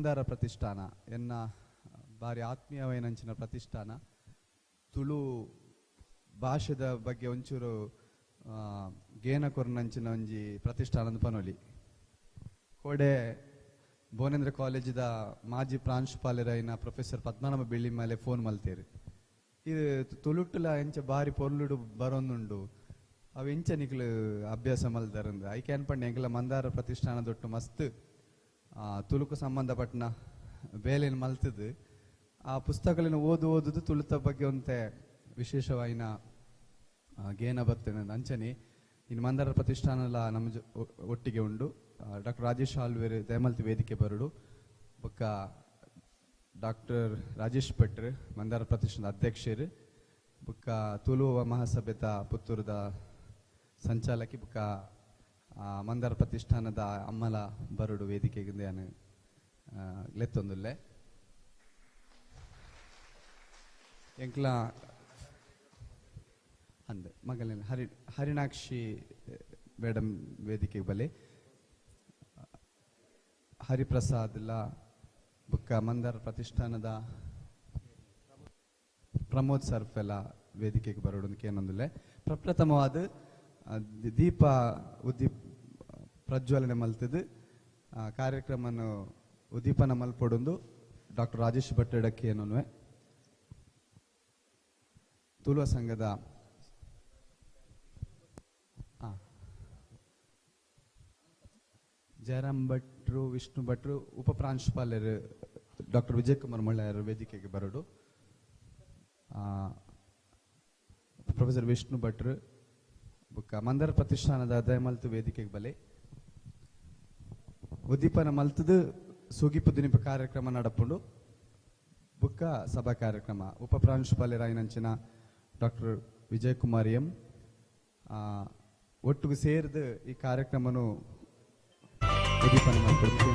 ಮಂದಾರ ಪ್ರತಿಷ್ಠಾನ ಎನ್ನ ಬಾರಿ ಆತ್ಮೀಯವಾಯಿನಂಚಿನ ಪ್ರತಿಷ್ಠಾನ. ತುಳು ಭಾಷೆದ ಬಗ್ಗೆ ಒಂಚೂರು ಗೇನ ಕೊರ್ನಂಚಿನ ಒಂಜಿ ಪ್ರತಿಷ್ಠಾನದ ಪನೊಲಿ. ಕೋಡೆ ಭುವನೇಂದ್ರ ಕಾಲೇಜಿದ ಮಾಜಿ ಪ್ರಾಂಶುಪಾಲರಾಯಿನ ಪ್ರೊಫೆಸರ್ ಪದ್ಮನಾಭ ಬೆಳ್ಳಿಮಾಲೆ ಫೋನ್ ಮಲ್ತೇರು. ಇದು ತುಳುಟ್ಟುಲ ಎಂಚ ಬಾರಿ ಪೊರ್ಲುಡು ಬರೋಂದುಂಡು, ಅವು ಎಂಚ ನಿಕ್ಲು ಅಭ್ಯಾಸ ಮಲ್ದಾರಂದು ಐಕೆ ಅನ್ಪಂಡೆ. ಎಂಕಲ ಮಂದಾರ ಪ್ರತಿಷ್ಠಾನ ದೊಟ್ಟು ಮಸ್ತ್ ತುಳುಕು ಸಂಬಂಧಪಟ್ಟನ ಬೇಲೆನ್ ಮಲ್ತದು ಆ ಪುಸ್ತಕಗಳನ್ನು ಓದು ಓದುದು ತುಳುತ ಬಗ್ಗೆ ಒಂತೆ ವಿಶೇಷವಾಯಿನ ಗೇನ ಬರ್ತೇನೆ. ಅಂಚನೆ ಇನ್ನು ಮಂದಾರ ಪ್ರತಿಷ್ಠಾನಲ ನಮ್ಮ ಒಟ್ಟಿಗೆ ಉಂಡು. ಡಾಕ್ಟರ್ ರಾಜೇಶ್ ಆಳ್ವೇರು ದಯಮಲ್ತಿ ವೇದಿಕೆ ಬರುಡು, ಬೊಕ್ಕ ಡಾಕ್ಟರ್ ರಾಜೇಶ್ ಭಟ್ರು ಮಂದಾರ ಪ್ರತಿಷ್ಠಾನದ ಅಧ್ಯಕ್ಷರು, ಬೊಕ್ಕ ತುಳುವ ಮಹಾಸಭೆತ ಪುತ್ತೂರದ ಸಂಚಾಲಕಿ, ಬೊಕ್ಕ ಮಂದಾರ ಪ್ರತಿಷ್ಠಾನದ ಅಮ್ಮಲ ಬರುಡು ವೇದಿಕೆಗೆ ನಾನು ಲೆತ್ತೊಂದುಲ್ಲೆ. ಎಂಕ್ಲ ಅಂದ್ ಮಗಲಿನ ಹರಿಣಾಕ್ಷಿ ಮೇಡಮ್ ವೇದಿಕೆಗೆ ಬಲೆ, ಹರಿಪ್ರಸಾದ್ ಲ ಬೊಕ್ಕ ಮಂದಾರ ಪ್ರತಿಷ್ಠಾನದ ಪ್ರಮೋದ್ ಸರ್ಫೆಲ ವೇದಿಕೆಗೆ ಬರೋಡು ಏನೊಂದುಲ್ಲೆ. ಪ್ರಪ್ರಥಮವಾದ ದೀಪ ಉದ್ದೀಪ್ ಪ್ರಜ್ವಲನೆ ಮಲ್ತದು ಕಾರ್ಯಕ್ರಮನ ಉದ್ದೀಪನ ಮಲ್ಪೊಡೊಂದು ಡಾಕ್ಟರ್ ರಾಜೇಶ್ ಭಟ್ಟಡಕ್ಕೆ ಏನೊನ್ವೆ ತುಳುವ ಸಂಘದ ಜಯರಾಮ್ ಭಟ್ರು, ವಿಷ್ಣು ಭಟ್ರು, ಉಪ ಪ್ರಾಂಶುಪಾಲರು ಡಾಕ್ಟರ್ ವಿಜಯ್ ಕುಮಾರ್ ಮಳ್ಳಾಯರು ವೇದಿಕೆಗೆ ಬರೋಡು, ಪ್ರೊಫೆಸರ್ ವಿಷ್ಣು ಭಟ್ರು ಬೊಕ್ಕ ಮಂದಾರ ಪ್ರತಿಷ್ಠಾನದ ದಯಮಲ್ತು ವೇದಿಕೆಗೆ ಬಲೆ. ಉದ್ದೀಪನ ಮಲ್ತದು ಸುಗಿಪು ದಿನಿಪ ಕಾರ್ಯಕ್ರಮ ನಡಪುಂಡು, ಬೊಕ್ಕ ಸಭಾ ಕಾರ್ಯಕ್ರಮ. ಉಪ ಪ್ರಾಂಶುಪಾಲರಾಯಿನಂಚಿನ ಡಾಕ್ಟರ್ ವಿಜಯ್ ಕುಮಾರ್ ಎಂ ಒಟ್ಟಿಗೆ ಸೇರಿದು ಈ ಕಾರ್ಯಕ್ರಮನು ಉದ್ದೀಪನ ಮಾಡ್ಕೊಡ್ತೀವಿ.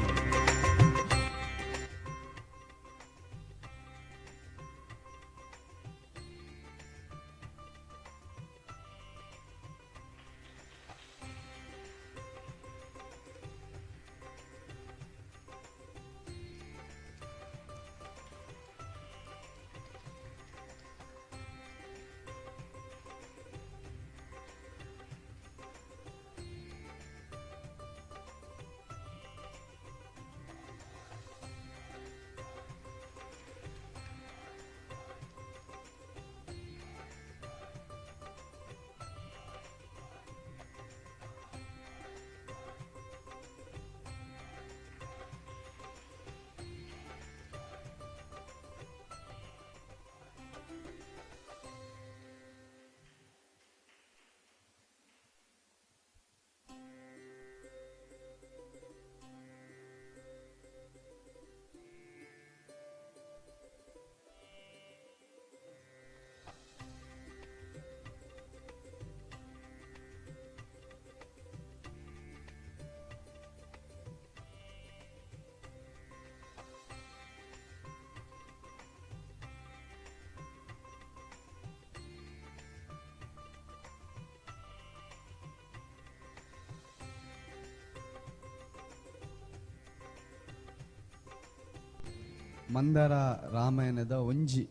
ಮಂದಾರ ರಾಮಾಯಣದ ಒಂಜಿ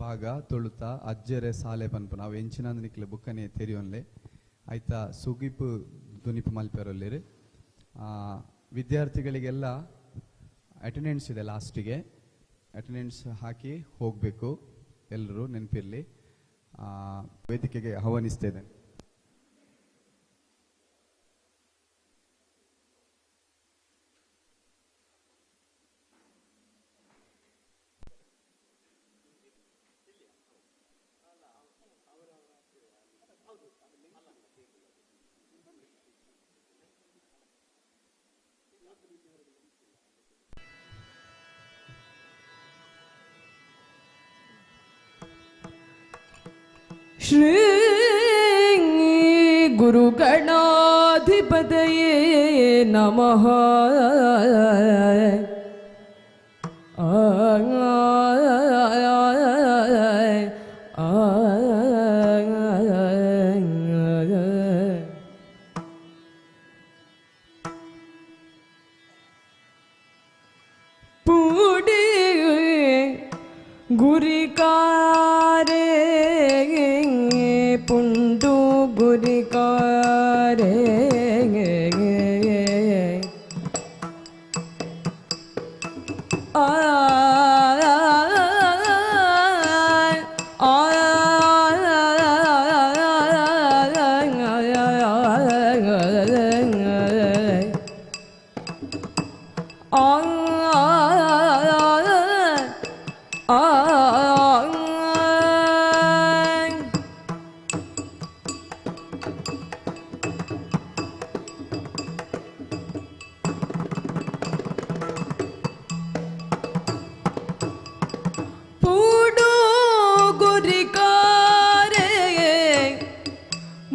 ಭಾಗ ತುಳುತ ಅಜ್ಜೆರೆ ಸಾಲೆ ಪನ್ಪು ನಾವು ಎಂಚಿನ ನಿಕ್ಲೆ ಬುಕ್ಕನೆ ತೆರಿಯೊನ್ಲೆ ಆಯ್ತಾ ಸುಗಿಪು ದುನಿಪು ಮಲ್ಪೆರೊಲ್ಲೇರು. ವಿದ್ಯಾರ್ಥಿಗಳಿಗೆಲ್ಲ ಅಟೆಂಡೆನ್ಸ್ ಇದೆ, ಲಾಸ್ಟಿಗೆ ಅಟೆಂಡೆನ್ಸ್ ಹಾಕಿ ಹೋಗಬೇಕು, ಎಲ್ಲರೂ ನೆನಪಿರಲಿ. ವೇದಿಕೆಗೆ ಆಹ್ವಾನಿಸ್ತಾ ಇದ್ದೇನೆ. ಶ್ರೀ ಗುರುಗಣಾಧಿಪತಯೇ ನಮಃ. ಗುರಿಕಾರೆ ಪುಂಡು ಗುರಿಕಾರೆ ಆ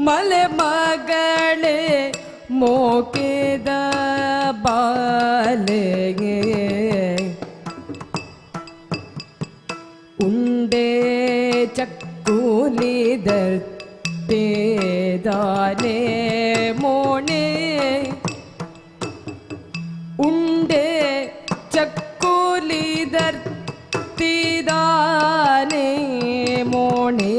ಮಲೆ ಮಗಳೇ ಮೋಕೆದ ಬಾಲೆಗೆ ಉಂಡೆ ಚಕ್ಕುಲಿದರ್ತಿದಾನೆ ಮೋಣೆ ಉಂಡೆ ಚಕ್ಕುಲಿದರ್ತಿದಾನೆ ಮೋಣೆ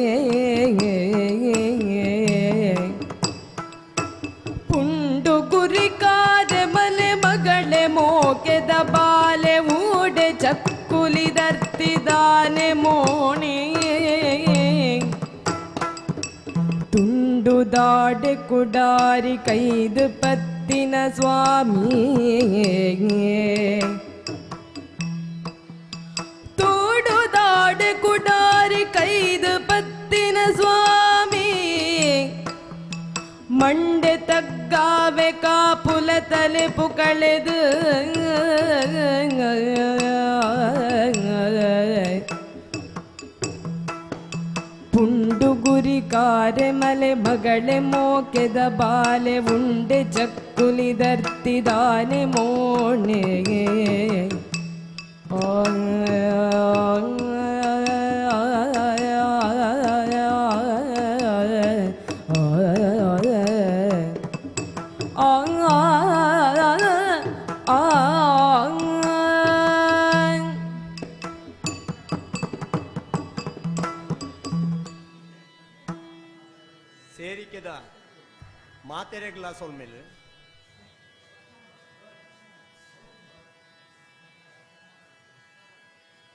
ಗುರಿಕಾರೆ ಮಲೆ ಮಗಳೇ ಮೋಕೆದ ಬಾಲೆ ಊಡೆ ಚಕ್ಕುಲಿದರ್ತಿದಾನೆ ಮೋಣಿ ತುಂಡು ದಾಡೆ ಕುಡಾರಿ ಕೈದು ಪತ್ತಿನ ಸ್ವಾಮಿ ತೋಡು ದಾಡೆ ಕುಡಾರಿ ಕೈದು ಪತ್ತಿನ ಸ್ವಾಮಿ ಮಂಡೆ ತಗ್ಗಾವೆ ಕಾಪುಲ ತಲೆ ಪುಕಳೆದು ಪುಂಡು ಗುರಿಕಾರೆ ಮಲೆ ಮಗಳೇ ಮೋಕೆದ ಬಾಲೆ ಉಂಡೆ ಚಕ್ಕುಲಿದರ್ತಿದಾನೆ ಮೋಣೆ ಸೇರಿಕೆದ ಮಾತೆರೆ ಗ್ಲಾಸ್ ಮೇಲೆ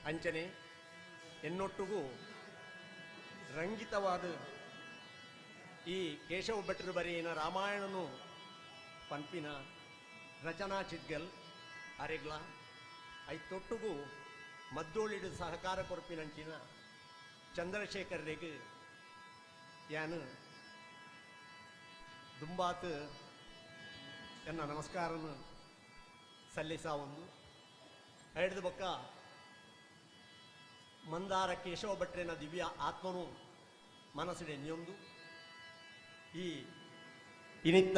ಅಂಚನೆ ಎನ್ನೊಟ್ಟಿಗೂ ರಂಗಿತವಾದ ಈ ಕೇಶವ ಭಟ್ರು ಬರೆಯಿನ ರಾಮಾಯಣನು ಪಂಪಿನ ರಚನಾ ಚಿದ್ಗಲ್ ಅರೆಗ್ಲ ಐತೊಟ್ಟುಗೂ ಮದ್ದೋಳಿಡು ಸಹಕಾರ ಕೊರ್ಪಿನಂಚಿನ ಚಂದ್ರಶೇಖರ್ರಿಗೆ ಯಾನು ದುಂಬಾತ್ ಎನ್ನ ನಮಸ್ಕಾರನು ಸಲ್ಲಿಸಾವೊಂದು ಐಡ್ದು ಬೊಕ್ಕ ಮಂದಾರ ಕೇಶವ ಭಟ್ರೆನ ದಿವ್ಯ ಆತ್ಮನು ಮನಸ್ಸಿಡೆ ನಿಯೊಂದು ಈ ಇನಿತ್ತ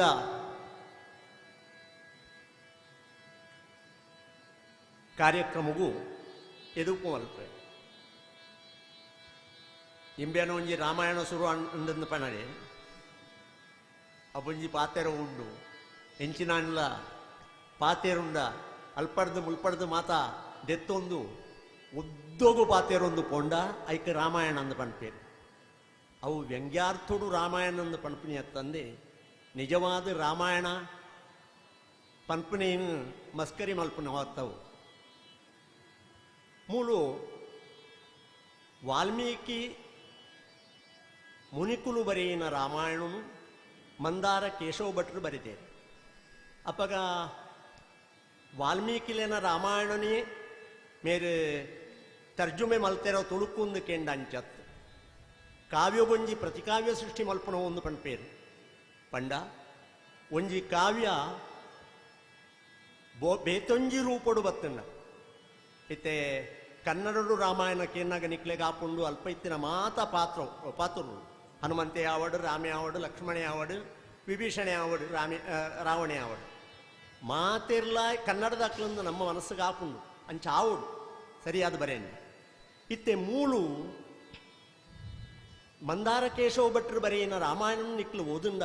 ಕಾರ್ಯಕ್ರಮಗೂ ಎದುಕು ಮಲ್ಪೆ ಇಂಬೇನ ಒಂಜಿ ರಾಮಾಯಣ ಸುರು ಅಂಡಂದು ಪಣಡೆ ಅಬೊಂಜಿ ಪಾತೆರ ಉಂಡು ಎಂಚಿನಾನ್ಲ ಪಾತೇರುಂಡ ಅಲ್ಪಡ್ದು ಮುಲ್ಪಡ್ದು ಮಾತಾ ದೆತ್ತೊಂದು ಉದ್ದೋಗು ಪಾತೇರೊಂದು ಪೊಂಡ ಐಕ್ ರಾಮಾಯಣ ಅಂದು ಪನ್ಪೇರು ಅವು ವ್ಯಂಗ್ಯಾರ್ಥುಡು ರಾಮಾಯಣ ಅಂದು ಪನ್ಪಿನಿ ಅತ್ತಂದೆ ನಿಜವಾದ ರಾಮಾಯಣ ಪನ್ಪನೇನು ಮಸ್ಕರಿ ಮಲ್ಪನ ಹೊತ್ತವು ಮೂಲು ವಾಲ್ಮೀಕಿ ಮುನಿಕುಲು ಬರೆಯಿನ ರಾಮಾಯಣನು ಮಂದಾರ ಕೇಶವ ಭಟ್ರು ಬರಿತೇವೆ ಅಪ್ಪಗ ವಾಲ್ಮೀಕಿಲೇನ ರಾಮಾಯಣನೇ ಮೇರೆ ತರ್ಜುಮೆ ಮಲ್ತೆರೋ ತುಳುಕುಂದು ಕೆಂಡ ಅಂಚತ್ ಕಾವ್ಯಗೊಂಜಿ ಪ್ರತಿಕಾವ್ಯ ಸೃಷ್ಟಿ ಮಲ್ಪನ ಒಂದು ಪಣ್ಪೇರು ಪಂಡ ಒಂಜಿ ಕಾವ್ಯ ಬೋ ಬೇತೊಂಜಿ ರೂಪಡು ಬತ್ತಂಡ ಇತ್ತೆ ಕನ್ನಡಡು ರಾಮಾಯಣ ಕೇನಾಗ ನಿಕ್ಲೆಗ್ ಆಪುಂಡು ಅಲ್ಪ ಇತ್ತಿನ ಮಾತ ಪಾತ್ರ ಪಾತ್ರರು ಹನುಮಂತೆ ಆವಡು ರಾಮೆ ಆವಡು ಲಕ್ಷ್ಮಣೆ ಆವಡು ವಿಭೀಷಣೆ ಆವಡು ರಾಮೆ ರಾವಣೆ ಆವಡು ಮಾತಿರ್ಲ ಕನ್ನಡದಾಕ್ಲಂದು ನಮ್ಮ ಮನಸ್ಸಿಗೆ ಆಪುಂಡು ಅಂಚ ಆವಡು ಸರಿಯಾದ ಬರೇನು ಇತ್ತೆ ಮೂಲು ಮಂದಾರ ಕೇಶವ ಭಟ್ರು ಬರೆಯಿನ ರಾಮಾಯಣ ನಿಕ್ಲು ಓದುಂಡ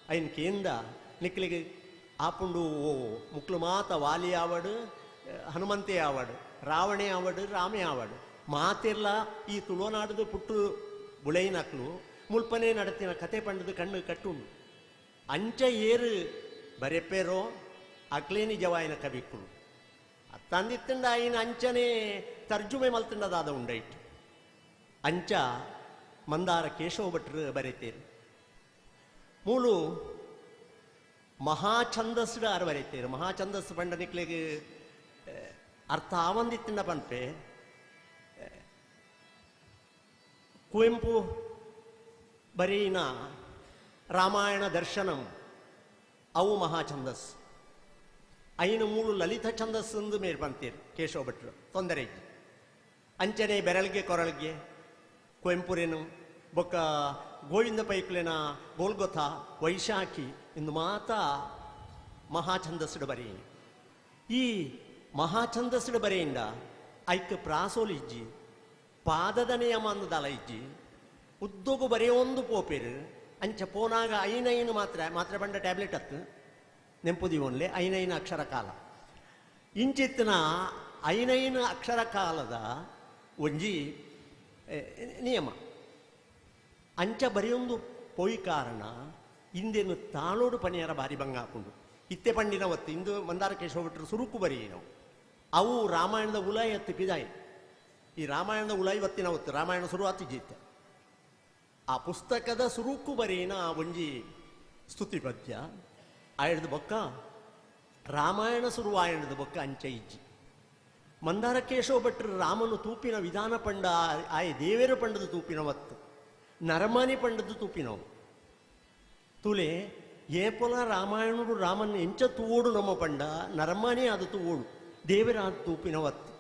ಐನ್ ಕೇಂದ ನಿಕ್ಲಿಗೆ ಆಪುಂಡು ಓ ಮುಕ್ಲು ಮಾತ ವಾಲಿ ಆವಡು ಹನುಮಂತೆ ಆವಡು ರಾವಣೆ ಆವಡು ರಾಮೆ ಆವಡು ಮಾತೆರ್ಲ ಈ ತುಳುನಾಡದು ಪುಟ್ಟು ಬುಳೆಯಿನಕ್ಲು ಮುಲ್ಪನೆ ನಡತಿನ ಕತೆ ಪಂಡದು ಕಣ್ಣು ಕಟ್ಟುಂಡು. ಅಂಚ ಏರು ಬರೆಪೇರೋ ಅಕ್ಲೇ ನಿಜವಾಯಿನ ಕವಿಕ್ಕುಳು ಅತ್ತಂದಿತ್ತಂಡ ಆಯಿನ ಅಂಚನೆ ತರ್ಜುಮೆ ಮಲ್ತಂಡದಾದ ಉಂಡೈಟ್. ಅಂಚ ಮಂದಾರ ಕೇಶವ ಭಟ್ರು ಬರೆತೇರು. ಮೂಲು ಮಹಾಛಂದಸ್ಡು ಆರು ಬರೆತೇರು. ಮಹಾಛಂದಸ್ಸು ಪಂಡ ನಿಕ್ಲೆಗ್ ಅರ್ಥ ಆವಂದಿತ್ತಿನ ಪನ್ಪೆ. ಕುವೆಂಪು ಬರೆಯಿನ ರಾಮಾಯಣ ದರ್ಶನಂ ಅವು ಮಹಾಛಂದಸ್. ಐನು ಮೂಲು ಲಲಿತ ಛಂದಸ್ಸು ಎಂದು ಮೇರ್ ಪಂತೇರು ಕೇಶವ ಭಟ್ರು ತೊಂದರೆ. ಅಂಚನೆ ಬೆರಳ್ಗೆ ಕೊರಳ್ಗೆ ಕುವೆಂಪುರೇನು ಬೊಕ್ಕ ಗೋವಿಂದ ಪೈಕುಲೇನ ಗೋಲ್ಗೊಥ ವೈಶಾಖಿ ಇಂದು ಮಾತಾ ಮಹಾಛಂದಸ್ಸುಡು ಬರೆಯಿ. ಈ ಮಹಾಛಂದಸ್ಸುಡು ಬರೆಯಿಂದ ಐಕ್ ಪ್ರಾಸೋಲಿಜ್ಜಿ ಪಾದದ ನಿಯಮ ಅಂದದಲ ಇಜ್ಜಿ ಉದ್ದೋಗು ಬರೆಯೊಂದು ಪೋಪೇರು. ಅಂಚ ಪೋನಾಗ ಐನೈನು ಮಾತ್ರ ಮಾತ್ರ ಬಂಡ ಟ್ಯಾಬ್ಲೆಟ್ ಹತ್ತು ನೆಂಪುದಿ ಒನ್ಲೆ ಐನೈನು ಅಕ್ಷರ ಕಾಲ ಇಂಚಿತ್ತಿನ ಐನೈನು ಅಕ್ಷರ ಕಾಲದ ಒಂಜಿ ನಿಯಮ. ಅಂಚ ಬರೆಯೊಂದು ಪೋಯಿ ಕಾರಣ ಇಂದೇನು ತಾಳೋಡು ಪನಿಯಾರ ಬಾರಿ ಭಂಗ ಹಾಕೊಂಡು ಇತ್ತೆ ಪಂಡಿನ ಒತ್ತು ಇಂದು ಮಂದಾರ ಕೇಶವ ಭಟ್ರು ಸುರುಕು ಬರೆಯಿನವು ಅವು ರಾಮಾಯಣದ ಉಲಾಯಿ ಹತ್ತು ಪಿದಾಯಿ. ಈ ರಾಮಾಯಣದ ಉಲಾಯಿ ಒತ್ತಿನ ಒತ್ತು ರಾಮಾಯಣ ಶುರುವಾತಿ ಜೀತ ಆ ಪುಸ್ತಕದ ಸುರುಕು ಬರೆಯಿನ ಒಂಜಿ ಸ್ತುತಿ ಪದ್ಯ ಆಯ್ದ ಬೊಕ್ಕ ರಾಮಾಯಣ ಶುರುವಾಯಣದ ಬೊಕ್ಕ ಅಂಚ ಇಜ್ಜಿ. ಮಂದಾರ ಕೇಶವ ಭಟ್ರು ರಾಮನು ತೂಪಿನ ವಿಧಾನ ಪಂಡ ಆಯ ದೇವೇರು ಪಂಡದ ತೂಪಿನ ಒತ್ತು ನರಮಾನಿ ಪಂಡದ ತೂಪಿನವು ತುಲೆ ಏಪೊಲ ರಾಮಾಯಣರು ರಾಮನ್ ಎಂಚ ತೂಡು ನಮ್ಮ ಪಂಡ ನರಮಾನಿ ಆದ ತೂಡು ದೇವರಾದ ತೂಪಿನ ಒತ್ತು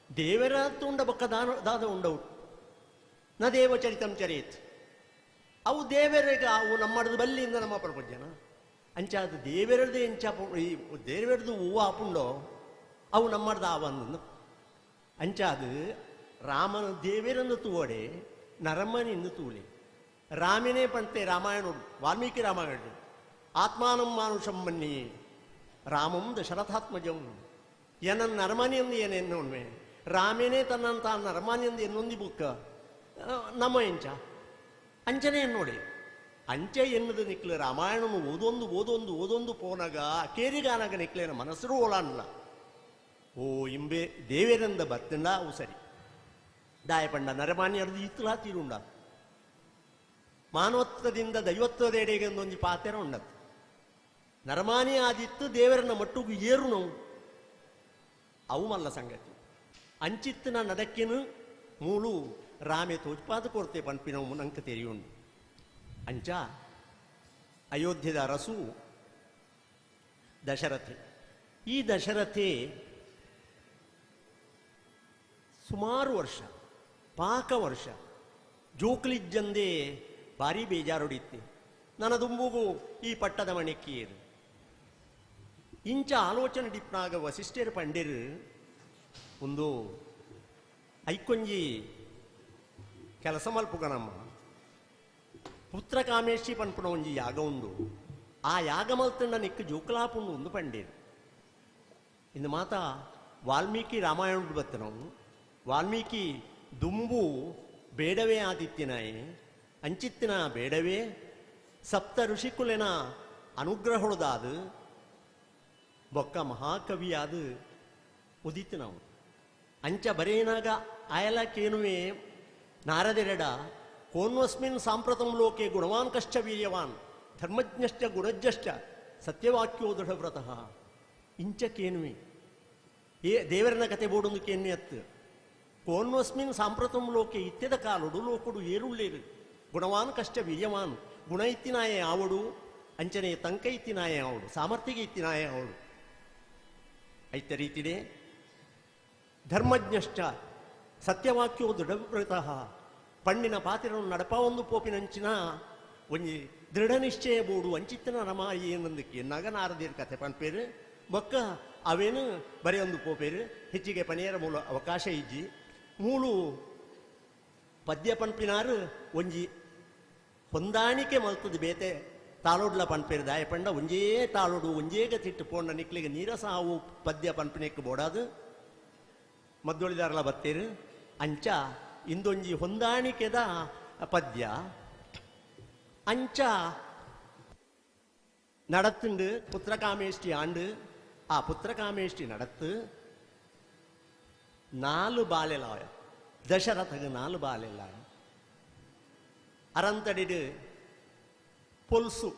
ದೇವರಾದ ತೂಂಡ ಬೊಕ್ಕ ದಾನ ದಾದ ಉಂಡವು ನ ದೇವ ಚರಿತಂ ಚರಿತ್ ಅವು ದೇವರಿಗೆ ಅವು ನಮ್ಮಡದ ಬಲ್ಲಿಯಿಂದ ನಮ್ಮ ಪ್ರಪಂಚನ ಅಂಚ ಅದು ದೇವರದು ಎಂಚ ಈ ದೇವರದು ಹೂವು ಆಪುಂಡೋ ಅವು ನಮ್ಮಡ್ದ ಆವಂದು ಅಂಚ ಅದು ರಾಮನ ದೇವರನ್ನು ತೂವಡೆ ನರಮನಿಂದು ತೂಲೆ ರಾಮನೇ ಪಂತೆ ರಾಮಾಯಣ ವಾಲ್ಮೀಕಿ ರಾಮಾಯಣ ಆತ್ಮಾನಂ ಮಾನುಷಂ ಮನ್ನಿ ರಾಮಂ ದಶರಥಾತ್ಮಜಂ ಏನನ್ನ ನರಮಾನಿಯಂದು ಏನೆನ್ನೋಣ್ಮೆ ರಾಮೇನೇ ತನ್ನಂತ ನರಮಾನಿಯಂದು ಎನ್ನೊಂದಿ ಬುಕ್ಕ ನಮ್ಮ ಎಂಚ ಅಂಚನೆ ನೋಡಿ ಅಂಚೆ ಎನ್ನದು ನಿಕ್ಲು ರಾಮಾಯಣನು ಓದೊಂದು ಓದೊಂದು ಓದೊಂದು ಪೋನಾಗ ಕೇರಿಗಾನಾಗ ನಿಕ್ಲೇನ ಮನಸ್ಸರು ಓಲಾನ್ಲ ಓ ಇಂಬೆ ದೇವೇರಂದ ಬತ್ತಂಡ ಅವು ಸರಿ ದಾಯಪಂಡ ನರಮಾನ್ಯರ್ದು ಇತ್ತಲಾ ತೀರುಂಡ ಮಾನವತ್ವದಿಂದ ದೈವತ್ವದ ಎಡೆಗೆ ಒಂದೊಂದು ಪಾತೆರ ಉಂಡತ್ತು ನರಮಾನಿ ಆದಿತ್ತು ದೇವರನ್ನ ಮಟ್ಟುಗು ಏರು ನಾವು ಅವು ಮಲ್ಲ ಸಂಗತಿ ಅಂಚಿತ್ತಿನ ನದಕ್ಕಿನ ಮೂಲು ರಾಮೆ ತೋಜ್ಪಾದ ಕೊರತೆ ಪನ್ಪಿನವು ನಂಕ ತೆರಿಯುಂಡು. ಅಂಚ ಅಯೋಧ್ಯದ ಅರಸು ದಶರಥೆ. ಈ ದಶರಥೆ ಸುಮಾರು ವರ್ಷ ಪಾಕ ವರ್ಷ ಜೋಕ್ಲಿಜ್ಜಂದೇ ಭಾರಿ ಬೇಜಾರುಡಿತ್ತೆ ನನದುಂಬುಗು ಈ ಪಟ್ಟದ ಮಣಿಕೀರು ಇಂಚ ಆಲೋಚನೆ ಡಿಪ್ನಾಗ ವಸಿಷ್ಠರು ಪಂಡಿರು ಒಂದು ಐಕೊಂಜಿ ಕೆಲಸ ಮಲ್ಪುಗನಮ್ಮ ಪುತ್ರ ಕಾಮೇಶಿ ಪನ್ಪುನ ಒಂಜಿ ಯಾಗ ಉಂಡು ಆ ಯಾಗ ಮಲ್ತಂಡ ನಿಕ್ಕು ಜೋಕ್ಲಾಪುಂಡು ಒಂದು ಪಂಡೀರು. ಇಂದು ಮಾತಾ ವಾಲ್ಮೀಕಿ ರಾಮಾಯಣ ಬತ್ತನವು ವಾಲ್ಮೀಕಿ ದುಂಬು ಬೇಡವೇ ಆದಿತ್ಯನಾಯೆ ಅಂಚಿತ್ತಿನ ಬೇಡವೇ ಸಪ್ತ ಋಷಿಕುಲೆನ ಅನುಗ್ರಹೊಳದಾದ ಬೊಕ್ಕ ಮಹಾಕವಿಯಾದ ಉದಿತಿನವು ಅಂಚ ಬರೇನಾಗ ಆಯಲಕೇನುವೆ ನಾರದೆರಡ ಕೋನ್ವಸ್ಮಿನ್ ಸಾಂಪ್ರತಂ ಲೋಕೆ ಗುಣವಾನ್ ಕಶ್ಚ ವೀರ್ಯವಾನ್ ಧರ್ಮಜ್ಞಶ್ಚ ಗುಣಜ್ಞಶ್ಚ ಸತ್ಯವಾಕ್ಯೋ ದೃಢವ್ರತಃ ಇಂಚ ಕೇನುವೆ ಏ ದೇವರನ ಕತೆ ಬೋಡೊಂದು ಕೇನ್ವೆ ಅತ್ತು ಕೋನ್ವಸ್ಮಿನ್ ಸಾಂಪ್ರತಂ ಲೋಕೆ ಇತ್ಯದ ಕಾಲುಡು ಲೋಕುಡು ಏರುಳ್ಳೇರು ಗುಣವಾನ್ ಕಷ್ಟ ವೀರ್ಯವಾನ್ ಗುಣ ಇತ್ತಿನಾಯೆ ಆವಡು ಅಂಚನೆ ತಂಕ ಇತ್ತಿನಾಯೆ ಆವಡು ಸಾಮರ್ಥ್ಯಗೆ ಇತ್ತಿನಾಯೆ ಆವಡು ಐತ ರೀತಿಡೆ ಧರ್ಮಜ್ಞಶ್ಚ ಸತ್ಯವಾಕ್ಯೋ ದೃಢವ್ರತಃ ಪಣ್ಣಿನ ಪಾತಿರನ್ನು ನಡಪ ಒಂದು ಪೋಪಿನಂಚಿನ ಒಂಜಿ ದೃಢ ನಿಶ್ಚಯ ಬೋಡು ಅಂಚಿತ್ತನ ರಮ ಏನಂದಕ್ಕೆ ನಗನಾರದಿರ್ ಕತೆ ಪನ್ಪೇರು ಬೊಕ್ಕ ಅವೇನು ಬರೆಯೊಂದು ಪೋಪೇರು ಹೆಚ್ಚಿಗೆ ಪನಿಯರ ಮೂಲ ಅವಕಾಶ ಇಜ್ಜಿ ಮೂಲು ಪದ್ಯ ಪನ್ಪಿನಾರು ಒಂಜಿ ಹೊಂದಾಣಿಕೆ ಮಲ್ತದ ಬೇತೆ ತಾಳೋಡ್ಲ ಪನ್ಪೇರು ದಾಯ ಪಂಡ ಒಂಜೇ ತಾಳೋಡು ಒಂಜೇ ಗತಿಟ್ಟು ಪೋಂಡ ನಿಕ್ಲಿಗೆ ನೀರಸ ಅವು ಪದ್ಯ ಪನ್ಪಿನೆಕ್ ಬೋಡಾದು ಮದ್ದೊಳಿದಾರಲ ಬತ್ತೇರು. ಅಂಚ ಇಂದೊಂಜಿ ಹೊಂದಾಣಿಕೆದ ಪದ್ಯ ಅಂಚ நடத்துண்டு ಪುತ್ರಕಾಮೇಷ್ಟಿ ಆಂಡು ಆ ಪುತ್ರಕಾಮೇಷ್ಟಿ நடத்து 4 ಬಾಲೆಲಾಯ ದಶರಥಗ 4 ಬಾಲೆಲಾಯ ಅರಂತಡಿಡು ಪೊಲ್ಸು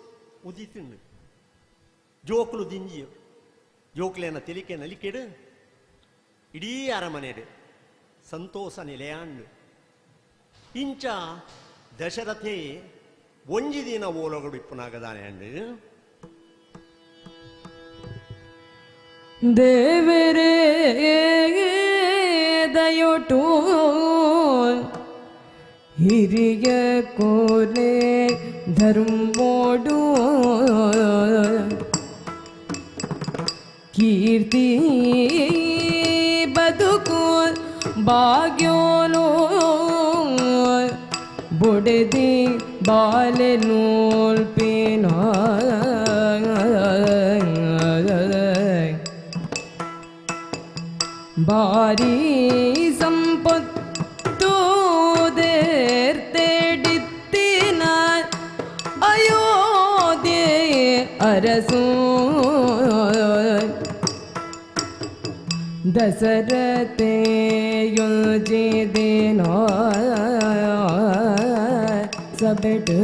ಉದಿತಿಂಡು ಜೋಕುಲು ದಿಂಜಿ ಜೋಕುಲೇನ ತೆಲಿಕೆ ನಲಿಕೆಡು ಇಡೀ ಅರಮನೆಡು ಸಂತೋಷ ನಿಲೆಯಾಂಡು ಇಂಚ ದಶರಥೆ ಒಂಜಿ ದಿನ ಓಲಗಡು ಇಪ್ಪುನಾಗದಾನೆ ಅಂಡು ದೇವರೇ ದಯೊಟು ಹಿರಿಯ ಕೋಲೆ ಧರ್ಮೋಡು ಕೀರ್ತಿ ಬದುಕು ಭಾಗ್ಯೋಲು ಬುಡದಿ ಬಾಲೆ ನೂಲ್ಪಿನ ಭಾರಿ ಸಂಪತ್ತು ದೇರ್ತೆಡಿತ್ತಿನ ಅಯೋಧ್ಯೆ ಅರಸು ದಶರಥೆಯೊಂಜಿದಿನ ಸಬೆಟ್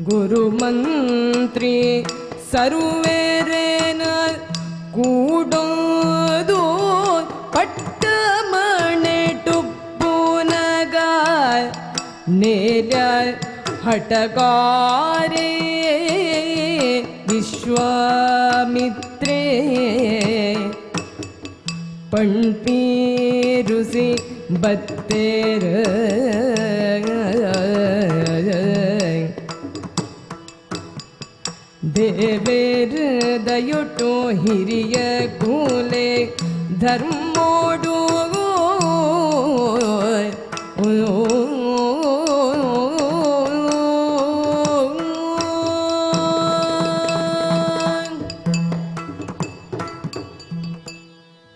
ಗುರುಮಂತ್ರಿ ಸರ್ವೇರೇನ ಕೂಡೋದು ಪಟ್ಟ ಮಣೆ ಟುಪ್ಪುನಗ ನೇಲ ಹಟಗಾರೇ ವಿಶ್ವಾಮಿತ್ರೇ ಪಣ್ಪೀರುಸಿ ಬತ್ತೇರ ದೇವೇರ ದಯೊಟು ಹಿರಿಯ ಕೂಲೆ ಧರ್ಮೋಡು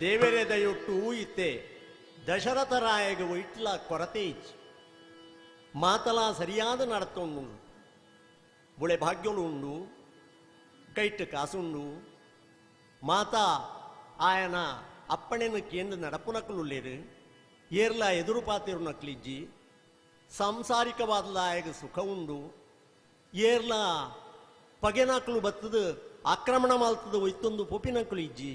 ದೇವರೇ ದಯೊಟ್ಟು ಇತ್ತೆ ದಶರಥರಾಯಗ ಇಟ್ಲ ಕೊರತೆ ಇಚ್ಚಿ ಮಾತಲ ಸರಿಯಾದ ನಡತೊಂಡು ಬುಳೆ ಭಾಗ್ಯಲು ಉಂಡು ಕೈಟ್ ಕಾಸುಂಡು ಮಾತಾ ಆಯನ ಅಪ್ಪಣೆನು ಕೇಂದ್ರ ನಡಪುನಕುಲುಳ್ಳೇರು ಏರ್ಲ ಎದುರು ಪಾತಿರು ನಕ್ಲಿಜ್ಜಿ ಸಾಂಸಾರಿಕವಾದಲ ಆಯಗ ಸುಖ ಉಂಡು ಏರ್ಲ ಪಗೆನಕಲು ಬತ್ತದು ಆಕ್ರಮಣ ಮಾಲ್ತದ ಒಯ್ತೊಂದು ಪೊಪಿನಕಲು ಇಜ್ಜಿ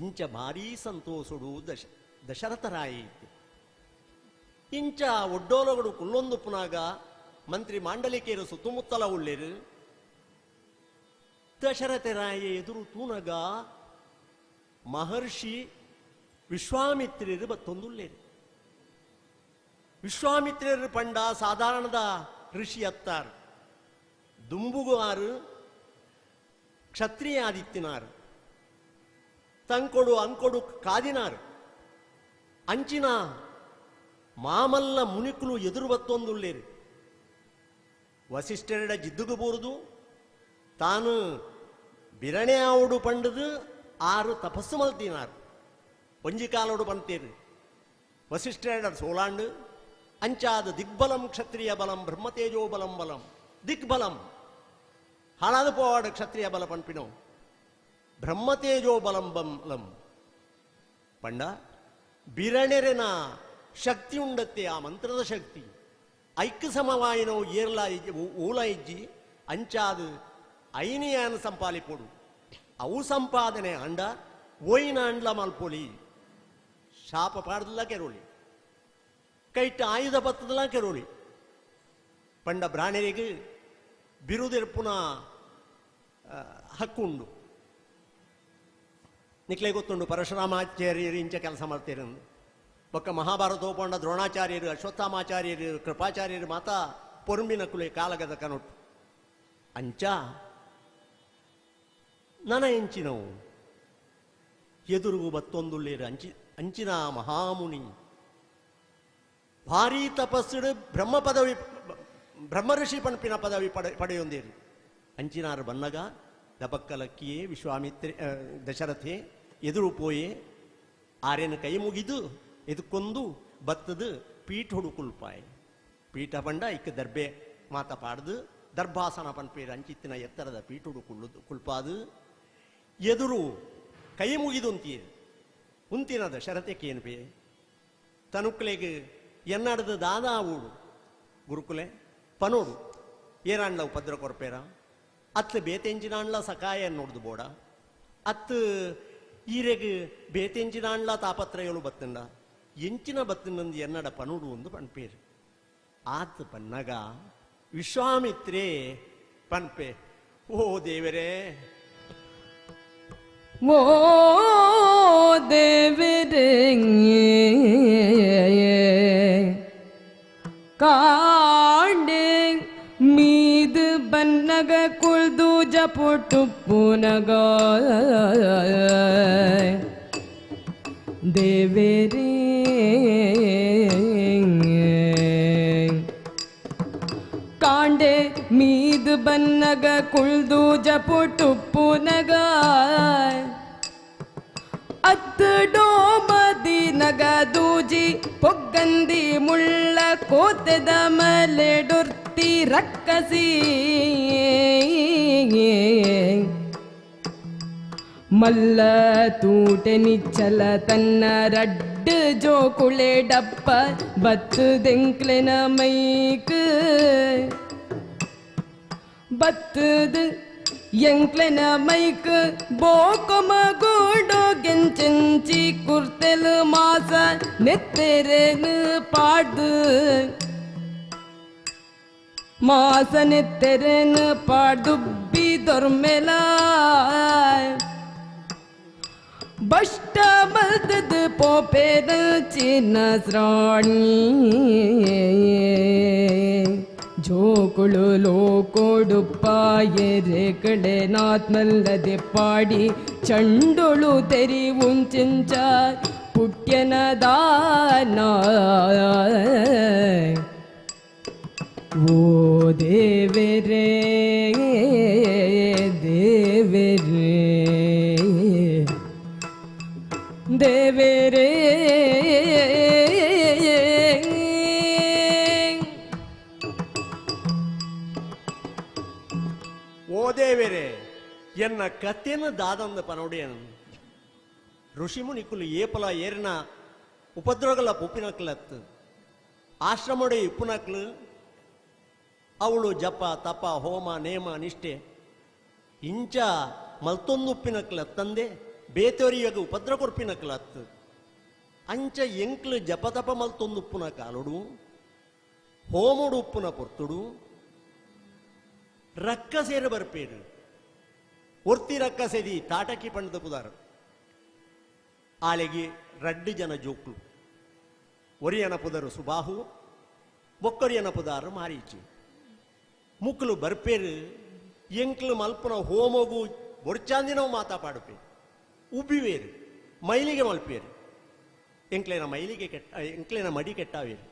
ಇಂಚ ಭಾರೀ ಸಂತೋಷಡು ದಶರಥರಾಯ ಇತ್ತೆ ಇಂಚ ಒಡ್ಡೋಲಗಡು ಕುಲ್ಲೊಂದು ಪುನಾಗ ಮಂತ್ರಿ ಮಾಂಡಲಿಕೇರು ಸುತ್ತಮುತ್ತಲ ಉಳ್ಳೇರು ದಶರಥರಾಯ ಎದುರು ತೂನಗ ಮಹರ್ಷಿ ವಿಶ್ವಾಮಿತ್ರರು ಬತ್ತೊಂದುಳ್ಳೇರು. ವಿಶ್ವಾಮಿತ್ರರು ಪಂಡ ಸಾಧಾರಣದ ಋಷಿ ಅತ್ತಾರ್ ದುಂಬುಗುವಾರು ಕ್ಷತ್ರಿಯ ಆದಿತ್ತಿನಾರು ತಂಕೊಡು ಅಂಕೊಡು ಕಾದಿನಾರು ಅಂಚಿನ ಮಾಮಲ್ಲ ಮುನಿಕುಲು ಎದುರು ಬತ್ತೊಂದುಳ್ಳೇರು. ವಸಿಷ್ಠರಡ ಜಿದ್ದುಗು ಬೋರುದು ತಾನು ಬಿರಣೆ ಆವುಡು ಪಂಡದು ಆರು ತಪಸ್ಸು ಮಲ್ತಿನಾರು ಒಂಜಿ ಕಾಲೋಡು ಬಂತೇರು ವಸಿಷ್ಠರಡ ಸೋಲಾಂಡು ಅಂಚಾದ ದಿಗ್ಬಲಂ ಕ್ಷತ್ರಿಯ ಬಲಂ ಬ್ರಹ್ಮತೇಜೋ ಬಲಂ ಬಲಂ ದಿಗ್ಬಲಂ ಹಾಳಾದ ಪೋವಾಡ ಕ್ಷತ್ರಿಯ ಬಲ ಪಂಪಿನೋ ಬ್ರಹ್ಮತೇಜೋ ಬಲಂ ಬಲಂ ಪಂಡ ಬಿರಣೆರೆನ ಶಕ್ತಿ ಉಂಡತ್ತೆ ಆ ಮಂತ್ರದ ಶಕ್ತಿ ಐಕ್ಯ ಸಮವಾಯಿನೋ ಏರ್ಲ ಊಲ ಇಜ್ಜಿ ಅಂಚಾದ ಐನಿಯಾನ ಸಂಪಾಲಿಪೋಡು ಅವು ಸಂಪಾದನೆ ಅಂಡ ಓಯಿನ ಅಂಡ್ಲ ಮಲ್ಪೊಲಿ ಶಾಪ ಪಾಡ್ದಲ್ಲ ಕೆರೋಳಿ ಕೈಟ ಆಯುಧ ಬತ್ತದಲ್ಲ ಕೆರೋಳಿ ಪಂಡ ಬ್ರಾಣರಿಗೆ ಬಿರುದೆರ್ಪುನ ಹಕ್ಕುಂಡು ನಿಕ್ಲೆ ಗೊತ್ತುಂಡು ಪರಶುರಾಮಾಚಾರ್ಯರು ಇಂಚ ಕೆಲಸ ಮಾಡ್ತೀರಂದು ಬೊಕ್ಕ ಮಹಾಭಾರತ ಪಂಡ ದ್ರೋಣಾಚಾರ್ಯರು ಅಶ್ವತ್ಥಾಮಾಚಾರ್ಯರು ಕೃಪಾಚಾರ್ಯರು ಮಾತಾ ಪೊರುಂಬಿನ ಕುಲೆ ಕಾಲಗದ ಕನೊಟ್ಟು ಅಂಚ ನನ ಎಂಚಿನವು ಎದುರುಗು ಬತ್ತೊಂದುಳ್ಳೇರು ಅಂಚಿ ಅಂಚಿನ ಮಹಾಮುನಿ ಭಾರೀ ತಪಸ್ಸುಡು ಬ್ರಹ್ಮ ಪದವಿ ಬ್ರಹ್ಮಋಷಿ ಪಣಪಿನ ಪದವಿ ಪಡೆಯೊಂದೇರು ಅಂಚಿನಾರು ಬನ್ನಗ ದಬಕ್ಕಲಕ್ಕಿಯೇ ವಿಶ್ವಾಮಿತ್ರೆ ದಶರಥೆ ಎದುರು ಪೋಯೆ ಆರೇನು ಕೈ ಮುಗಿದು ಎದುಕೊಂದು ಬತ್ತದು ಪೀಠ ಹುಡುಕುಲ್ಪಾಯ್ ಪೀಠ ಪಂಡ ಇಕ್ಕ ದರ್ಬೆ ಮಾತ ಪಾಡ್ದು ದರ್ಭಾಸನ ಪನ್ಪೇರು ಅಂಚಿತ್ತಿನ ಎತ್ತರದ ಪೀಠುಡು ಕುಳ್ಳು ಕುಲ್ಪಾದು ಎದುರು ಕೈ ಮುಗಿದು ಉಂತೀರು ಉಂತಿನದ ಶರತೆಕ್ಕೇನು ಪೇ ತನುಕ್ಲೆಗ್ ಎನ್ನಡದ ದಾದಾ ಊಡು ಗುರುಕುಲೆ ಪನೋಡು ಏರಾಂಡ್ಲ ಉಪದ್ರ ಕೊರ್ಪೇರ ಅತ್ತು ಬೇತೆಂಜಿನಾಂಡ್ಲ ಸಕಾಯ ನೋಡ್ದು ಬೋಡ ಅತ್ತು ಈರೆಗ್ ಬೇತೆಂಜಿನಾಂಡ್ಲ ತಾಪತ್ರಯಳು ಬತ್ತಂಡ ಎಂಚಿನ ಬತ್ತಂದು ಎನ್ನಡ ಪನುಡು ಒಂದು ಪನ್ಪೇರು ಆತ್ ಪನ್ನಗ ವಿಶ್ವಾಮಿತ್ರೇ ಪನ್ಪೆ ಓ ದೇವರೇ ಓ ದೇವರೇ ಕಾಂಡೆ ಮೀದು ಬನ್ನಗ ಕುಳ್ದು ಜಪೊಟ್ಟು ಪುನಗ ದೇವರೇ ಕಾಂಡೆ ಮೀದು ಬನ್ನಗ ಕುಳ್ದು ಜಪೊಟ್ಟು ಪುನಗ ಅತ್ತು ಡೋಮದಿ ನಗ ದೂಜಿ ಪೊಗ್ಗಂದಿ ಮುಳ್ಳ ಕೋತೆದ ಮಲೆಡುರ್ತಿ ರಕ್ಕಸಿ ಮಲ್ಲ ತೂಟೆ ನಿಚ್ಚಲ ತನ್ನ ರಡ್ಡು ಜೋಕುಳೆ ಡಪ್ಪ ಬತ್ತು ದೆಂಕ್ಲೆನ ಮೈಕ್ ಬತ್ತದು ಎಂಕ್ಲೆನ ಮೈಕ್ ಬೋಕೊಮ ಗೂಡು ಗೆಂಚೆಂಚಿ ಕುರ್ತೆಲು ಮಾಸ ನೆತ್ತೆರೆನು ಪಾಡ್ದು ಮಾಸ ನೆತ್ತೆರೆನು ಪಾಡ್ದುಬ್ಬಿ ದೊರ್ಮೆಲ ಬಷ್ಟ ಮಲ್ದದು ಪೋಪೇದ ಚಿನ್ನ ಶ್ರಾಣಿ ಜೋಕುಳು ಲೋಕೋಡುಪ್ಪಾಯರೆ ಕಡೆ ನಾತ್ಮಲ್ಲದೆ ಪಾಡಿ ಚಂಡುಳು ತೆರಿ ಉಂಚಿಂಚ ಪುಟ್ಯನ ದಾನ ಓ ದೇವರೇ ದೇವರೇ ದೇವರೇ ಓ ದೇವರೇ ಎನ್ನ ಕಥೆನ ದಾದಂದ ಪನೋಡಿಯನು ಋಷಿಮುನಿಕುಲು ಏಪಲ ಏರಿನ ಉಪದ್ರವಗಳ ಪುಪ್ಪಿನಕ್ಲತ್ತು ಆಶ್ರಮಡೆ ಇಪ್ಪುನಕ್ಲು ಅವಳು ಜಪ ತಪ ಹೋಮ ನೇಮ ನಿಷ್ಠೆ ಇಂಚ ಮಲ್ತೊಂದು ಉಪ್ಪಿನಕ್ಲತ್ತಂದೆ ಬೇತೋರಿಯಾಗ ಉಪದ್ರ ಕೊರ್ಪಿನಕ್ಲತ್ತು ಅಂಚ ಎಂಕ್ಲು ಜಪ ತಪ ಮಲ್ತೊಂದು ಉಪ್ಪುನ ಕಾಲುಡು ಹೋಮುಡು ಉಪ್ಪುನ ಪೊರ್ತುಡು ರಕ್ಕಸೇರು ಬರ್ಪೇರು ಒರ್ತಿ ರಕ್ಕಸೆದಿ ತಾಟಕಿ ಪಂಡದ ಪುದಾರು ಆಲೆಗಿ ರಡ್ಡು ಜನ ಜೋಕ್ಲು ಒರಿಯನ ಪುದರು ಸುಬಾಹು ಬೊಕ್ಕರಿಯನ ಪುದಾರು ಮಾರೀಚಿ ಮುಕ್ಲು ಬರ್ಪೇರು ಎಂಕ್ಲು ಮಲ್ಪನ ಹೋಮಗು ಬೊರ್ಚಾಂದಿನವು ಮಾತಾ ಪಾಡುಪೇರು ಉಬ್ಬಿವೇರು ಮೈಲಿಗೆ ಮಲ್ಪೇರು ಎಂಕ್ಲೇನ ಮೈಲಿಗೆ ಕೆಟ್ಟ ಎಂಕ್ಲೇನ ಮಡಿ ಕೆಟ್ಟಾವೇರು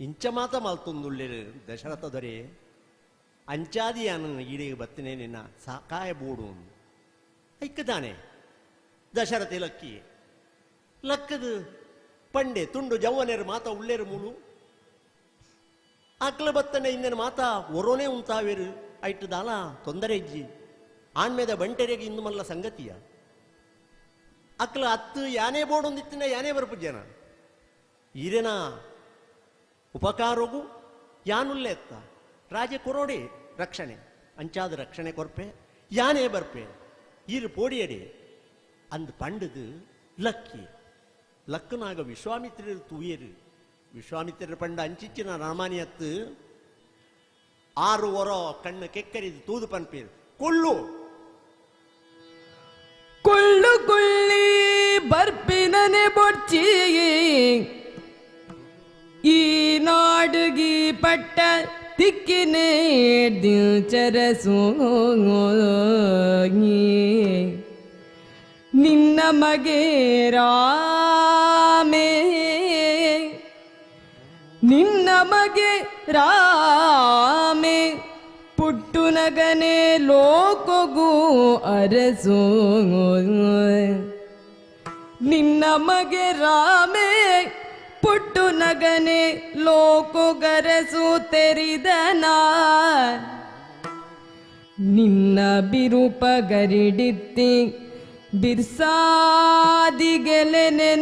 ಇಂಚ ಮಾತ ಮಲ್ತೊಂದುಳ್ಳೇರು ದಶರಥ ದೊರೆ ಅಂಚಾದಿಯಾನ ಈಡೆಗೆ ಬತ್ತಿನೇ ನಿನ್ನ ಸಾಕಾಯ ಬೋಡು ಐಕ್ಕದಾನೆ ದಶರಥೆ ಲಕ್ಕಿ ಲಕ್ಕದು ಪಂಡೆ ತುಂಡು ಜವ್ವನೇರು ಮಾತ ಉಳ್ಳೇರು ಮೂಲು ಆಕ್ಲ ಬತ್ತನೆ ಇಂದನ ಮಾತ ಒರೋನೇ ಉಂತಾವೇರು ಐಟು ದಾಲ ತೊಂದರೆ ಇಜ್ಜಿ ಆಣ್ಮೇದ ಬಂಟೆರೆಗೆ ಇಂದು ಮಲ್ಲ ಸಂಗತಿಯ ಅಕ್ಲ ಅತ್ತು ಯಾನೇ ಬೋಡೊಂದಿತ್ತಿನ ಯಾನೇ ಬರಪು ಜನ ಈರೇನ ಉಪಕಾರೋಗು ಯಾನುಲ್ಲೆ ಎತ್ತ ರಾಜ ಕೊರೋಡೆ ರಕ್ಷಣೆ ಅಂಚಾದ ರಕ್ಷಣೆ ಕೊರ್ಪೆ ಯಾನೇ ಬರ್ಪೆ ಈರು ಪೋಡಿಯಡೆ ಅಂದ್ ಪಂಡದು ಲಕ್ಕಿ ಲಕ್ಕನಾಗ ವಿಶ್ವಾಮಿತ್ರರು ತೂಯರು ವಿಶ್ವಾಮಿತ್ರರ ಪಂಡ ಅಂಚಿಚ್ಚಿನ ರಾಮಾನಿಯತ್ತು ಆರು ಒರ ಕಣ್ಣು ಕೆಕ್ಕರಿದು ತೂದು ಪನ್ಪೇರು ಕೊಳ್ಳು ಕುಳ್ಳು ಕುಳ್ಳಿ ಬರ್ಪಿನನೆ ಬೊಡ್ಚಿ ಈ ನಾಡುಗಿ ಪಟ್ಟ ತಿಕ್ಕಿನೇ ಚರಸೋ ನಿನ್ನ ಮಗೆ ರಾಮೇ ನಿನ್ನ ಮಗೆ ರಾಮೇ ಪುಟ್ಟು ನಗನೆ ಲೋಕಗೂ ಅರಸೋ. ನಿನ್ನ ಮಗೆ ರಾಮೇ ಪುಟ್ಟು ನಗನೆ ಲೋಕುಗರಸು ತೆರಿದನ ನಿನ್ನ ಬಿರುಪಗರಿಡಿತ್ತಿ ಬಿರ್ಸಾದಿಗೆಲೆನೆ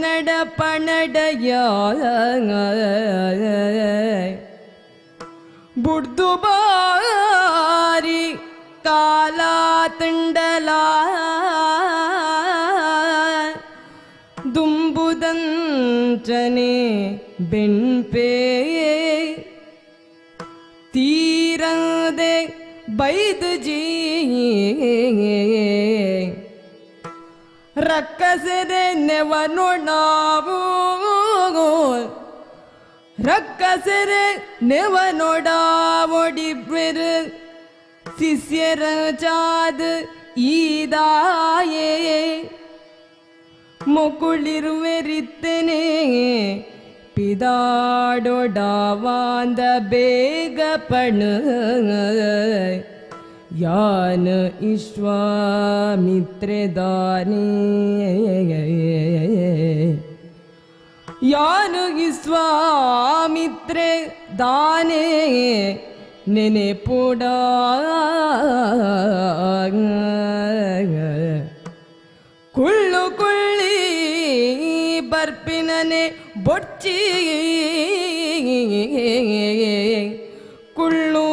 ನಡಪಣಡಯ ಬುಡ್ದು ಬಾರಿ ಕಾಲ ತಂಡಲ ದುಂಬುದಂಚನೆ ಬೆಣ್ಪೇ ತೀರದೆ ಬೈದು ಜೀ ರಕ್ಕಸರೆ ನೆವನೊಡಾವು ರಕ್ಕಸರೆ ನೆವನೊಡಾವೊಡಿಬ್ವೆರು ಶಿಷ್ಯರ ಚಾದ ಈದಾಯೇ ಮೊಕುಳಿರುವೆರಿತ್ತನೆ ಪಿದಾಡೊಡಾವಾಂದ ಬೇಗ ಪಣ ಯಾನ ವಿಶ್ವಾಮಿತ್ರೆದಾನೆ ಯಾನು ವಿಶ್ವಾಮಿತ್ರೆ ದಾನೆ ನೆನೆಪುಡ ಕುಳ್ಳು ಕುಳ್ಳಿ ಬರ್ಪಿನನೆ ಬೊಚ್ಚಿ ಕುಳ್ಳು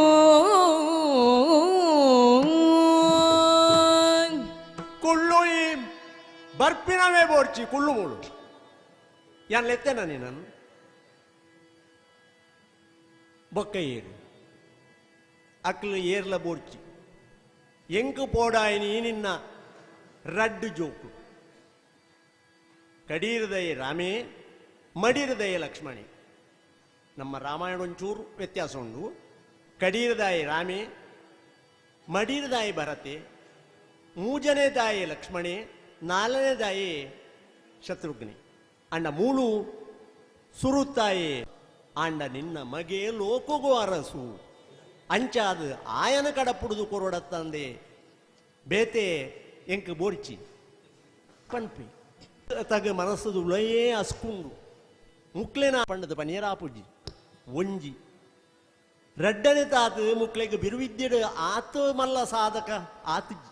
ಕುಳ್ಳು ಈ ಬರ್ಪಿನವೇ ಬೋರ್ಚಿ ಕುಳ್ಳು ಮುಳು ಯಾನ್ ಲೆತ್ತೇನ ನೀನನ್ನು ಬೊಕ್ಕ ಏರು ಅಕ್ಲು ಏರ್ಲ ಬೋರ್ಚಿ ಎಂಕು ಪೋಡಾಯಿನಿ ನಿನ್ನ ರಡ್ಡು ಜೋಕು ಕಡೀರದಯ ರಾಮೇ ಮಡಿರದಯ ಲಕ್ಷ್ಮಣಿ. ನಮ್ಮ ರಾಮಾಯಣ ಒಂಚೂರು ವ್ಯತ್ಯಾಸ ಉಂಟು. ಕಡೀರದಾಯಿ ರಾಮೇ ಮಡಿರದಾಯಿ ಭರತೆ ಮೂಜನೇ ದಾಯಿ ಲಕ್ಷ್ಮಣೆ ನಾಲ್ನೇ ದಾಯಿ ಶತ್ರುಘ್ನೆ. ಅಂಡ ಮೂಳು ಸುರುತ್ತಾಯೇ ಆಂಡ ನಿನ್ನ ಮಗೆ ಲೋಕಗೂ ಅರಸು ಅಂಚಾದ ಆಯನ ಕಡಪುಡುದು ಕೊರೊಡತ್ತಂದೆ ಬೇತೆ ಎಂಕ್ ಬೋರ್ಚಿ ಪಣ್ಪಿ ತಗ ಮನಸ್ಸದು ಉಳಯೇ ಅಸ್ಕುಂಡು ಮುಕ್ಲೆನ ಪಂಡದ ಪನಿಯರಾಪುಜಿ ಒಂಜಿ ರಡ್ಡನೆ ತಾತ ಮುಕ್ಲೆಗ್ ಬಿರುವಿದ್ಯಡು ಆತ ಮಲ್ಲ ಸಾಧಕ ಆತುಜಿ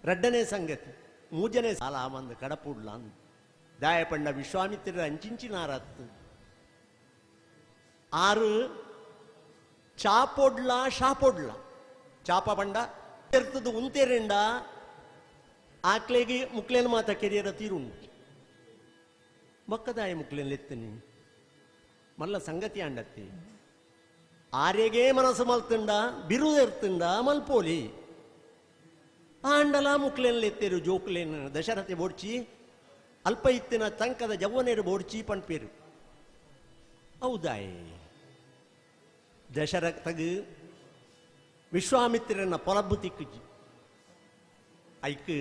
ರಡ್ಡನೆ ಸಂಗತಿ ಮೂಜನೆ ಸಾಲ ಮಂದ ಕಡಪುಡ್ಲ ದಾಯ ಪಂಡ ವಿಶ್ವಾಮಿತ್ರ ಅಂಚಿಂಚಿನಾರತ್ತು ಆರು ಚಾಪೊಡ್ಲ ಶಾಪೊಡ್ಲ ಚಾಪ ಪಂಡ ಎರ್ತದು ಉಂತೆರೆಂಡ ಆಕ್ಲೆಗೆ ಮುಕ್ಲೇನ ಮಾತ ಕೆರಿಯರ ತೀರುಂಡು ಮಕ್ಕದಾಯ ಮುಕ್ಲೇನ್ ಲೆತ್ತನಿ ಮಲ್ಲ ಸಂಗತಿ ಅಂಡತ್ತಿ ಆರ್ಯಗೆ ಮನಸ್ಸು ಮಲ್ತುಂಡ ಬಿರುದೆರ್ತುಂಡ ಮಲ್ಪೋಲಿ ಆಂಡಲ ಮುಕ್ಲೇನ್ ಲೆತ್ತೇರು ಜೋಕ್ಲೇನ್ ದಶರಥೆ ಬೋಡ್ಚಿ ಅಲ್ಪ ಇತ್ತಿನ ತಂಕದ ಜವ್ವನೇರು ಬೋಡ್ಚಿ ಪಣ್ಪೇರು ಹೌದಾಯೇ ದಶರಥಗ್ ವಿಶ್ವಾಮಿತ್ರನ ಪೊಲಬ್ಬು ತಿಕ್ಕುಜಿ ಐಕ್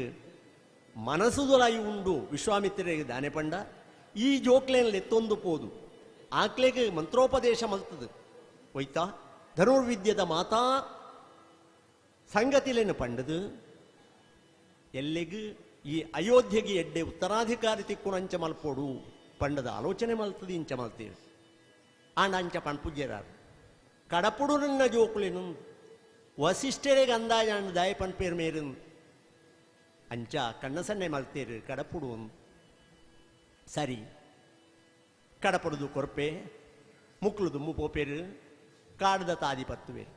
ಮನಸ್ಸುದೊಲಾಯಿ ಉಂಡು ವಿಶ್ವಾಮಿತ್ರರಿಗೆ ದಾನೆ ಪಂಡ ಈ ಜೋಕ್ಲೇನ್ ಲೆತ್ತೊಂದು ಪೋದು ಆಕ್ಲೆಗೆ ಮಂತ್ರೋಪದೇಶ ಮಲ್ತದು ಒಯ್ತಾ ಧನುರ್ವಿದ್ಯದ ಮಾತಾ ಸಂಗತಿಲೇನು ಪಂಡದು ಎಲ್ಲಿಗೆ ಈ ಅಯೋಧ್ಯೆಗೆ ಎಡ್ಡೆ ಉತ್ತರಾಧಿಕಾರಿ ತಿಕ್ಕುನಂಚ ಮಲ್ಪೋಡು ಪಂಡದ ಆಲೋಚನೆ ಮಲ್ತದು ಇಂಚ ಮಲ್ತೇವೆ ಆಂಡ ಅಂಚ ಪಣ್ಪುಜ್ಯರಾರು ಕಡಪುಡು ನನ್ನ ಜೋಕುಲೇನು ವಸಿಷ್ಠರಿಗೆ ಅಂದಾಜಾಂಡ ದಾಯ ಪಣ್ಪೇರು ಮೇರು ಅಂಚ ಕಣ್ಣಸನ್ನೆ ಮಲ್ತೇರು ಕಡಪುಡು ಸರಿ ಕಡಪುಡುದು ಕೊರ್ಪೆ ಮುಕ್ಲು ದುಮ್ಮು ಪೋಪೇರು ಕಾಡ್ದ ತಾದಿ ಪತ್ತುವೇರು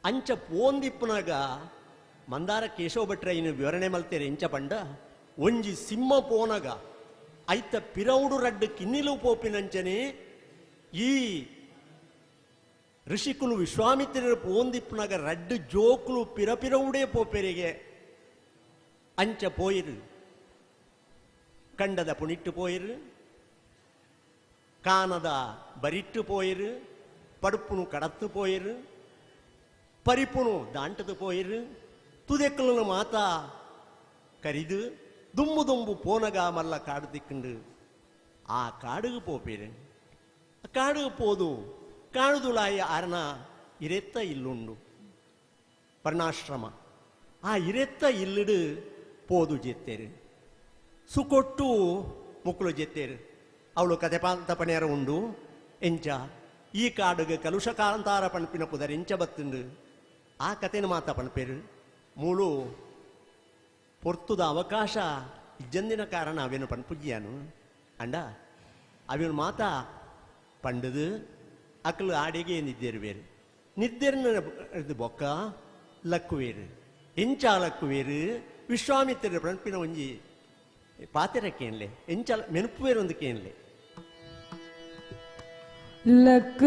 ಅಂಚ ಪೋಂದಿಪ್ಪುನಾಗ ಮಂದಾರ ಕೇಶವ ಭಟ್ರ ಇನ್ನು ವಿವರಣೆ ಮಲ್ತೇರೆ ಎಂಚ ಪಂಡ ಒಂಜಿ ಸಿಂಹ ಪೋನಗ ಐತ ಪಿರೌಡು ರಡ್ಡು ಕಿನ್ನಿಲು ಪೋಪಿನಂಚನೆ ಈ ಋಷಿಕುಲು ವಿಶ್ವಾಮಿತ್ರರು ಪೋಂದಿಪ್ಪುನಾಗ ರಡ್ಡು ಜೋಕುಲು ಪಿರಪಿರೌಡೇ ಪೋಪೆರಿಗೆ ಅಂಚ ಪೋಯಿರು ಕಂಡದ ಪುಣಿಟ್ಟು ಪೋಯಿರು ಕಾನದ ಬರಿಟ್ಟು ಪೋಯಿರು ಪಡುಪುನು ಕಡತ್ತು ಪೋಯಿರು ಪರಿಪುನು ದಾಂಟದು ಪೋಯಿರು ತುದೆಕ್ಕಲನು ಮಾತಾ ಕರಿದು ದುಂಬು ದುಂಬು ಪೋನಗ ಮಲ್ಲ ಕಾಡು ತಿಕ್ಕಂಡು ಆ ಕಾಡುಗೆ ಪೋಪೇರು ಕಾಡುಗೆ ಪೋದು ಕಾಡುದುಲಾಯ ಅರಣ ಇರೆತ್ತ ಇಲ್ಲುಂಡು ವರ್ಣಾಶ್ರಮ ಆ ಇರೆತ್ತ ಇಲ್ಲಿಡು ಪೋದು ಜೆತ್ತೇರು. ಸುಕೊಟ್ಟು ಮುಕ್ಕುಲು ಜೆತ್ತೇರು ಅವಳು ಕತೆ ಪಾಂತ ಪಣಿಯರ ಉಂಡು ಎಂಚ ಈ ಕಾಡುಗೆ ಕಲುಷ ಕಾಂತಾರ ಪಣಪಿನ ಪುದರ್ ಎಂಚ ಬತ್ತುಂಡು ಆ ಕತೆನ ಮಾತ ಪಣಪೇರು ಮೂಲು ಪೊರ್ತುದ ಅವಕಾಶ ಇಜ್ಜಂದಿನ ಕಾರಣ ಅವೇನು ಪನ್ಪುಜ್ಜಿಯಾನು ಅಂಡ ಅವೇನು ಮಾತ ಪಂಡದು ಅಕ್ಲು ಆಡಿಗೆ ನಿದ್ದೇರು ನಿದ್ದೆರ್ನ ಇದು ಬೊಕ್ಕ ಲಕ್ಕುವೇರು ಎಂಚ ಲಕ್ಕುವೇರು ವಿಶ್ವಾಮಿತ್ರರ ಪಣಪಿನ ಒಂಜಿ ಪಾತೆರಕ್ಕೇನ್ಲೆ ಎಂಚ ಮೆನುಪುವೇರು ಒಂದು ಕೇನ್ಲೆ ಲಕ್ಕ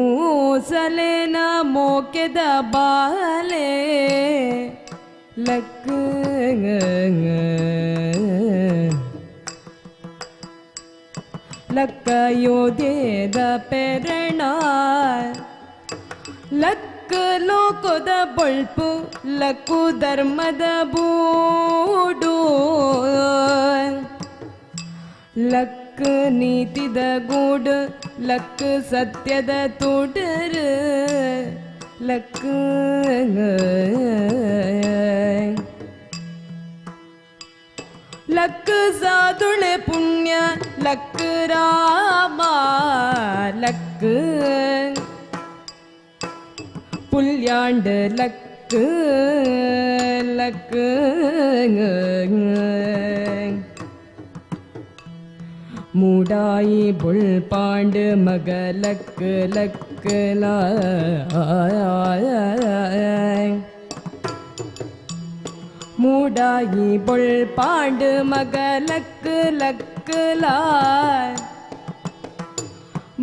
ಕೌಸಲೇನ ಮೋಕೆದ ಬಾಲೆ ಲಕ್ಕ ಲಕ್ಕ ಯೋಧೇದ ಪೆರಣ ಲಕ್ಕ ಲೋಕದ ಬೊಳ್ಪು ಲಕ್ಕು ಧರ್ಮದ ಬೂಡು ಲಕ್ಕ ನೀತಿದ ಗೂಡು ಲಕ್ಕ ಸತ್ಯದ ತೋಟರು ಲಕ್ಕ ಲಕ್ಕ ಸಾಧುಳೆ ಪುಣ್ಯ ಲಕ್ಕ ರಾಮ ಲಕ್ಕ புல்யாண்டு லக்கு லக்கு மூடாயி புல் பாண்டு மக லக்கு லக்கு மூடாயி புல் பாண்டு மக லக்கு லக்கு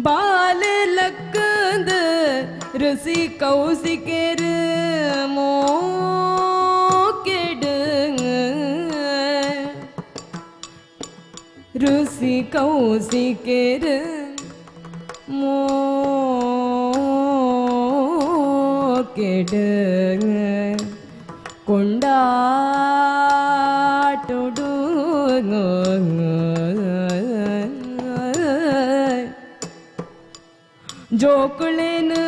பால் லக்குந்து ಋಷಿ ಕೌಶಿಕೆರು ಮೋಕೆಡು ಋಷಿ ಕೌಶಿಕೆರು ಮೋಕೆಡು ಕೊಂಡಾಟುಡು ಜೋಕುಳೇನು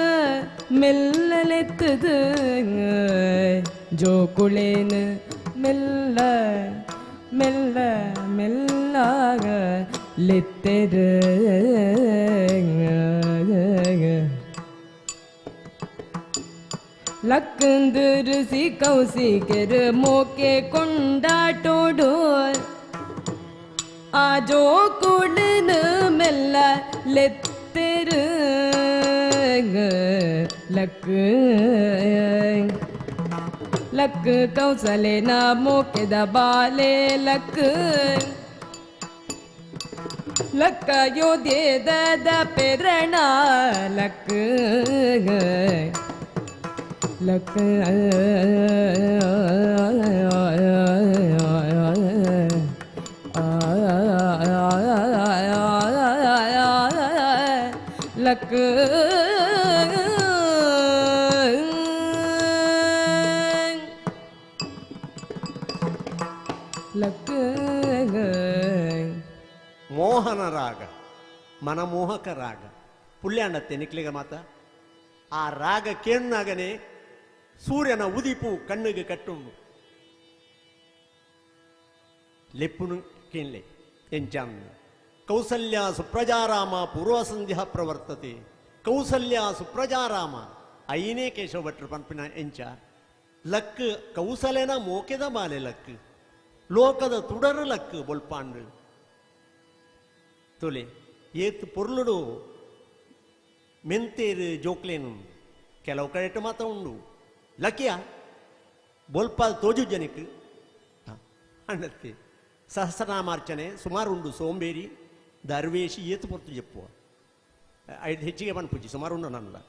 ಮೆಲ್ಲಲೆತ್ತದು ಜೋಕುಳೇನು ಮೆಲ್ಲ ಮೆಲ್ಲ ಮೆಲ್ಲಾಗ ಲೆತ್ತೆರು ಲಕ್ಕಂದು ಋಷಿ ಕೌಶಿಕರು ಮೋಕೆ ಕೊಂಡಾಟೋಡು ಆ ಜೋಕುಳನು ಮೆಲ್ಲ ಲೆತ್ತೆರು ಲಕ್ಕ ಲಕ್ಕ ಕೌಸಲೇನ ಮೋಕೆದ ಬಾಲೆ ಲಕ್ಕ ಲಕ್ಕ ಯೋಧೇದ ಪೆರಣ ಲಕ್ಕ ಲಕ್ಕ ಲಕ್ಕ ಲಕ್ಕ ಮೋಹನ ರಾಗ ಮನಮೋಹಕ ರಾಗ ಪುಲ್ಯಾಂಡತ್ತೆ ನಿಕ್ಲಿಗ ಮಾತ ಆ ರಾಗ ಕೇಣ್ಣಾಗನೆ ಸೂರ್ಯನ ಉದಿಪು ಕಣ್ಣಿಗೆ ಕಟ್ಟುಂಡು ಲೆಪ್ಪುನು ಕೇನ್ಲೆ ಎಂಚಾನ್ ಕೌಸಲ್ಯ ಸುಪ್ರಜಾರಾಮ ಪೂರ್ವಸಂಧ್ಯಾ ಪ್ರವರ್ತತೆ ಕೌಸಲ್ಯ ಸುಪ್ರಜಾರಾಮ ಐನೇ ಕೇಶವ ಭಟ್ರು ಪಂಪಿನ ಎಂಚ ಲಕ್ ಕೌಸಲೇನ ಮೋಕೆದ ಬಾಲೆ ಲಕ್ ಲೋಕದ ತುಡರು ಲಕ್ ಬೊಲ್ಪಾಂಡು ತೊಲೆ ಏತ್ ಪೊರ್ಲುಡು ಮೆಂತೇರು ಜೋಕ್ಲೇನು ಕೆಲವು ಕಡೆಟ್ ಮಾತ್ರ ಉಂಡು ಲಕಿಯ ಬೊಲ್ಪಾದ ತೋಜು ಜನಕ್ಕೆ ಅಣ್ಣತ್ತೆ ಸಹಸ್ರನಾಮಾರ್ಚನೆ ಸುಮಾರು ಉಂಡು ಸೋಂಬೇರಿ ದರ್ವೇಶಿ ಏತು ಪೊರ್ತು ಜೆಪ್ಪುವ ಐದು ಹೆಚ್ಚಿಗೆ ಪನ್ಪುಜಿ ಸುಮಾರು ಉಂಡು ನನ್ನಲ್ಲ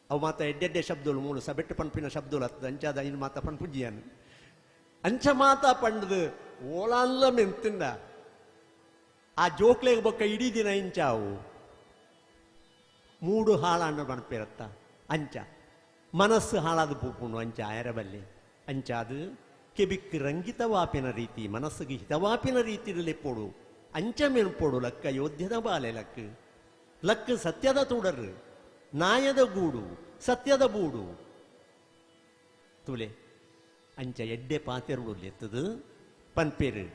ಅವು ಮಾತ ಎಡ್ಡೆಡ್ಡೆ ಶಬ್ದಗಳು ಮೂಲು ಸಬೆಟ್ಟು ಪನ್ಪಿನ ಶಬ್ದಗಳು ಹತ್ತದ ಅಂಚಾದ ಐನು ಮಾತ ಪನ್ಪುಜಿಯಾನು ಅಂಚ ಮಾತ ಪಂಡದು ಓಲಾನ್ಲ ಮೆಂತಿಂದ ಆ ಜೋಕ್ಲೆಗ್ ಬೊಕ್ಕ ಇಡೀ ದಿನ ಇಂಚಾವು ಮೂಡು ಹಾಳಾಂಡ ಪನ್ಪಿರತ್ತ ಅಂಚ ಮನಸ್ಸು ಹಾಳಾದ ಪೂಪುಂಡು ಅಂಚ ಆಯರಬಲ್ಲಿ ಅಂಚಾದು ಕೆಬಿಕ್ ರಂಗಿತವಾಪಿನ ರೀತಿ ಮನಸ್ಸಿಗೆ ಹಿತವಾಪಿನ ರೀತಿಯಲ್ಲಿ ಪೋಡು ಅಂಚ ಮೆನ್ಪೋಡು ಲಕ್ಕ ಯೋಧ್ಯದ ಬಾಲೆ ಲಕ್ ಲಕ್ ಸತ್ಯದ ತುಡರು ನಾಯದ ಗೂಡು ಸತ್ಯದ ಬೂಡು ತುಲೆ ಅಂಚ ಎಡ್ಡೆ ಪಾತೆರುಡು ಲೆತ್ತದು ಪನ್ಪೇರು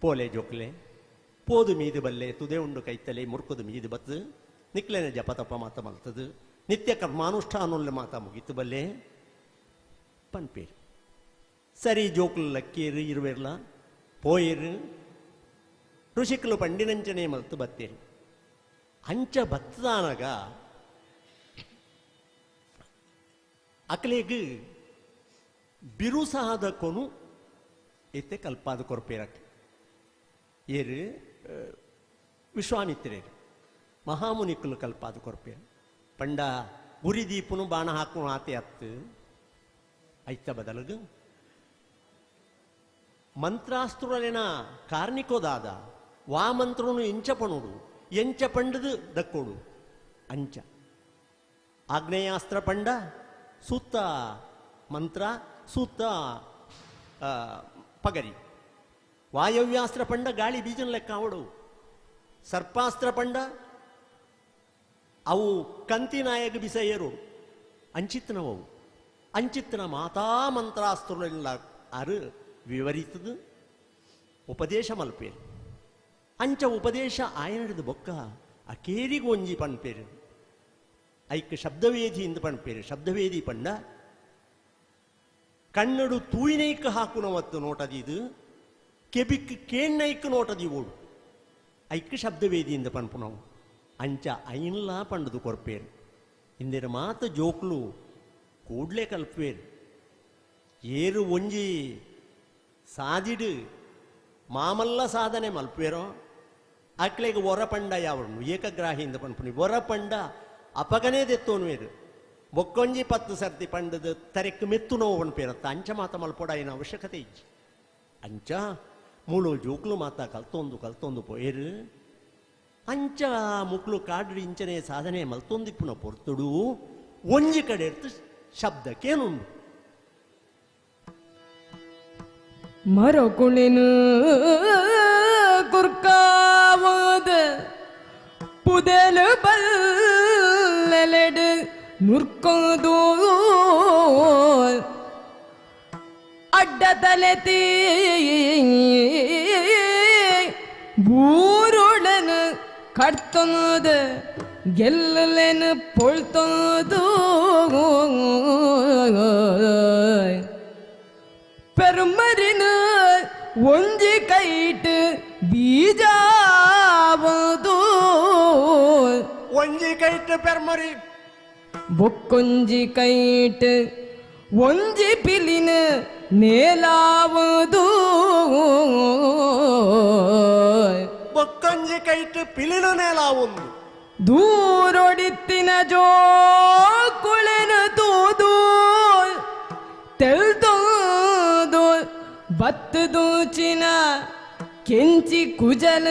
ಪೋಲೆ ಜೋಕ್ಲೆ ಪೋದು ಮೀದು ಬಲ್ಲೆ ತುದೆ ಉಂಡು ಕೈತಲೆ ಮುರ್ಕುದು ಮೀದು ಬತ್ತು ನಿಕ್ಲೆನ ಜಪತಪ ಮಾತ ಮಲ್ತದು ನಿತ್ಯ ಕರ್ಮಾನುಷ್ಠಾನೊಲ್ಲ ಮಾತ ಮುಗಿತು ಬಲ್ಲೆ ಪನ್ಪೇರು ಸರಿ ಜೋಕ್ಲು ಲಕ್ಕೇರು ಇರುವೆರ್ಲ ಪೋಯರು ಋಷಿಕಲು ಪಂಡಿನಂಚನೆ ಮಲ್ತು ಬತ್ತೇರು ಅಂಚ ಬತ್ತದಾನಗ ಅಕ್ಲೆಗ್ ಬಿರುಸಾದ ಕೊನು ಇತ್ತೆ ಕಲ್ಪಾದ ಕೊರ್ಪೇರಕ್ ಏರು ವಿಶ್ವಾಮಿತ್ರೇರು ಮಹಾಮುನಿಕುಲು ಕಲ್ಪಾದ ಕೊರ್ಪೇರು ಪಂಡ ಗುರಿ ದೀಪನು ಬಾಣ ಹಾಕು ಆತೆ ಅತ್ತು ಐತ ಬದಲಗು ಮಂತ್ರಾಸ್ತ್ರುಲೆನ ಕಾರ್ಣಿಕೋದಾದ ವಾ ಮಂತ್ರನು ಎಂಚ ಪಣುಡು ಎಂಚ ಪಂಡದು ದಕ್ಕೋಡು ಅಂಚ ಆಗ್ನೇಯಾಸ್ತ್ರ ಪಂಡ ಸೂತ್ತ ಮಂತ್ರ ಸೂತ್ತ ಪಗರಿ ವಾಯವ್ಯಾಸ್ತ್ರ ಪಂಡ ಗಾಳಿ ಬೀಜನ ಲೆಕ್ಕ ಅವಡು ಸರ್ಪಾಸ್ತ್ರ ಪಂಡ ಅವು ಕಂತಿನಾಯಕ ಬಿಸೆಯರು ಅಂಚಿತ್ತನವು ಅಂಚಿತ್ತನ ಮಾತಾ ಮಂತ್ರಾಸ್ತ್ರುಲೆಲ್ಲ ಅರು ವಿವರಿತದು ಉಪದೇಶ ಮಲ್ಪೇರು ಅಂಚ ಉಪದೇಶ ಆಯನಡಿದ ಬೊಕ್ಕ ಅಕೇರಿಗೂ ಒಂಜಿ ಪಣ್ಪೇರು ಐಕ್ ಶಬ್ದವೇಧಿ ಇಂದು ಪಣ್ಪೇರು ಶಬ್ದವೇಧಿ ಪಂಡ ಕಣ್ಣಡು ತೂಯಿನೈಕ್ ಹಾಕುನವತ್ತು ನೋಟದಿದು ಕೆಬಿಕ್ ಕೇಣ್ಣೈಕ್ ನೋಟದಿ ಓಡು ಐಕ್ ಶಬ್ದವೇದಿಯಿಂದ ಪನ್ಪುನವು ಅಂಚ ಐನ್ಲಾ ಪಂಡದು ಕೊರ್ಪೇರು ಇಂದಿರ ಮಾತ ಜೋಕ್ಲು ಕೂಡ್ಲೆ ಕಲ್ಪೇರು ಏರು ಒಂಜಿ ಸಾದಿಡು ಮಾಮಲ್ಲ ಸಾಧನೆ ಮಲ್ಪೇರೋ ಅಕ್ಲೆಗ್ ಒರಪಂಡ ಯಾವನು ಏಕಗ್ರಾಹಿಯಿಂದ ಪನ್ಪುನಿ ಒರಪಂಡ ಅಪಗನೇ ದೆತ್ತೋನು ಬೊಕ್ಕೊಂಜಿ ಪತ್ತು ಸರ್ತಿ ಪಂಡದ ತರೆಕ್ ಮೆತ್ತು ನೋವು ಪನ್ಪೇರತ್ತ ಅಂಚ ಮಾತ ಮಲ್ಪೊಡಾಯಿನ ಅವಶ್ಯಕತೆ ಇಜ್ಜಿ ಅಂಚ ಮೂಳು ಜೋಕ್ಲು ಮಾತ ಕಲ್ತೊಂದು ಕಲ್ತೊಂದು ಪೋಯರು ಅಂಚ ಮುಕ್ಲು ಕಾಡು ಇಂಚನೆ ಸಾಧನೆ ಮಲ್ತೊಂದಿಪ್ಪುನ ಪೊರ್ತುಡು ಒಂಜಿ ಕಡೆ ಇರ್ತು ಶಬ್ದಕ್ಕೇನುಂಡು ಮರಕುಳಿನು ಕುರ್ಕಾವದ ಪುದೆಲು ಬಲ್ಲೆಲೆಡು ನುರ್ಕೊಂಡು ಅಡ್ಡ ತಲೆತಿ ಬೂರುಳನು ಕಡ್ತೊಂದು ಗೆಲ್ಲಲೆನು ಪೊಳ್ತೊಂದು பெருமரினு ஒஞ்சி கைட்டு ಬೀಜಾವದು ಒಂಜಿ ಕೈಟ್ ಪೆರ್ಮರಿ ಬೊಕ್ಕೊಂಜಿ ಕೈಟ್ ಒಂಜಿ ಪಿಲಿನ ನೇಲಾವದು ಬೊಕ್ಕೊಂಜಿ ಕೈಟ್ ಪಿಲಿನ ನೇಲಾವೊಂದು ದೂರೊಡಿತ್ತಿನ ಜೋಕುಳೆನ ತೂದು ತೆಲ್ದೋದು ಬತ್ತದೂಚಿನ ಕೆಂಚಿ ಕುಜಲ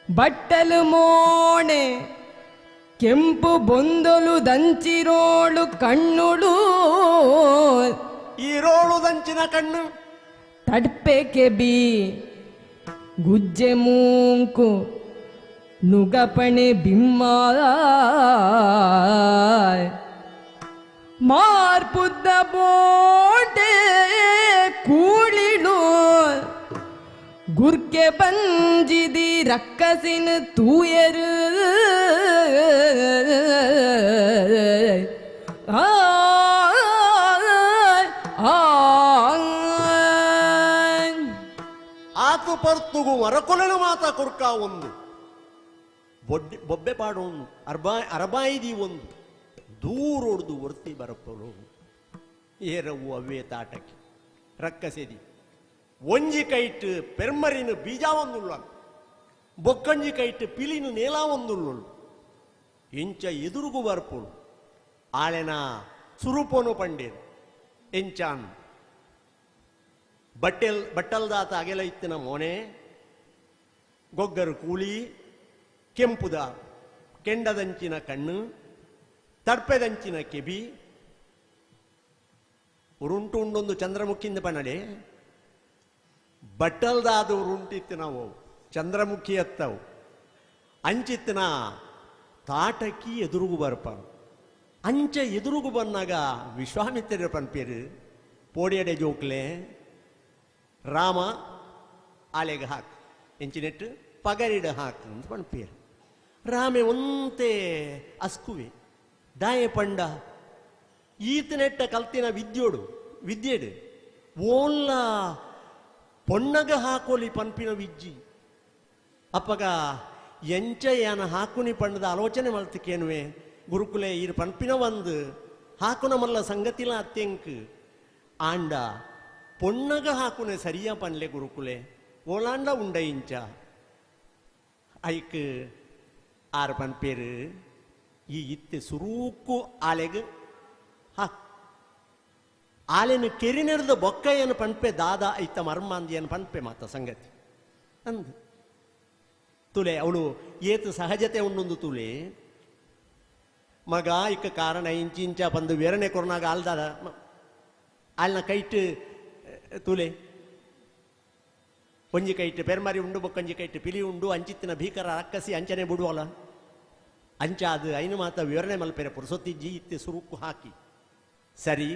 ಬಟ್ಟಲು ಮೋಣೆ ಕೆಂಪು ಬೊಂದಲು ದಂಚಿರೋಳು ಕಣ್ಣುಳು ಈರೋಳು ದಂಚಿನ ಕಣ್ಣು ತಡ್ಪೆ ಕೆಬಿ ಗುಜ್ಜೆ ಮೂಂಕು ನುಗಪಣೆ ಬಿಮ್ಮ ಮಾರ್ಪುದ್ದ ಬೋಟೆ ಕೂಳಿಳು ಗುರ್ಕೆ ಬಂಜಿದಿ ರಕ್ಕಸಿನ ತೂಯರು ಆ ಆತು ಪರ್ತುಗು ಮರಕೊಲೆನು ಮಾತ ಕುರ್ಕ ಒಂದು ಬೊಬ್ಬೆ ಪಾಡೋನು ಅರಬಾಯಿದಿ ಒಂದು ದೂರೊಡ್ದು ಒರ್ತಿ ಬರಪ್ಪಳು ಏರವು ಅವೇ ತಾಟಕ್ಕೆ ರಕ್ಕಸೆದಿ ಒಂಜಿ ಕೈಟ್ ಪೆರ್ಮರಿನ ಬೀಜ ಒಂದುಳ್ಳ ಬೊಕ್ಕಂಜಿ ಕೈಟ್ ಪಿಲಿನ ನೇಲ ಒಂದುಳ್ಳಳು ಎಂಚ ಎದುರುಗು ಬರ್ಪೋಳು ಆಳೆನ ಸುರೂಪೋನು ಪಂಡೇರು ಎಂಚಾನ್ ಬಟ್ಟಲ್ದಾತ ಅಗೆಲ ಇತ್ತಿನ ಮೋನೆ ಗೊಗ್ಗರು ಕೂಳಿ ಕೆಂಪುದ ಕೆಂಡದಂಚಿನ ಕಣ್ಣು ತಡ್ಪೆದಂಚಿನ ಕೆಬಿ ಉರುಂಟು ಉಂಡೊಂದು ಚಂದ್ರಮುಖಿಂದ ಪನಡೆ ಬಟ್ಟಲ್ದಾದ ಉರುಂಟಿತ್ತು ನಾವು ಚಂದ್ರಮುಖಿ ಅತ್ತವು ಅಂಚಿತ್ತಿನ Tataki ಎದುರುಗು ಬರ್ಪಾನು ಅಂಚ ಎದುರುಗು ಬಂದಾಗ ವಿಶ್ವಾಮಿತ್ರರ ಪನ್ಪೇರು ಪೋಡಿಯಡೆ ಜೋಕ್ಲೆ ರಾಮ ಆಲೆಗೆ ಹಾಕ್ ಎಂಚಿನೆಟ್ಟು ಪಗರಿಡ ಹಾಕು ಅಂತ ಪನ್ಪೇರು. ರಾಮೆ ಒಂತೆ ಅಸ್ಕುವೆ ದಾಯೆ ಪಂಡ ಈತನೆಟ್ಟ ಕಲ್ತಿನ ವಿದ್ಯೋಡು ವಿದ್ಯೆಡು ಓಲ್ಲ ಪೊಣ್ಣಗ ಹಾಕೋಲಿ ಪನ್ಪಿನ ವಿಜ್ಜಿ ಅಪ್ಪಗ ಎಂಚ ಯಾನ ಹಾಕುನಿ ಪಂಡದ ಆಲೋಚನೆ ಮಲ್ತಿಕೇನುವೆ ಗುರುಕುಲೆ ಇರು ಪನ್ಪಿನ ಒಂದು ಹಾಕುನ ಮಲ್ಲ ಸಂಗತಿಲ ಅತ್ಯಂಕ್ ಆಂಡ ಪೊಣ್ಣಗ ಹಾಕುನೆ ಸರಿಯ ಪನ್ಲೆ ಗುರುಕುಲೆ ಓಲಾಂಡ ಉಂಡ ಇಂಚ ಐಕ್ ಆರು ಪನ್ಪೇರು ಈ ಇತ್ತೆ ಸುರೂಕು ಆಲೆಗ್ ಹಾಕ್ ಆಲೆನು ಕೆರಿನೆರ್ದ ಬೊಕ್ಕಯ್ಯನ ಪನ್ಪೆ ದಾದ ಐತ ಮರ್ಮಾಂದಿಯನ್ ಪನ್ಪೆ ಮಾತ ಸಂಗತಿ ಅಂದ್ ತುಲೆ ಅವಳು ಏತು ಸಹಜತೆ ಉಂಡೊಂದು ತುಲೆ ಮಗ ಇಕ್ಕ ಕಾರಣ ಇಂಚಿಂಚ ಬಂದು ವೇರನೆ ಕೊರ್ನಾಗ ಆಲ್ದಾದ ಆಲ್ನ ಕೈಟ್ ತುಲೆ ಒಂಜಿ ಕೈಟ್ ಪೆರ್ಮರಿ ಉಂಡು ಬೊಕ್ಕಂಜಿ ಕೈಟ್ ಪಿಲಿ ಉಂಡು ಅಂಚಿತ್ತಿನ ಭೀಕರ ರಕ್ಕಸಿ ಅಂಚನೆ ಬಿಡುವಲ್ಲ ಅಂಚ ಅದು ಐನು ಮಾತ ವಿವರಣೆ ಮಲ್ಪೆರೆ ಪುರುಸೊತ್ತಿಜ್ಜಿ ಇತ್ತೆ ಸುರುಕು ಹಾಕಿ ಸರಿ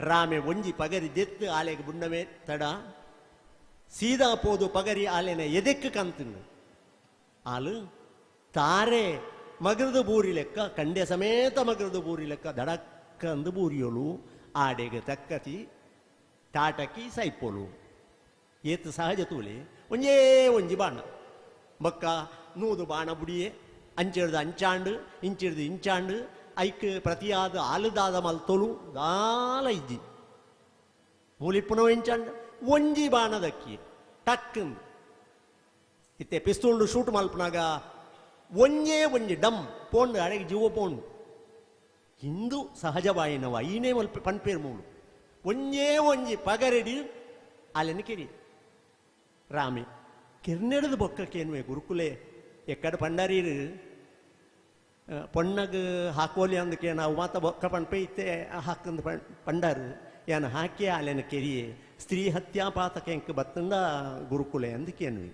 ರಾಮೆ ಒಂಜಿ ಪಗರಿ ದೆತ್ತು ಆಲೆಗೆ ಬುಣ್ಣವೇ ತಡ ಸೀದಾ ಪೋದು ಪಗರಿ ಆಲೆನ ಎದೆಕ್ಕು ಕಂತಿನ್ನು ಆಲು ತಾರೆ ಮಗರದ ಬೂರಿ ಲೆಕ್ಕ ಕಂಡೆ ಸಮೇತ ಮಗರದ ಬೂರಿ ಲೆಕ್ಕ ದಡಕ್ಕ ಅಂದು ಬೂರಿಯೋಳು ಆಡೆಗೆ ತಕ್ಕತಿ ತಾಟಕಿ ಸೈಪೋಲು ಏತು ಸಹಜ ತೂಲೆ ಒಂಜೇ ಒಂಜಿ ಬಾಣ ಬಕ್ಕ ನೂದು ಬಾಣ ಬುಡಿಯೆ ಅಂಚಿಡ್ದು ಅಂಚಾಂಡು ಇಂಚಿಡ್ದು ಇಂಚಾಂಡು ಐಕ್ ಪ್ರತಿಯಾದ ಆಲುದಾದ ಮಲ್ತೊಲು ದಾಲ ಇಜ್ಜಿ ಮೂಲಿಪ್ಪುನೋ ಇಂಚಾಂಡು ಒಂಜಿ ಬಾಣದಕ್ಕಿ ಟಕ್ಕಂದು ಇತ್ತೆ ಪಿಸ್ತೂಲ್ಡು ಶೂಟ್ ಮಲ್ಪನಾಗ ಒಂಜೇ ಒಂಜಿ ಡಮ್ ಪೋಂಡು ಅಡೆಗೆ ಜೀವ ಪೋಂಡು ಹಿಂದೂ ಸಹಜವಾಯಿನವ ಐನೇ ಮಲ್ಪ ಪನ್ಪೇರ್ ಮೂಲು ಒಂಜೇ ಒಂಜಿ ಪಗರೆಡಿ ಅಲೆನ ಕೆರಿ ರಾಮೆ ಕಿರ್ನೆಡ್ದು ಬೊಕ್ಕಕ್ಕೇನುವೆ ಗುರುಕುಲೆ ಎಕ್ಕಡ ಪಂಡರೀರು ಪೊಣ್ಣಗ್ ಹಾಕೋಲಿ ಅಂದಕ್ಕೆ ನಾವು ಮಾತ ಬೊಕ್ಕ ಪನ್ಪೆ ಇತ್ತೆ ಹಾಕಂದು ಪಂಡಾರು ಯಾನ ಹಾಕಿ ಆಲೆನ ಕೆರಿಯೆ ಸ್ತ್ರೀ ಹತ್ಯಾ ಪಾತಕ ಎಂಕ್ ಬತ್ತಂದ ಗುರುಕುಲೆ ಅಂದಕ್ಕೇನುವೆ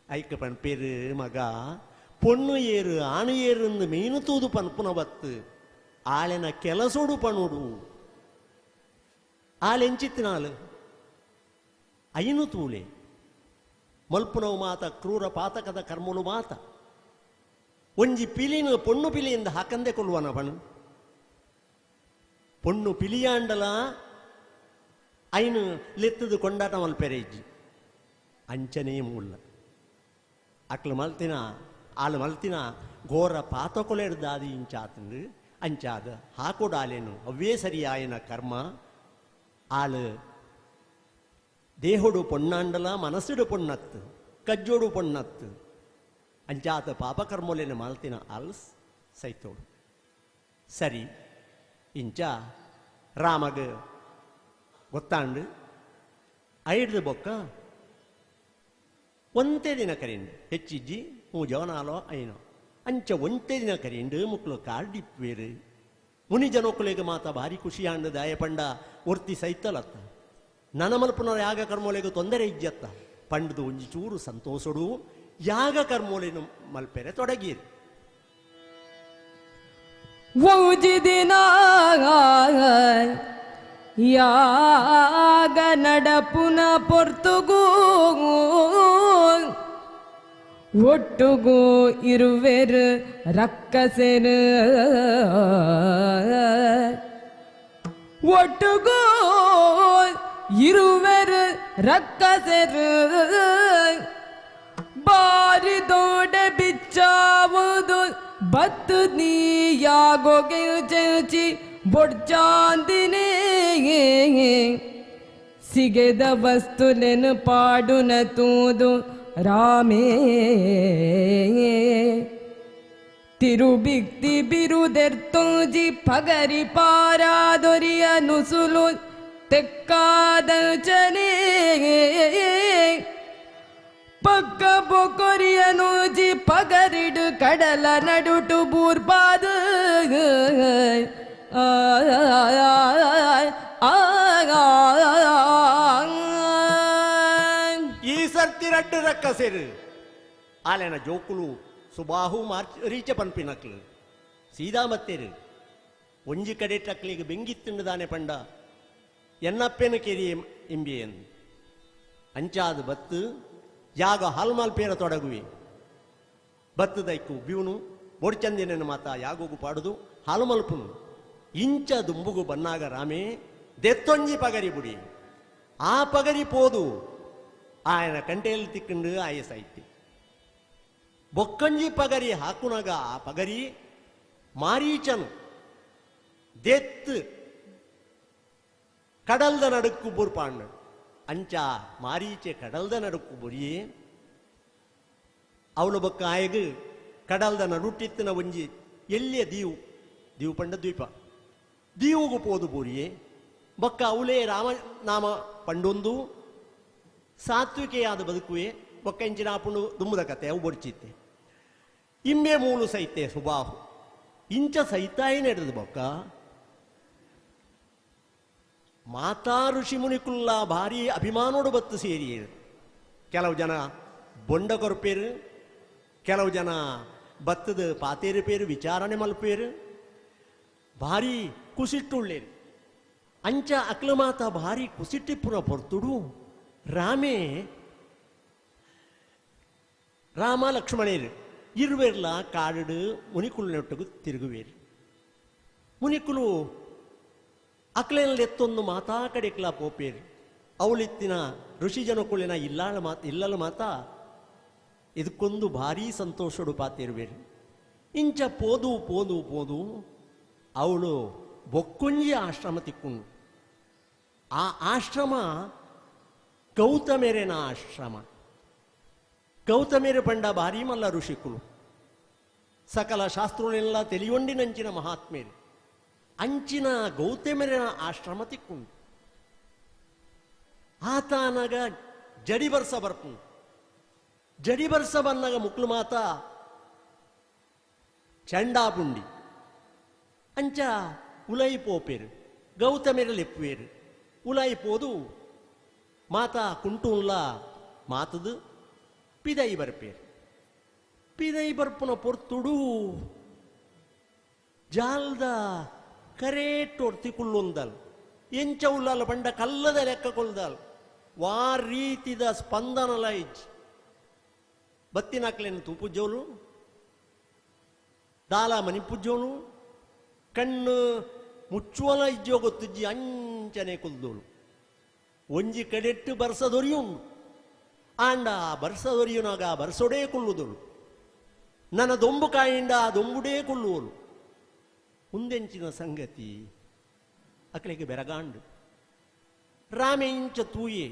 ಐಕ ಪನ್ಪೇರು ಮಗ ಪೊಣ್ಣು ಏರು ಆಣು ಏರು ಅಂದು ಮೀನು ತೂದು ಪನ್ಪುನ ಬತ್ತು ಆಳೆನ ಕೆಲಸೋಡು ಪಣೋಡು ಆಲೆಂಚಿತ್ತಿನಾಲು ಐನು ತೂಲೆ ಮಲ್ಪುನವು ಮಾತ ಕ್ರೂರ ಪಾತಕದ ಕರ್ಮಲು ಮಾತ ಒಂಜಿ ಪಿಲಿನ ಪೊಣ್ಣು ಪಿಲಿಯಿಂದ ಹಾಕಂದೆ ಕೊಲ್ಲುವನ ಪಣು ಪೊಣ್ಣು ಪಿಲಿಯಾಂಡಲ ಐನು ಲೆತ್ತದು ಕೊಂಡಾಟ ಮಲ್ಪೆರೆ ಇಜ್ಜಿ ಅಂಚನೇ ಮೂಲ ಅಕ್ಲು ಮಲ್ತಿನ ಆಳು ಮಲ್ತಿನ ಘೋರ ಪಾತಕೊಲೆಡ್ದಾದಿ ಇಂಚಾತಂದು ಅಂಚಾದ ಹಾಕೊಡಾಲೇನು ಅವೇ ಸರಿಯಾಯನ ಕರ್ಮ ಆಳು ದೇಹೋಡು ಪೊಣ್ಣಾಂಡಲ ಮನಸ್ಸುಡು ಪೊಣ್ಣತ್ತು ಕಜ್ಜೋಡು ಪೊಣ್ಣತ್ತು ಅಂಚಾತ ಪಾಪಕರ್ಮೊಲೆನ ಮಲ್ತಿನ ಆಲ್ಸ್ ಸೈತೋಡು ಸರಿ ಇಂಚ ರಾಮಗ ಗೊತ್ತಾಂಡು ಐಡ್ದು ಬೊಕ್ಕ ಒಂತೆ ದಿನ ಕರಿಂಡು ಹೆಚ್ಚಿಜ್ಜಿ ಮೂಜೋ ನಾಲೋ ಐನೋ ಅಂಚ ಒಂತೆ ದಿನ ಕರಿಂಡು ಮುಕ್ಳು ಕಾರ್ಡಿಪ್ವೇರು ಮುನಿ ಜನೋಕುಲೆಗೆ ಮಾತ ಭಾರಿ ಖುಷಿಯಾಂಡು ದಾಯ ಪಂಡ ಒರ್ತಿ ಸೈತಲತ್ತ ನನಮಲ್ಪುನರ ಯಾಗ ಕರ್ಮೋಲೆಗೆ ತೊಂದರೆ ಇಜ್ಜತ್ತ ಪಂಡದು ಒಂಜಿ ಚೂರು ಸಂತೋಷಡು ಯಾಗ ಕರ್ಮೋಲೆನು ಮಲ್ಪೆರೆ ತೊಡಗಿರು ಒಂಜಿ ದಿನ ಯಾಗ ನಡಪುನ ಪೊರ್ತುಗೂ ಒಟ್ಟುಗೂ ಇರುವೆರು ರಕ್ಕಸೆರು ಒಟ್ಟುಗೂ ಇರುವೆರು ರಕ್ಕಸೆರು ಬಾರಿ ದೋಡೆ ಬಿಚ್ಚಾವುದು ಬತ್ತು ನೀ ಯಾಗೋಗೆ ಚಿ ಬೊಡ್ಚಾಂದಿನೇ ಸಿಗೆದ ವಸ್ತುಲೆನು ಪಾಡುನ ತೂದು ರಾಮೇ ತಿರುಬಿಕ್ತಿ ಬಿರುದೆರ್ತೋಜಿ ಪಗರಿ ಪಾರಾದೊರಿಯ ನುಸುಲು ತೆಕ್ಕಾದಚನೇ ಪಕ್ಕ ಬೊಕೊರಿಯ ನೂಜಿ ಪಗರಿಡು ಕಡಲ ನಡುಟು ಬೂರ್ಪಾದು ಈ ಸರ್ತಿ ರಡ್ಡು ರಕ್ಕಸೆರು ಆಲೆನ ಜೋಕುಲು ಸುಬಾಹು ಮಾರೀಚ ಪನ್ಪಿನಕ್ಲು ಸೀದಾ ಮತ್ತೇರು ಒಂಜಿ ಕಡೆ ಟಕ್ಲಿಗೆ ಬೆಂಗಿತ್ತುಂಡು ದಾನೆ ಪಂಡ ಎನ್ನಪ್ಪೆನ ಕೆರಿ ಇಂಬಿಯನ್ ಅಂಚಾದ ಬತ್ತು ಯಾಗ ಹಾಲ್ಮಾಲ್ಪೇರ ತೊಡಗುವೆ ಬತ್ತದೈಕು ಬಿವನು ಬೊಡ್ಚಂದಿನ ಮಾತ ಯಾಗೋಗು ಪಾಡುದು ಹಾಲುಮಲ್ಪುನು ಇಂಚ ದುಂಬುಗು ಬನ್ನಾಗ ರಾಮೇ ದೆತ್ತೊಂಜಿ ಪಗರಿ ಬುಡಿ ಆ ಪಗರಿ ಪೋದು ಆಯನ ಕಂಟೆಯಲ್ಲಿ ತಿಕ್ಕೊಂಡು ಆಯ ಸಾಹಿತ್ಯ ಬೊಕ್ಕಂಜಿ ಪಗರಿ ಹಾಕುನಾಗ ಆ ಪಗರಿ ಮಾರೀಚನು ದೆತ್ತು ಕಡಲ್ದ ನಡುಕ್ಕು ಬುರ್ಪಾಂಡು ಅಂಚ ಮಾರೀಚೆ ಕಡಲ್ದ ನಡುಕ್ಕು ಬುರಿಯೇ ಅವಳು ಬೊಕ್ಕ ಆಯಗು ಕಡಲ್ದ ನಡುಟ್ಟಿತ್ತಿನ ಒಂಜಿ ಎಲ್ಲಿಯ ದೀವು ದೀವು ಪಂಡ ದ್ವೀಪ ದೀವುಗು ಪೋದು ಬೂರಿಯೇ ಬೊಕ್ಕ ಅವಳೇ ರಾಮನಾಮ ಪಂಡೊಂದು ಸಾತ್ವಿಕೆಯಾದ ಬದುಕುವೆ ಬೊಕ್ಕ ಇಂಚಿನ ಆಪುಂಡು ದುಮ್ಮದ ಕತೆ ಅವು ಬೊಡ್ಚಿತ್ತೆ ಇಮ್ಮೆ ಮೂಲು ಸೈತೆ ಸುಬಾಹು ಇಂಚ ಸೈತಾಯಿ ನಡೆದು ಬೊಕ್ಕ ಮಾತಾ ಋಷಿ ಮುನಿಕುಲ್ಲ ಭಾರಿ ಅಭಿಮಾನೋಡು ಬತ್ತು ಸೇರಿ ಕೆಲವು ಜನ ಬೊಂಡ ಕೊರ್ಪೇರು ಕೆಲವು ಜನ ಬತ್ತದ ಪಾತೇರು ಪೇರು ವಿಚಾರಣೆ ಮಲ್ಪೇರು ಭಾರಿ ಕುಸಿಟ್ಟುಳ್ಳೇರು ಅಂಚ ಅಕ್ಲ ಮಾತ ಭಾರಿ ಕುಸಿಟ್ಟಿಪ್ಪುನ ಪೊರ್ತುಡು ರಾಮೇ ರಾಮ ಲಕ್ಷ್ಮಣೇರು ಇರುವೆರ್ಲ ಕಾಡು ಮುನಿಕುಲ್ನೊಟ್ಟಿಗೆ ತಿರುಗುವೇರು ಮುನಿಕುಲು ಅಕ್ಲೆನಲ್ಲಿ ಎತ್ತೊಂದು ಮಾತಾ ಕಡೆಕ್ಲ ಪೋಪೇರು ಅವಳಿತ್ತಿನ ಋಷಿ ಜನಕುಳಿನ ಇಲ್ಲಾಳ ಮಾತ ಇಲ್ಲಲ ಮಾತಾ ಇದಕ್ಕೊಂದು ಭಾರೀ ಸಂತೋಷಡು ಪಾತಿರುವೇರು ಇಂಚ ಪೋದು ಪೋದು ಪೋದು ಅವಳು ಬೊಕ್ಕೊಂಜಿ ಆಶ್ರಮ ತಿಕ್ಕೊಂಡು ಆ ಆಶ್ರಮ ಗೌತಮೇರೇನ ಆಶ್ರಮ ಗೌತಮೇರು ಪಂಡ ಭಾರೀ ಮಲ್ಲ ಋಷಿಕುಲು ಸಕಲ ಶಾಸ್ತ್ರನೆಲ್ಲ ತಿಳಿಯೊಂಡಿನಂಚಿನ ಮಹಾತ್ಮೇರು ಅಂಚಿನ ಗೌತಮರಿನ ಆಶ್ರಮ ತಿಕ್ಕೊಂಡು ಆತನಗ ಜಡಿ ಬರ್ಸ ಬರ್ಪು ಜಡಿ ಬರ್ಸ ಬನ್ನಾಗ ಮುಕ್ಲು ಮಾತ ಚಂಡಾಪುಂಡಿ ಅಂಚ ಉಲೈ ಪೋಪೇರು ಗೌತಮೇರು ಲೆಪ್ಪುವೇರು ಉಲೈ ಪೋದು ಮಾತಾ ಕುಂಟುನ್ಲ ಮಾತದು ಪಿದೈ ಬರ್ಪೇರು ಪಿದೈ ಬರ್ಪುನ ಪೊರ್ತುಡು ಜಾಲ್ದ ಕರೇಟೊರ್ತಿ ಕುಲ್ಲೊಂದಲ್ ಎಂಚ ಉಲ್ಲಾಲ ಬಂಡ ಕಲ್ಲದ ಲೆಕ್ಕ ಕೊಲ್ದಲ್ ವಾ ರೀತಿದ ಸ್ಪಂದನಲ ಇಜ್ ಬತ್ತಿನಾಕ್ಲೇನು ತೂಪುಜ್ಜೋಲು ದಾಲ ಮನಿಪುಜ್ಜೋಲು ಕಣ್ಣು ಮುಚ್ಚುವಲ ಇಜ್ಜೋ ಗೊತ್ತುಜ್ಜಿ ಅಂಚನೆ ಕುಲ್ದೋಳು ಒಂಜಿ ಕಡೆಟ್ಟು ಬರ್ಸ ದೊರೆಯುಂಡು ಆಂಡ ಬರ್ಸ ದೊರೆಯುನಾಗ ಬರ್ಸೊಡೇ ಕುಲ್ಲುದೋಳು ನನ್ನ ದೊಂಬು ಕಾಯಿಂಡ ಆ ದೊಂಬುಡೇ ಕುಲ್ಲುವಳು ಮುಂದೆಂಚಿನ ಸಂಗತಿ ಅಕ್ಲೆಗೆ ಬೆರಗಾಂಡು ರಾಮೆ ಇಂಚ ತೂಯೆ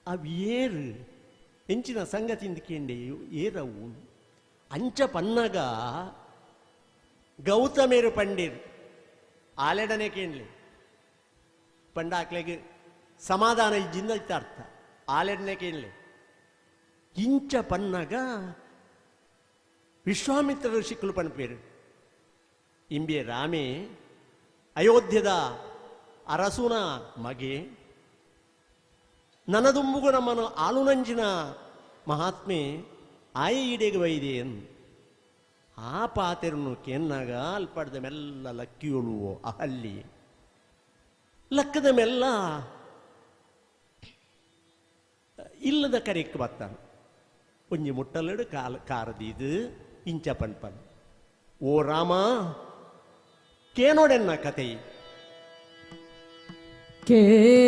ಅವೇರು ಎಂಚಿನ ಸಂಗತಿ ಇಂದಕೇಂಡೆ ಏರವು ಅಂಚ ಪನ್ನಗ ಗೌತಮೇರು ಪಂಡೀರ್ ಆಲೆಡನೆ ಕೇಂಡ್ಲಿ ಪಂಡ ಅಕ್ಲೆಗೆ ಸಮಾಧಾನ ಇಜ್ಜಿಂದ ಇತ್ತ ಅರ್ಥ ಆಲೆಡನೆ ಕೇಂಡ್ಲಿ ಇಂಚ ಪನ್ನಗ ವಿಶ್ವಾಮಿತ್ರ ಋಷಿಕುಲು ಪನ್ಪೇರು ಇಂಬೆ ರಾಮೆ ಅಯೋಧ್ಯದ ಅರಸುನ ಮಗೆ ನನದುಂಬುಗು ನಮ್ಮನು ಆಲುನಂಜಿನ ಮಹಾತ್ಮೆ ಆಯ ಈಡೆಗೆ ವೈದೇನ್ ಆ ಪಾತೆರನು ಕೆನ್ನಾಗ ಅಲ್ಪಡ್ದ ಮೆಲ್ಲ ಲಕ್ಕಿಯೊಳುವೋ ಅಹಲ್ಲಿ ಲಕ್ಕದ ಮೆಲ್ಲ ಇಲ್ಲದ ಕರೆಕ್ ಬತ್ತಾನ ಒಂಜಿ ಮುಟ್ಟಲಡು ಕಾಲ ಕಾರದೀದು ಇಂಚ ಪನ್ಪನ್ ಓ ರಾಮ ಕೇನೋಡೆನ್ನ ಕತೆ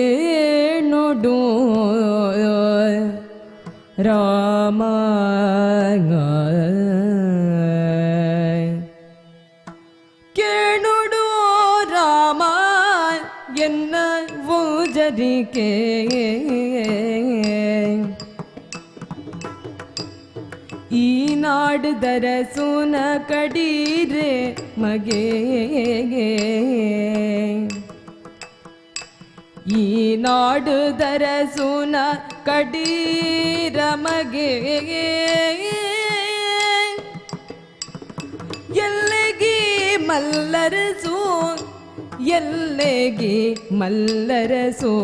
ಕೇನೋಡು ರಾಮ ಕೇನೋಡು ರಾಮ ಎನ್ನ ಓಜರಿಕೆ ಈ ನಾಡು ದರಸುನ ಕಡೀರೆ ಮಗೆ ಈ ನಾಡು ದರಸುನ ಕಡೀರ ಮಗೆ ಎಲ್ಲೆಗೆ ಮಲ್ಲರಸು ಎಲ್ಲೆಗೆ ಮಲ್ಲರಸು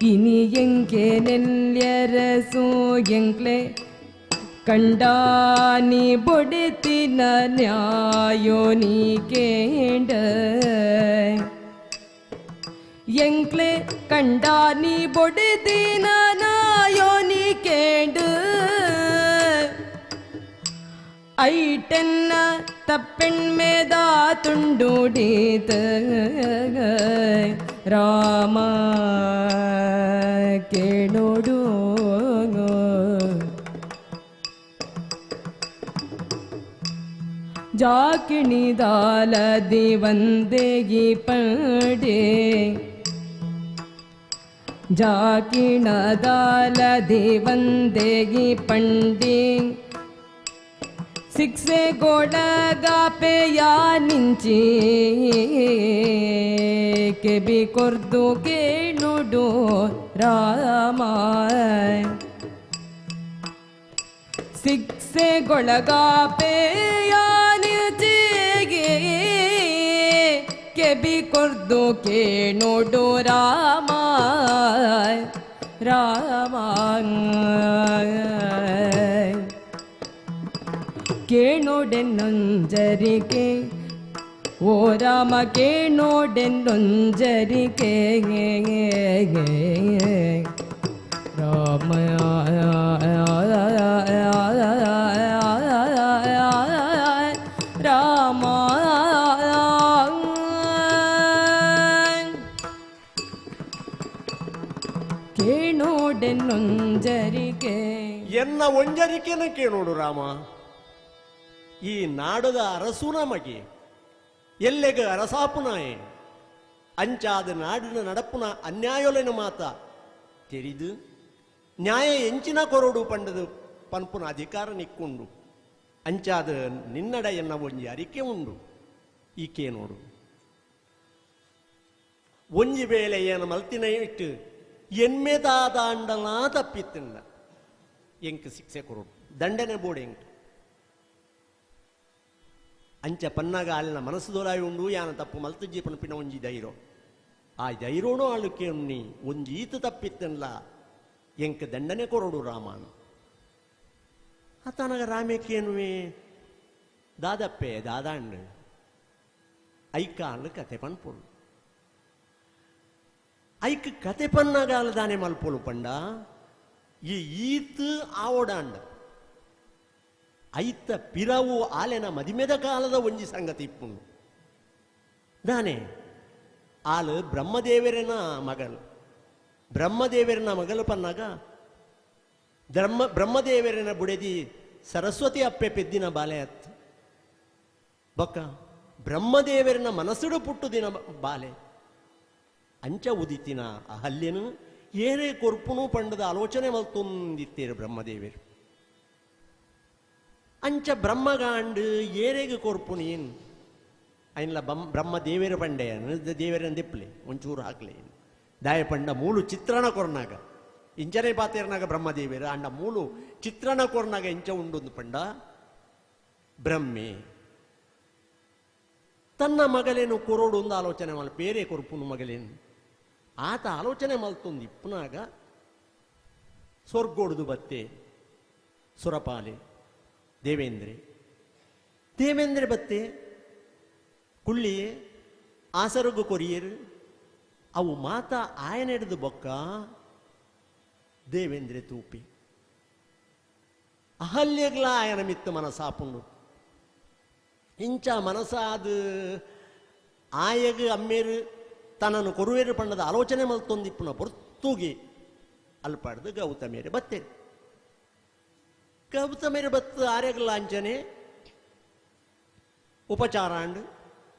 ಈ ಪಿನಿ ಎಂಕೆ ನೆಲ್ಯರಸು ಎಂಕ್ಲೆ ಕಂಡಾನಿ ಬೊಡೆತಿನ ನ್ಯಾಯೋ ನೀ ಕೇಂಡ ಎಂಕ್ಲೆ ಕಂಡಾನಿ ಬೊಡೆತಿನ ನಾಯೋ ನೀ ಕೇಂಡ ಐಟನ್ನ ತಪ್ಪೆಣ್ಮೆದ ತುಂಡುಡೀತ ರಾಮ ಕೇಳೋಡು ಜಾಕಿಣಿದಾಲದಿ ವಂದೇಗಿ ಪಡೆ ಜಾಕಿಣದಾಲದಿ ವಂದೇಗಿ ಪಂಡಿ ಸಿಕ್ಸೆ ಗೋಳಗಾಪೆಯ ನಿಂಚಿ ಕೆಬಿ ಕೊರ್ದು ಕೇಳುಡು ರಾಮ ಸಿಕ್ಸೆ ಗೊಳಗಾಪೆಯ ನಿಂಚಿಗೆ ಕೆಬಿ ಕೊರ್ದು ಕೇಳುಡು ರಾಮ ರಾಮ ಕೇಣೋಡೆನ್ನೊಂಜರಿಕೆ ಓ ರಾಮ ಕೇಣೋಡೆನ್ನೊಂಜರಿಕೆ ರಾಮ ರಾಮ ಕೇಣೋಡೆನ್ನೊಂಜರಿಕೆ ಎನ್ನ ಒಂಜರಿಕೆನ ಕೇಣೋಡು ರಾಮ. ಈ ನಾಡದ ಅರಸು ನಮಗೆ ಎಲ್ಲೆಗ ಅರಸಾಪುನಾಯೆ ಅಂಚಾದ ನಾಡಿನ ನಡಪುನ ಅನ್ಯಾಯೊಲೆನ ಮಾತ ತೆರಿದು ನ್ಯಾಯ ಎಂಚಿನ ಕೊರಡು ಪಂಡದು ಪನ್ಪುನ ಅಧಿಕಾರ ನಿಕ್ಕೊಂಡು ಅಂಚಾದ ನಿನ್ನಡ ಎನ್ನ ಒಂಜಿ ಅರಿಕೆ ಉಂಡು ಈಕೆ ನೋಡು ಒಂಜಿ ವೇಳೆ ಏನು ಮಲ್ತಿನ ಇಟ್ಟು ಎನ್ಮೆದಾದಾಂಡಲಾ ತಪ್ಪಿತ್ತಿಂಡ ಎಂಕ್ ಶಿಕ್ಷೆ ಕೊರಡು ದಂಡನೆ ಬೋಡು ಎಂಕ್ ಅಂಚ ಪನ್ನಾಗ ಅಲ್ಲಿನ ಮನಸ್ಸು ದೊಲಾಯಿ ಉಂಡು ಯಾನ ತಪ್ಪು ಮಲ್ತಜ್ಜಿ ಪನ್ಪಿನ ಒಂಜಿ ಧೈರ್ಯ ಆ ಧೈರ್ಯೋನು ಆಳುಕೆ ಉಣ್ಣಿ ಒಂಜಿ ಈತ ತಪ್ಪಿತ್ತನ್ಲ ಎಂಕ್ ದಂಡನೆ ಕೊರಡು ರಾಮನ್ ಆತನಗ ರಾಮೇಕೇನುವೆ ದಾದಪ್ಪೆ ದಾದಾಂಡ್ ಐಕ ಅಲ್ಲು ಕತೆ ಪನ್ಪೋಳು ಐಕ್ ಕತೆ ಪನ್ನಾಗ ಅಲ್ಲದಾನೆ ಮಲ್ಪೋಳು ಪಂಡ ಈ ಈತ್ ಆವೋಡಾಂಡ ಐತ ಪಿರವು ಆಲೆನ ಮದಿಮೆದ ಕಾಲದ ಒಂಜಿ ಸಂಗತಿ ಇಪ್ಪುಂಡು ದಾನೆ ಆಲು ಬ್ರಹ್ಮದೇವರನ ಮಗಲು ಬ್ರಹ್ಮದೇವರನ ಮಗಲು ಪನ್ನಾಗ ಬ್ರಹ್ಮದೇವರನ ಬುಡೆದಿ ಸರಸ್ವತಿ ಅಪ್ಪೆ ಪೆದ್ದಿನ ಬಾಲೆ ಅತ್ ಬೊಕ್ಕ ಬ್ರಹ್ಮದೇವರನ ಮನಸ್ಸುಡು ಪುಟ್ಟು ದಿನ ಬಾಲೆ ಅಂಚ ಉದಿತಿನ ಅಹಲ್ಯನು ಏನೇ ಕೊರ್ಪುನು ಪಂಡದ ಆಲೋಚನೆ ಮಲ್ತೊಂದಿತ್ತೇರು ಬ್ರಹ್ಮದೇವರು ಅಂಚ ಬ್ರಹ್ಮಗಾಂಡ್ ಏರೆಗೆ ಕೊರ್ಪುನೀನ್ ಐನ್ಲ ಬ್ರಹ್ಮ ದೇವೇರ ಪಂಡೆ ದೇವೇರನ ದಿಪ್ಲೆ ಒಂಚೂರು ಹಾಕ್ಲೆ ದಾಯ ಪಂಡ ಮೂಲು ಚಿತ್ರಣ ಕೊರ್ನಾಗ ಇಂಚನೆ ಪಾತೇರ್ನಾಗ ಬ್ರಹ್ಮದೇವೇರ ಅಂಡ ಮೂಲು ಚಿತ್ರಣ ಕೊರ್ನಾಗ ಇಂಚ ಉಂಡೊಂದು ಪಂಡ ಬ್ರಹ್ಮೆ ತನ್ನ ಮಗಲೇನು ಕೊರೋಡು ಒಂದು ಆಲೋಚನೆ ಮಲ್ ಬೇರೆ ಕೊರ್ಪುನು ಮಗಲೇನು ಆತ ಆಲೋಚನೆ ಮಲ್ತೊಂದು ಇಪ್ಪನಾಗ ಸ್ವರ್ಗೋಡುದು ಬತ್ತೆ ಸುರಪಾಲೆ ದೇವೇಂದ್ರೆ ದೇವೇಂದ್ರೆ ಬತ್ತೆ ಕುಳ್ಳಿ ಆಸರುಗು ಕೊರಿಯರು ಅವು ಮಾತ ಆಯನೆಡೆದು ಬೊಕ್ಕ ದೇವೇಂದ್ರೆ ತೂಪಿ ಅಹಲ್ಯಗ್ಲ ಆಯನ ಮಿತ್ತ ಮನಸಾಪುಂಡು ಇಂಚ ಮನಸಾದ ಆಯಗ ಅಮ್ಮೇರು ತನ್ನನ್ನು ಕೊರುವೇರು ಪಣ್ಣದ ಆಲೋಚನೆ ಮಲ್ತೊಂದಿಪ್ಪುನ ಪೊರ್ತುಗಿ ಅಲ್ಪಾಡ್ದು ಗೌತಮೇರು ಬತ್ತೇರು ಗೌತಮೇರು ಬತ್ತು ಆರ್ಯಗ್ಲ ಅಂಚನೆ ಉಪಚಾರ ಅಂಡ್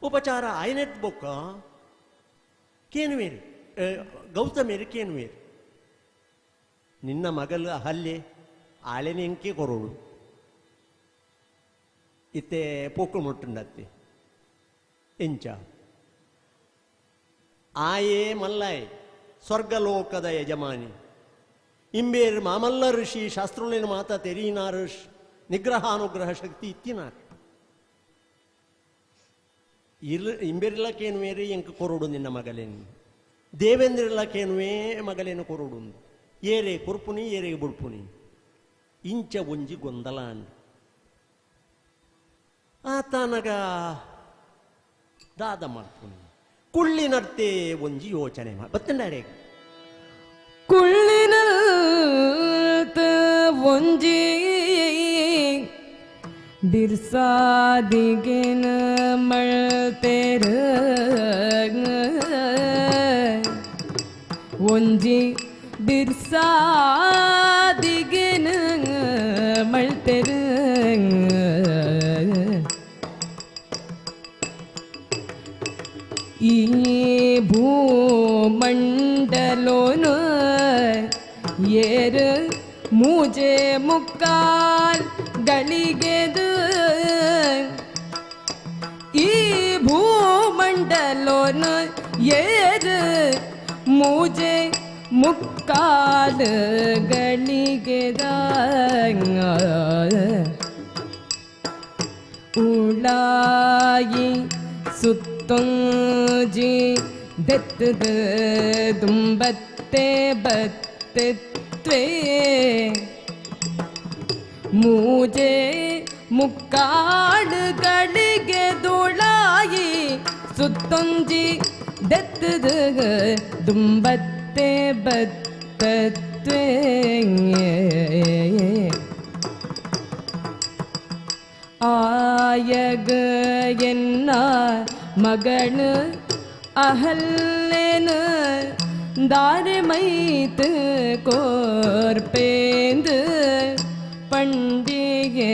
ಉಪಚಾರ ಆಯನೆಟ್ ಬೊಕ್ಕ ಕೇನುವೇರು ಗೌತಮೇರು ಕೇನುವೇರು ನಿನ್ನ ಮಗಲು ಅಹಲ್ಯೆ ಆಳೆನೆ ಎಂಕೆ ಕೊರೋಳು ಇತ್ತೆ ಪೋಕು ಮುಟ್ಟುಂಡತ್ತೆ ಎಂಚ ಆಯೇ ಮಲ್ಲಾಯ್ ಸ್ವರ್ಗಲೋಕದ ಯಜಮಾನಿ ಇಂಬೇರು ಮಾಮಲ್ಲ ಋಷಿ ಶಾಸ್ತ್ರುಲೇನು ಮಾತ ತೆರೀನಾರು ನಿಗ್ರಹಾನುಗ್ರಹ ಶಕ್ತಿ ಇತ್ತಿನಾರ್ ಇರ್ ಇಂಬೇರ್ಲಕ್ಕೇನು ಬೇರೆ ಎಂಕ ಕೊರೋಡು ನಿನ್ನ ಮಗಲೇನು ದೇವೇಂದ್ರಲಕ್ಕೇನುವೇ ಮಗಲೇನು ಕೊರಡು ಏರೇ ಕೊರ್ಪುನಿ ಏರೇ ಬುಡ್ಪುನಿ ಇಂಚ ಒಂಜಿ ಗೊಂದಲ ಅಂಡ್ ಆತನಗ ದಾದ ಮಲ್ಪುನಿ ಕುಳ್ಳಿನರ್ತೆ ಒಂಜಿ ಯೋಚನೆ ಬತ್ತಂಡಾರೆ ಕುಳ್ಳಿನಲ್ತ ಒಂಜಿ ಬಿರ್ಸಾದಿಗೆನ ಮಳ್ತೇರ ಒಂಜಿ ಬಿರ್ಸಾದಿಗೆನ ಮಳ್ತೇರ ಈ ಭೂಮಂಡಲೋನು ಏರು ಮೂಜೆ ಮುಕ್ಕಾಲ್ ಗಳಿಗೆದು ಈ ಭೂಮಂಡಲೋನು ಏರು ಮೂಜೆ ಮುಕ್ಕಾಲ್ ಗಳಿಗೆದ ಉಳಾಯಿ ಸುತ್ತೊಂಜಿ ದೆತ್ತದ ದುಂಬತ್ತೆ ಬತ್ತೆತ್ವೆ ಮೂಜೆ ಮುಕ್ಕಾಡುಗಳಿಗೆ ದುಳಾಯಿ ಸುತ್ತೊಂಜಿ ದೆತ್ತದ ದುಂಬತ್ತೆ ಬತ್ತತ್ವೆ ಆಯಗ ಎನ್ನ ಮಗನ ಅಹಲ್ಲೇನ ದಾರೆ ಮೈತ್ ಕೋರ್ಪೇಂದು ಪಂಡಿಗೆ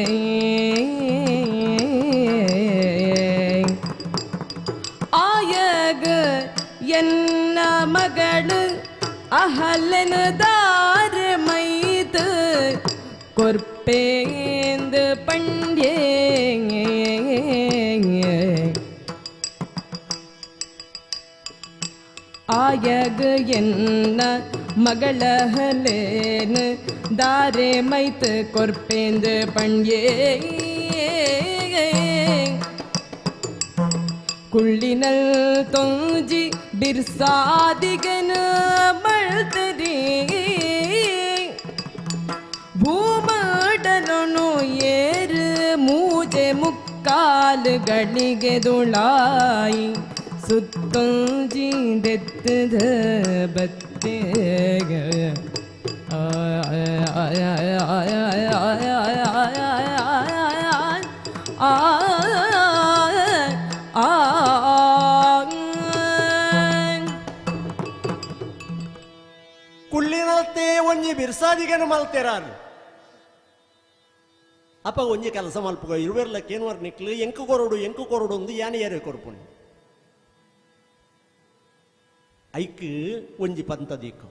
ಆಯಗ ಎನ್ನ ಮಗಳು ಅಹಲ್ಲೇನ ದಾರೆ ಮೈತ್ ಕೊರ್ಪೇಂದು ಪಂಡ್ಯೆ ಆಯಗ ಎನ್ನ ಮಗಳಹಲೇನು ದಾರೆ ಮೈತ್ ಕೊರ್ಪೇಂದು ಪಂಡ್ಯೆ ಕುಳ್ಳಿನಲ್ ತೊಂಜಿ ಬಿರ್ಸಾದಿಗನ ಮಳ್ತರಿ ಭೂಮಡಲನು ಏರು ಮೂಜೆ ಮುಕ್ಕಾಲುಗಳಿಗೆ ದುಳಾಯಿ ಸುತ್ತೊಂಜಿ ದೆತ್ತದ ಬತ್ತೆಗ ಕುಳ್ಳಿನಲ್ತೆ ಒಂಜಿ ಬಿರ್ಸಾದಿಗನ ಮಲ್ತೆರಾರು ಅಪ್ಪ ಒಂಜಿ ಕೆಲಸ ಮಲ್ಪುಗ ಇರುವೆರ್ಲಕ್ಕೇನುವರ್ ನಿಕ್ಲು ಎಂಕು ಕೊರಡು ಎಂಕು ಕೊರಡು ಒಂದು ಯಾನೆ ಏರೆ ಕೊರ್ಪುಣಿ ಐಕ್ ಒಂಜಿ ಪಂತದೀಕು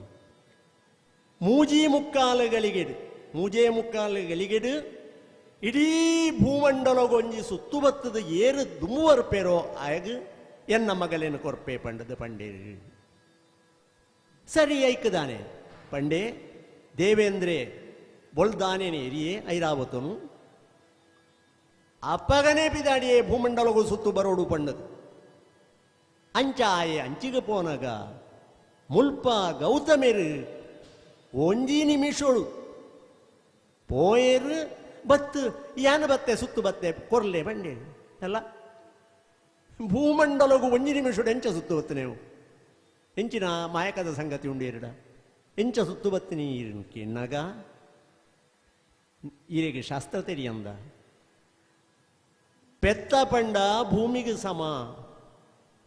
ಮೂಜಿ ಮುಕ್ಕಾಲುಗಳಿಗೆಡು ಮೂಜೇ ಮುಕ್ಕಾಲುಗಳಿಗೆಡು ಇಡೀ ಭೂಮಂಡಲಗೊಂಜಿ ಸುತ್ತು ಬತ್ತದ ಏರು ದುಮ್ಮುವರ್ಪೇರೋ ಆಯಗ್ ಎನ್ನ ಮಗಲೇನು ಕೊರ್ಪೆ ಪಂಡದ ಪಂಡೇರು ಸರಿ ಐಕ್ದಾನೆ ಪಂಡೆ ದೇವೇಂದ್ರೆ ಬೊಲ್ದಾನೇನೆ ಎರಿಯೇ ಐರಾವತನು ಅಪ್ಪಗನೇ ಬಿದಾಡಿಯೇ ಭೂಮಂಡಲಗೂ ಸುತ್ತು ಬರೋಡು ಪಂಡದು ಅಂಚಾಯೆ ಅಂಚಿಗೆ ಪೋನಗ ಮುಲ್ಪ ಗೌತಮೆರು ಒಂಜಿ ನಿಮಿಷೋಳು ಪೋಯೇರು ಬತ್ತು ಯಾನ ಬತ್ತೆ ಸುತ್ತು ಬತ್ತೆ ಕೊರ್ಲೆ ಬಂಡೆ ಅಲ್ಲ ಭೂಮಂಡಲಗೂ ಒಂಜಿ ನಿಮಿಷೋಡು ಎಂಚ ಸುತ್ತು ಬತ್ತು ನೀವು ಎಂಚಿನ ಮಾಯಕದ ಸಂಗತಿ ಉಂಡು ಎರಡ ಎಂಚ ಸುತ್ತು ಬತ್ತಿನಿ ಕಿನ್ನಗ ಈರೆಗೆ ಶಾಸ್ತ್ರ ತೆರಿಯಂದ ಪೆತ್ತ ಪಂಡ ಭೂಮಿಗೆ ಸಮ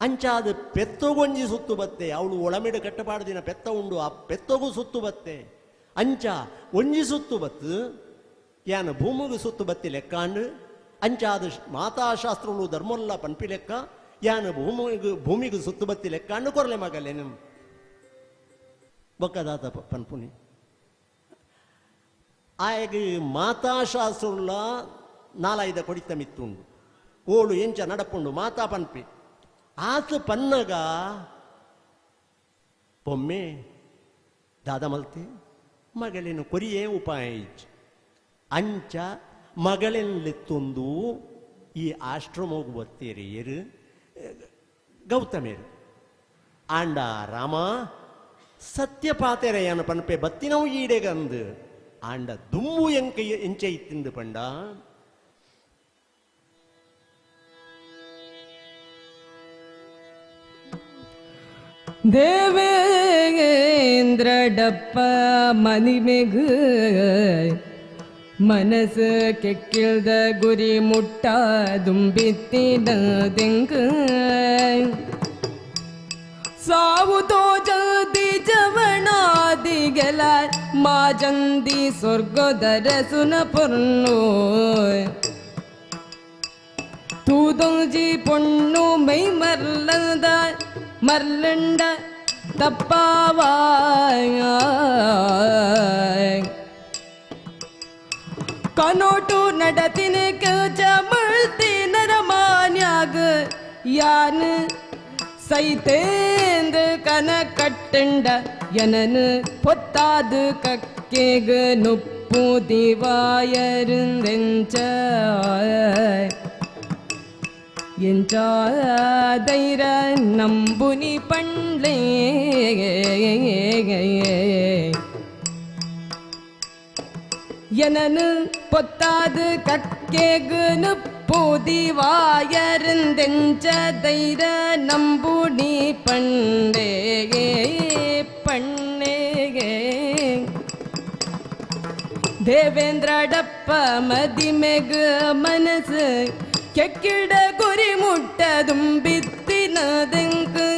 ಅಂಚಾದ ಪೆತ್ತಗೊಂಜಿ ಸುತ್ತು ಬತ್ತೆ ಅವಳು ಒಳಮಿಡ ಕಟ್ಟಪಾಡದಿನ ಪೆತ್ತ ಉಂಡು ಆ ಪೆತ್ತಗೂ ಸುತ್ತು ಬತ್ತೆ ಅಂಚ ಒಂಜಿ ಸುತ್ತು ಬತ್ತು ಯಾನ ಭೂಮಿಗೆ ಸುತ್ತು ಬತ್ತಿ ಲೆಕ್ಕಾಂಡು ಅಂಚಾದ ಮಾತಾಶಾಸ್ತ್ರಗಳು ಧರ್ಮಲ್ಲ ಪನ್ಪಿ ಲೆಕ್ಕ ಯಾನ ಭೂಮಿಗೆ ಭೂಮಿಗೆ ಸುತ್ತು ಬತ್ತಿ ಲೆಕ್ಕಾಂಡು ಕೊರಲೆ ಮಗಲೇನು ಬೊಕ್ಕದಾತ ಪನ್ಪುನಿ ಆಯಗ ಮಾತಾಶಾಸ್ತ್ರಲ್ಲ ನಾಲಾಯ್ದ ಕೊಡಿತ ಮಿತ್ತುಂಡು ಓಳು ಎಂಚ ನಡಪುಂಡು ಮಾತಾ ಪನ್ಪಿ ಆತ ಪನ್ನಗ ಪೊಮ್ಮೆ ದಾದ ಮಲ್ತೆ ಮಗಳೇನು ಕೊರಿಯೇ ಉಪಾಯ ಇಚ್ಚು ಅಂಚ ಮಗಳೆನ್ಲೆತ್ತೊಂದು ಈ ಆಶ್ರಮೋಗು ಬತ್ತೀರಿ ಏರು ಗೌತಮೇರು. ಆಂಡ ರಾಮ ಸತ್ಯ ಪಾತೆರೆಯನ ಪನ್ಪೆ ಬತ್ತಿನವು ಈಡೆಗಂದು ಆಂಡ ದುಮ್ಮು ಎಂಕ ಎಂಚೆ ಇತ್ತಿಂದು ಪಂಡ ದೇವೇಂದ್ರ ಡಪ್ಪ ಮನಿಮೆಗ ಮನಸ್ಸು ಕೆಕ್ಕಿಲ್ದ ಗುರಿ ಮುಟ್ಟ ದುಂಬಿತ್ತಿನದೆಂಕ ಸಾವು ತೋಜದಿ ಜವಣಾದಿಗೆಲ ಮಾಜಂದಿ ಸ್ವರ್ಗದರ ಸುನ ಪೊರ್ನು ತೂದೊಂಜಿ ಪೊಣ್ಣು ಮೈ ಮರ್ಲದ ಮರ್ಲಂಡ ತಪ್ಪಾವಾಯ ಕನೋಟು ನಡತಿನ ಕಚ ಮಳ್ತಿ ನರಮಾನ್ಯಾಗ ಯಾನ್ ಸೈತೇಂದ್ರ ಕನ ಕಟ್ಟಂಡ ಯನನು பொத்தாது கக்கேக நுப்பு திவாயருந்தெஞ்ச ಎಂಚಾದೈರ ನಂಬುನಿ ಪಂಡ್ಲೇ எனனு பொத்தாது கக்கேகு நுப்பூதிவாயருந்தெஞ்ச தைர நம்புனி பண்டே பண்ணே தேவேந்திர டப்ப மதிமெகு மனசு கெக்கிட குறி முட்டதும் பித்தினதுங்கு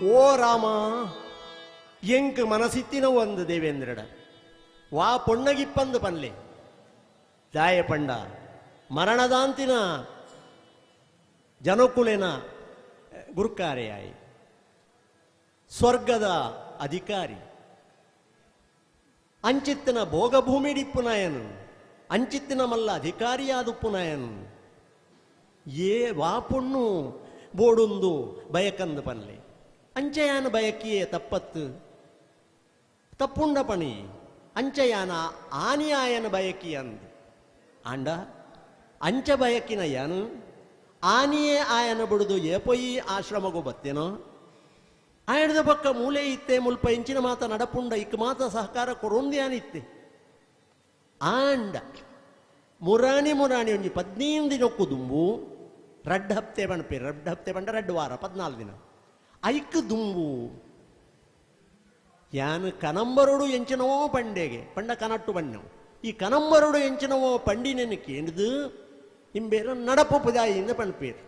ಓ ರಾಮ ಎಂಕ್ ಮನಸಿತ್ತಿನ ಒಂದು ದೇವೇಂದ್ರಡ ವಾ ಪೊಣ್ಣಗಿಪ್ಪಂದು ಪನ್ಲೆ ದಾಯ ಪಂಡ ಮರಣದಾಂತಿನ ಜನಕುಲೆನ ಗುರುಕಾರೆಯಾಯಿ ಸ್ವರ್ಗದ ಅಧಿಕಾರಿ ಅಂಚಿತ್ತಿನ ಭೋಗಭೂಮಿಡಿಪ್ಪುನಾಯನು ಅಂಚಿತ್ತಿನ ಮಲ್ಲ ಅಧಿಕಾರಿಯಾದುಪ್ಪುನಾಯನು ಏ ವಾ ಪೊಣ್ಣು ಬೋಡುಂದು ಬಯಕಂದು ಪನ್ಲೆ ಅಂಚಯಾನ ಬಯಕಿಯೇ ತಪ್ಪತ್ತು ತಪ್ಪುಂಡ ಪಣಿ ಅಂಚಯಾನ ಆನಿಯಾಯನ ಬಯಕಿ ಅಂದು ಆಂಡ ಅಂಚ ಬಯಕಿನ ಯಾನು ಆನಿಯೇ ಆಯನ ಬಿಡುದು ಏಪೊಯಿ ಆಶ್ರಮಗೂ ಬತ್ತೇನೋ ಆಯಣದ ಪಕ್ಕ ಮೂಲೆ ಇತ್ತೆ ಮುಲ್ಪ ಇಂಚಿನ ಮಾತ ನಡಪುಂಡ ಇಕ್ ಮಾತ ಸಹಕಾರ ಕೊರೊಂದ್ಯಾನಿತ್ತೆ ಆಂಡ ಮುರಾಣಿ ಮುರಾಣಿ ಒಂಜಿ 15 ದಿನಕ್ಕೂ ದುಂಬು ರಡ್ಡ ಹಪ್ತೆ ಬಣಪೆ ರಡ್ಡ ಹಪ್ತೆ ಬಂಡ ರಡ್ಡು ವಾರ 14 ದಿನ ಐಕ್ ದುಂಬು ಯಾನು ಕನಂಬರೋಡು ಎಂಚಿನವೋ ಪಂಡೆಗೆ ಪಂಡ ಕನಟ್ಟು ಬಣ್ಣವು ಈ ಕನಂಬರೋಡು ಎಂಚಿನವೋ ಪಂಡಿನೆನ್ನು ಕೇಂದ್ದು ಇಂಬೇರ ನಡಪು ಪುದಾಯಿಯಿಂದ ಪಣ್ಪೇರು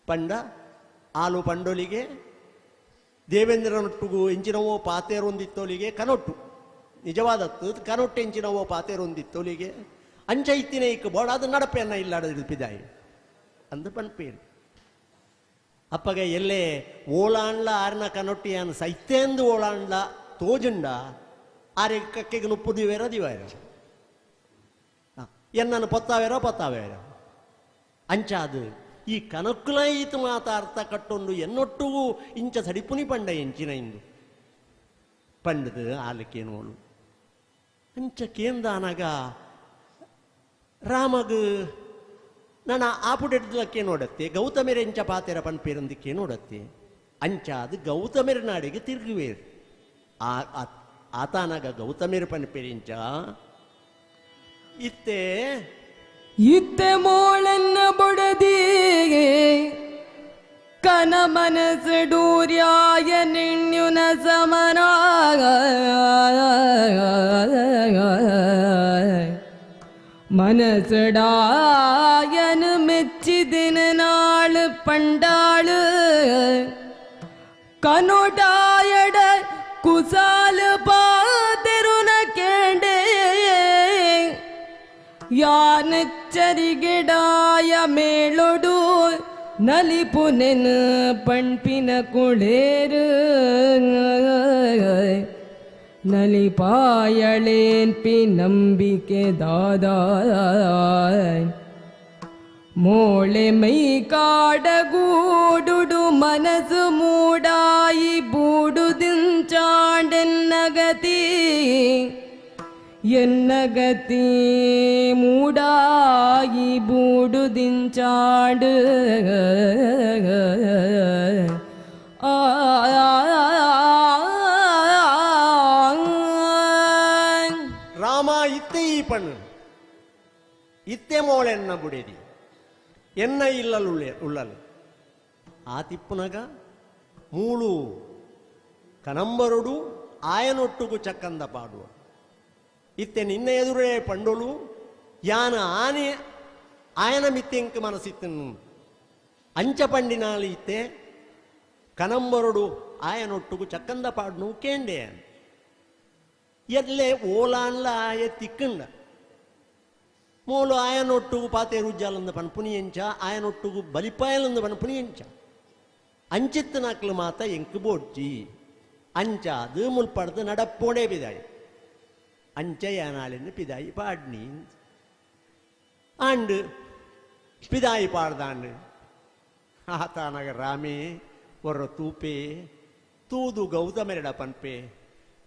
ಪಂಡ ಆಲು ಪಂಡೊಲಿಗೆ ದೇವೇಂದ್ರನೊಟ್ಟಿಗೂ ಎಂಚಿನವೋ ಪಾತೇರೊಂದಿತ್ತೊಲಿಗೆ ಕನೊಟ್ಟು ನಿಜವಾದತ್ತು ಕನೊಟ್ಟು ಎಂಚಿನವೋ ಪಾತೇರೊಂದಿತ್ತೊಲಿಗೆ ಅಂಚ ಇತ್ತಿನ ಇಕ್ಕ ಬೋಡಾದ ನಡಪೆಯನ್ನ ಇಲ್ಲಾಡದಿದ್ದು ಪಿದಾಯಿ ಅಂದು ಪಣ್ಪೇರು ಅಪ್ಪಗ ಎಲ್ಲೇ ಓಲಾಂಡ್ಲ ಆರ್ನ ಕನೊಟ್ಟಿಯಾನ ಸೈತೇಂದು ಓಲಾಂಡ್ಲ ತೋಜುಂಡ ಆರೆ ಕಕ್ಕೆಗೆ ನುಪ್ಪು ದಿವೇರ ದಿವಾರ ಎನ್ನನ್ನು ಪೊತ್ತಾವೇರೋ ಪೊತ್ತಾವೇರ ಅಂಚಾದು ಈ ಕನಕ್ಕುಲ ಈತ ಮಾತ ಅರ್ಥ ಕಟ್ಟೊಂಡು ಎನ್ನೊಟ್ಟುಗೂ ಇಂಚ ಸಡಿಪುನಿ ಪಂಡ ಎಂಚಿನ ಇಂದು ಪಂಡದು ಆಲಕ್ಕೇನೋಳು ಅಂಚ ಕೇಂದಾನಾಗ ರಾಮಗ ನನ್ನ ಆಪುಡೆಡ್ಲಕ್ಕೆ ನೋಡತ್ತೆ ಗೌತಮಿರ ಎಂಚ ಪಾತೆರ ಪನ್ಪೇರಂದಿಕ್ಕೆ ನೋಡತ್ತೆ ಅಂಚಾದು ಗೌತಮಿರ ನಾಡಿಗೆ ತಿರುಗುವೇರು ಆತಾನಾಗ ಗೌತಮಿರ ಪನ್ಪೇರಿಂಚ ಇತ್ತೆ ಇತ್ತೆ ಮೋಳನ್ನ ಬೊಡದಿಗೆ ಕನ ಮನಸ್ಸು ಡೂರ್ಯಾಯ ನಿಣ್ಯುನ ಸಮನಾಗ ಮನಸ್ಸಡಾಯನು ಮೆಚ್ಚಿದಿನ ನಾಳು ಪಂಡಾಳು ಕನೋಟಾಯಡ ಕುಸಾಲು ಪಾತೆರುನ ಕೇಂಡೆ ಯಾನಚ್ಚರಿಗಿಡಾಯ ಮೇಳೊಡು ನಲಿಪುನೆನ್ ಪಣ್ಪಿನ ಕುಳೇರು ನಲಿಪಾಯಳೇನ್ಪಿ ನಂಬಿಕೆ ದಾದಾಯ್ ಮೋಳೆ ಮೈ ಕಾಡಗೂಡುಡು ಮನಸ್ಸು ಮೂಡಾಯಿ ಬೂಡುದಿಂಚಾಂಡೆನ್ನಗತಿ ಎನ್ನಗತಿ ಮೂಡಾಯಿ ಬೂಡುದಿಂಚಾಂಡು ಆ ರಾಮ ಇತ್ತೆ ಈ ಪಣ್ಣು ಇತ್ತೆ ಮೋಳೆನ್ನ ಬುಡೇದಿ ಎನ್ನ ಇಲ್ಲಲು ಉಳ್ಳಲು ಆ ತಿಪ್ಪುನಗ ಮೂಳು ಕನಂಬರುಡು ಆಯನೊಟ್ಟುಗು ಚಕ್ಕಂದ ಪಾಡುವ ಇತ್ತೆ ನಿನ್ನ ಎದುರೇ ಪಂಡೋಳು ಯಾನ ಆನೆ ಆಯನ ಮಿತ್ತೆಂಕ್ ಮನಸ್ಸಿತ್ತನು ಅಂಚ ಪಂಡಿನಾಳು ಇತ್ತೆ ಕನಂಬರುಡು ಆಯನೊಟ್ಟುಗು ಚಕ್ಕಂದ ಪಾಡುನು ಕೇಂಡೆ ಎಲ್ಲೆ ಓಲಾನ್ಲ ಆಯ ತಿಕ್ಕಂಡ ಮೋಲು ಆಯನೊಟ್ಟುಗು ಪಾತೆ ರುಜ್ಜಾಲಂದ ಪನ್ಪುನಿ ಎಂಚ ಆಯನೊಟ್ಟುಗು ಬಲಿಪಾಯಲಂದ ಪನ್ಪುನಿ ಎಂಚ ಅಂಚಿತ್ತನಾಕ್ಲು ಮಾತ ಎಂಕು ಬೋಡ್ಚಿ ಅಂಚಾದು ಮುಲ್ಪಡ್ದು ನಡಪ್ಪೋಡೆ ಬಿದಾಯಿ ಅಂಚ ಯಾನಾಳಿನ ಪಿದಾಯಿ ಪಾಡ್ನಿ ಆಂಡು ಪಿದಾಯಿ ಪಾಡ್ದಾಂಡು ಆತಾನಗ ರಾಮೇ ಒರ್ರ ತೂಪೆ ತೂದು ಗೌತಮೆರಡ ಪನ್ಪೆ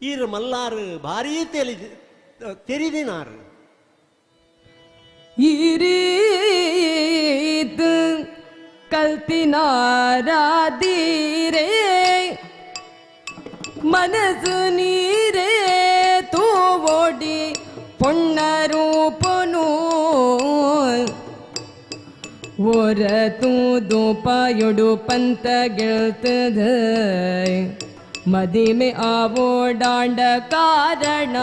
ಈರು ಮಲ್ಲಾರು ಭಾರೀ ತೆಲಿ ತೆರಿದಿನಾರು ಈರೀತ್ ಕಲ್ತಿನಾರಾದೀರೆ ಮನಸ್ಸು ನೀರೇ ತೂವೋಡಿ ಪೊಣ್ಣ ರೂಪನು ಒರ ತೂದು ಪಾಯೊಡು ಪಂತ ಗೆಳ್ತದ ಮದಿಮೆ ಆವೋಡಾಂಡ ಕಾರಣ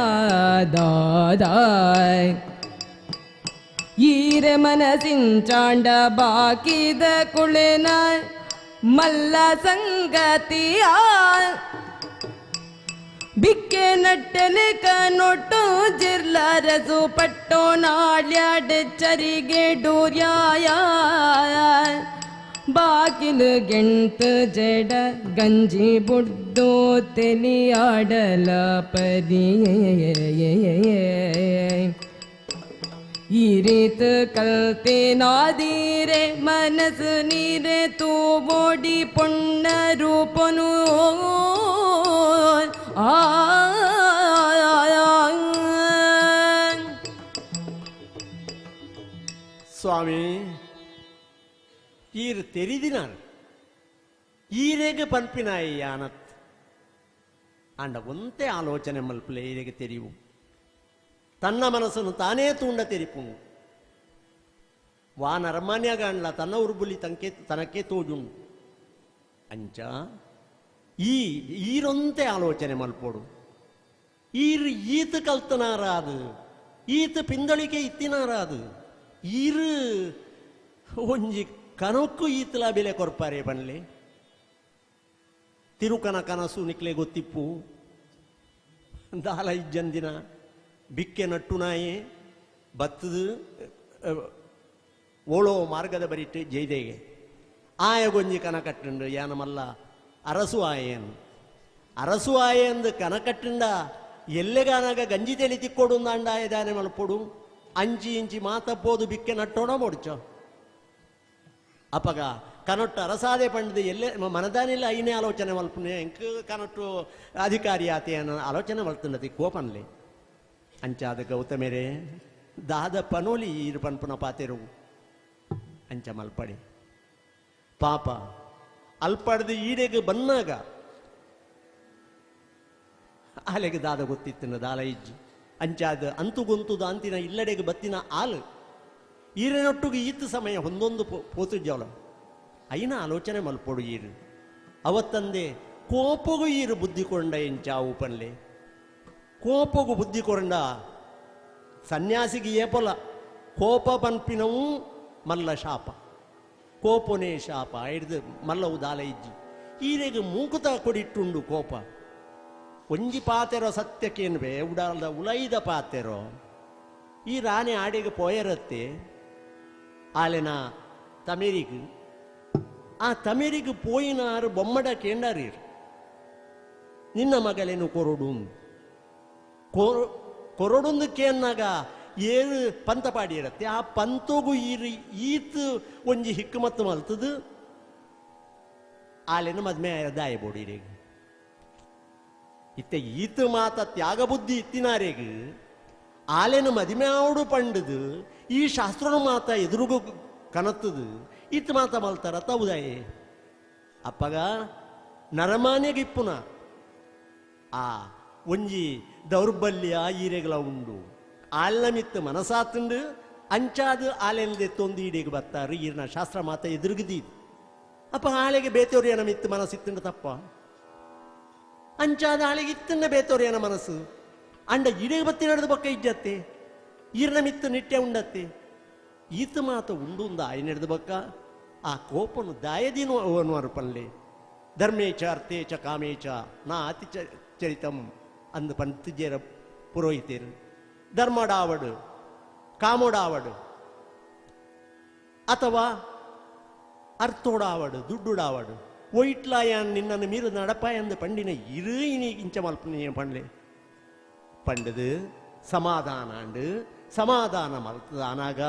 ದಾದಾಯ್ ಈರ ಮನಸಿಂಚಾಂಡ ಬಾಕಿದ ಕುಳೆನ ಮಲ್ಲ ಸಂಗತಿಯ ಬಿಕ್ಕೆ ನಟ್ಟನೆ ಕನೊಟ್ಟು ಜಿರ್ಲರಸು ಪಟ್ಟೋ ನಾಳ್ಯಾಡ ಚರಿಗೆ ಡೂರ್ಯಾಯ ಬಾಕಿಲು ಗೆಂತ ಜಡ ಗಂಜಿ ಬುಡ್ದು ತೆಲಿಯಾಡಲ ಪರಿಯೇ ಈ ರೀತ ಕಲ್ತೇನಾದೀರೆ ಮನಸ್ಸು ನೀರೆ ತೂಬೋಡಿ ಪೊಣ್ಣ ರೂಪನು ಆ ಸ್ವಾಮಿ ಈರು ತೆರಿದಿನಾರು ಈರೆಗೆ ಪನ್ಪಿನಾಯಿ ಯಾನತ್ ಅಂಡ ಒಂತೆ ಆಲೋಚನೆ ಮಲ್ಪಲೆ ಈರೆಗೆ ತೆರಿವು ತನ್ನ ಮನಸ್ಸನ್ನು ತಾನೇ ತೂಂಡ ತೆರಿಪುಂಡು ವಾನ ಅರಮಾನ್ಯಗಾಂಡ್ಲ ತನ್ನ ಉರುಬುಲಿ ತಂಕೆ ತನಕ್ಕೆ ತೋಜುಂಡು ಅಂಚ ಈ ಈರೊಂತೆ ಆಲೋಚನೆ ಮಲ್ಪೋಡು ಈರು ಈತ ಕಲ್ತನಾರಾದು ಈತ ಪಿಂದಳಿಕೆ ಇತ್ತಿನಾರಾದು ಈರು ಒಂಜಿ ಕನಕ್ಕು ಈತಲ ಬೆಲೆ ಕೊರ್ಪಾರೆ ಬನ್ಲೆ ತಿರುಕನ ಕನಸು ನಿಕ್ಲೆ ಗೊತ್ತಿಪ್ಪು ದಾಲ ಇಜ್ಜಂದಿನ ಬಿಕ್ಕೆ ನಟ್ಟುನಾಯೆ ಬತ್ತದು ಓಳೋ ಮಾರ್ಗದ ಬರಿಟ್ಟು ಜೈದೇಗೆ ಆಯಗೊಂಜಿ ಕನ ಕಟ್ಟುಂಡು ಯಾನಮಲ್ಲ ಅರಸು ಆಯೇನು ಅರಸು ಆಯೆಂದು ಕನ ಕಟ್ಟುಂಡ ಎಲ್ಲೆಗಾನಾಗ ಗಂಜಿ ತೆಲಿ ತಿಕ್ಕೊಡು ಅಂಡಾಯದಾನೆ ಮಲ್ಪೊಡು ಅಂಚಿ ಇಂಚಿ ಮಾತಪ್ಪೋದು ಬಿಕ್ಕೆ ನಟ್ಟೋಣ ಮೊಡ್ಚ ಅಪಗ ಕನೊಟ್ಟು ಅರಸಾದೆ ಪಂಡದು ಎಲ್ಲೆ ಮನದಾನಿಲ್ಲ ಐನೇ ಆಲೋಚನೆ ಮಲ್ಪುನೆ ಎಂಕ್ ಕನೊಟ್ಟು ಅಧಿಕಾರಿ ಆತೆ ಅನ್ನೋ ಆಲೋಚನೆ ಮಲ್ತುಂಡತಿ ಕೋಪನ್ಲೆ ಅಂಚಾದ ಗೌತಮೆರೆ ದಾದ ಪನೋಲಿ ಈರು ಪನ್ಪುನ ಪಾತೆರು ಅಂಚ ಮಲ್ಪಡೆ ಪಾಪ ಅಲ್ಪಡ್ದು ಈಡೆಗೆ ಬನ್ನಾಗ ಆಲೆಗೆ ದಾದ ಗೊತ್ತಿತ್ತಿನ ದಾಲ ಇಜ್ಜಿ ಅಂಚಾದ ಅಂತುಗೊಂತು ದಾಂತಿನ ಇಲ್ಲಡೆಗೆ ಬತ್ತಿನ ಆಲು ಈರೆನೊಟ್ಟುಗೆ ಈತ ಸಮಯ ಹೊಂದೊಂದು ಪೋತು ಜೋಲ ಐನ ಆಲೋಚನೆ ಮಲ್ಪೊಡು ಈರು ಅವತ್ತಂದೆ ಕೋಪಗೂ ಈರು ಬುದ್ಧಿ ಕೊಂಡ ಎಂಚಾವು ಪನ್ಲೆ ಕೋಪಗೂ ಬುದ್ಧಿ ಕೊಂಡ ಸನ್ಯಾಸಿಗೆ ಏಪೊಲ ಕೋಪ ಪನ್ಪಿನವು ಮಲ್ಲ ಶಾಪ ಕೋಪನೇ ಶಾಪ ಹಿಡ್ದು ಮಲ್ಲವು ದಾಲ ಇಜ್ಜಿ ಈರೆಗೆ ಮೂಕುತ ಕೊಡಿಟ್ಟುಂಡು ಕೋಪ ಒಂಜಿ ಪಾತೆರೋ ಸತ್ಯಕ್ಕೇನ್ವೆ ಉಡಾಲ್ದ ಉಲೈದ ಪಾತೆರೋ ಈ ರಾಣಿ ಆಡಿಗೆ ಪೋಯರತ್ತೆ ಆಲೆನ ತಮಿರಿಗ್ ಆ ತಮಿರಿಗ್ ಪೋಯಿನಾರು ಬೊಮ್ಮಡ ಕೇಂಡಾರೀರ್ ನಿನ್ನ ಮಗಲೇನು ಕೊರಡು ಕೊರಡುಂದು ಕೇನ್ನಾಗ ಏರು ಪಂತ ಪಾಡಿರತ್ತೆ ಆ ಪಂತೋಗು ಈರು ಈತ್ ಒಂಜಿ ಹಿಕ್ಕಮತ್ತು ಮಲ್ತದು ಆಲೆನ ಮದ್ಮೆ ದಾಯ ಬೋಡಿರೇಗ ಇತ್ತೆ ಈತ ಮಾತ ತ್ಯಾಗ ಬುದ್ಧಿ ಇತ್ತಿನಾರೆಗ್ ಆಲೆನ ಮದಿಮೆ ಆವಡು ಪಂಡದು ಈ ಶಾಸ್ತ್ರನ ಮಾತ ಎದುರುಗು ಕನತ್ತದು ಈತ ಮಾತ ಮಲ್ತಾರ ತೌದಾಯೆ ಅಪ್ಪಗ ನರಮಾನ್ಯಗಿಪ್ಪುನ ಆ ಒಂಜಿ ದೌರ್ಬಲ್ಯ ಈರೆಗಳ ಉಂಡು ಆಲ್ನ ಮಿತ್ತು ಮನಸಾತುಂಡು ಅಂಚಾದು ಆಲೆನದೆ ತೊಂದು ಈಡೆಗೆ ಬರ್ತಾರೆ ಈರ್ನ ಶಾಸ್ತ್ರ ಮಾತ ಎದುರುಗದಿ ಅಪ್ಪ ಆಲೆಗೆ ಬೇತೋರಿಯನ ಮಿತ್ತು ಮನಸ್ಸಿತ್ತುಂಡು ತಪ್ಪ ಅಂಚಾದ ಆಳೆಗೆ ಇತ್ತನ್ನ ಬೇತೋರಿಯನ ಮನಸ್ಸು ಅಂಡ ಇಡೆಗೆ ಬತ್ತಿ ಬೊಕ್ಕ ಇಜ್ಜತ್ತೆ ಈರ್ನ ಮಿತ್ತು ನಿಟ್ಟೆ ಉಂಡತ್ತೆ ಈತ ಮಾತ ಉಂಡು ಉಂದ ಆಯ್ನೆಡ್ದು ಬೊಕ್ಕ ಆ ಕೋಪನು ದಾಯದಿನು ಅವನು ಪಲ್ಲೆ ಧರ್ಮೇಚ ಅರ್ಥೇಚ ಕಾಮೇಚ ನಾ ಅತಿ ಚರಿತಂ ಅಂದು ಪಂತಿಜೇರ ಪುರೋಹಿತರು ಧರ್ಮಡಾವಡು ಕಾಮೋಡಾವಡು ಅಥವಾ ಅರ್ಥೋಡಾವಡು ದುಡ್ಡುಡಾವಡು ಒಯ್ಟ್ಲಾಯಾನ್ ನಿನ್ನನ್ನು ಮೀರು ನಡಪ ಎಂದು ಪಂಡಿನ ಇರು ಇನಿ ಇಂಚ ಮಲ್ಪನ ಪಂಡ್ಲೆ ಪಂಡದು ಸಮಾಧಾನ ಅಂಡು ಸಮಾಧಾನ ಮಲ್ತದಾನಾಗ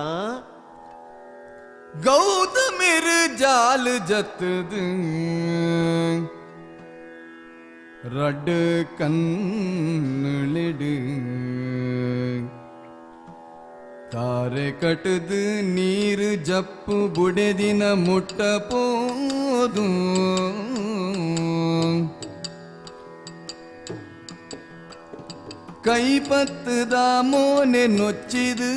ಗೌತಮಿರ್ ಜಾಲ್ ಜತ್ತದು ರಡ್ ಕಣ್ಣುಳಿಡು ತಾರೆ ಕಟದು ನೀರು ಜಪ್ಪು ಬುಡೆದಿನ ಮುಟ್ಟ ಪೋದು ಕೈಪತ್ತದ ಮೋನೆ ನೊಚ್ಚಿದು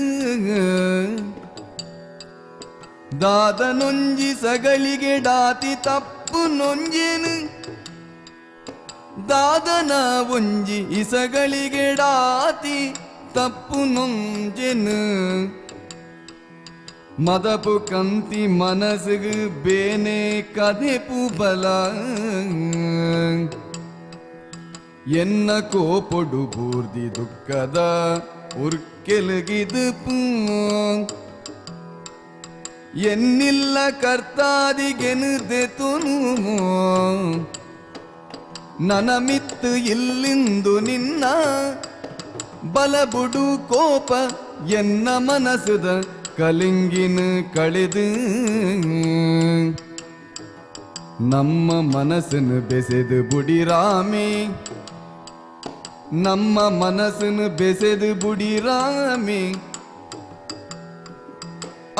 ದಾದನೊಂಜಿ ಸಗಳಿಗೆ ಡಾತಿ ತಪ್ಪು ನೊಂಜೇನು ದಾದನ ಒಂಜಿ ಇಸಗಳಿಗೆ ಡಾತಿ ತಪ್ಪು ನೊಂಜೆನು ಮದಪು ಕಂತಿ ಮನಸ್ಸಿಗೆ ಬೇನೆ ಕದೆಪು ಬಲ ಎನ್ನ ಕೋಪೊಡು ಬೂರ್ದಿ ದುಃಖದ ಉರ್ಕೆಲಗಿದು ಎನ್ನಿಲ್ಲ ಕರ್ತಾದಿಗೆನುದೆತುನು ನನಮಿತ್ತು ಇಲ್ಲಿಂದು ನಿನ್ನ ಬಲಬುಡು ಕೋಪ ಎನ್ನ ಮನಸುದ ಕಲಿಂಗಿನ ಕಳೆದು ನಮ್ಮ ಮನಸ್ಸನ್ನು ಬೆಸೆದು ಬುಡಿರಾಮಿ ನಮ್ಮ ಮನಸ್ಸನ್ನು ಬೆಸೆದು ಬುಡಿರಾಮಿ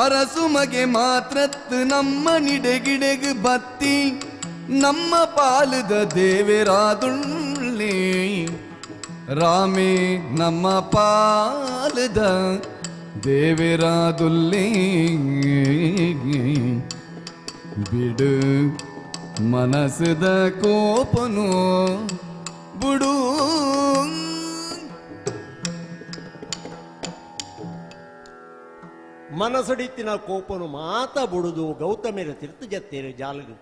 ಅರಸುಮಗೆ ಮಾತ್ರತ್ತು ನಮ್ಮ ನಿಡೆಗಿಡೆಗು ಬತ್ತಿ ನಮ್ಮ ಪಾಲದ ದೇವರಾದುಳ್ಳಿ ರಾಮೇ ನಮ್ಮ ಪಾಲದ ದೇವರಾದುಲ್ಲಿ ಬಿಡು ಮನಸ್ಸದ ಕೋಪನು ಬುಡು. ಮನಸ್ಸಡಿತ್ತಿನ ಕೋಪನು ಮಾತ ಬುಡುದು ಗೌತಮಿರ ತಿರ್ತು ಜತ್ತೇರು ಜಾಲಗು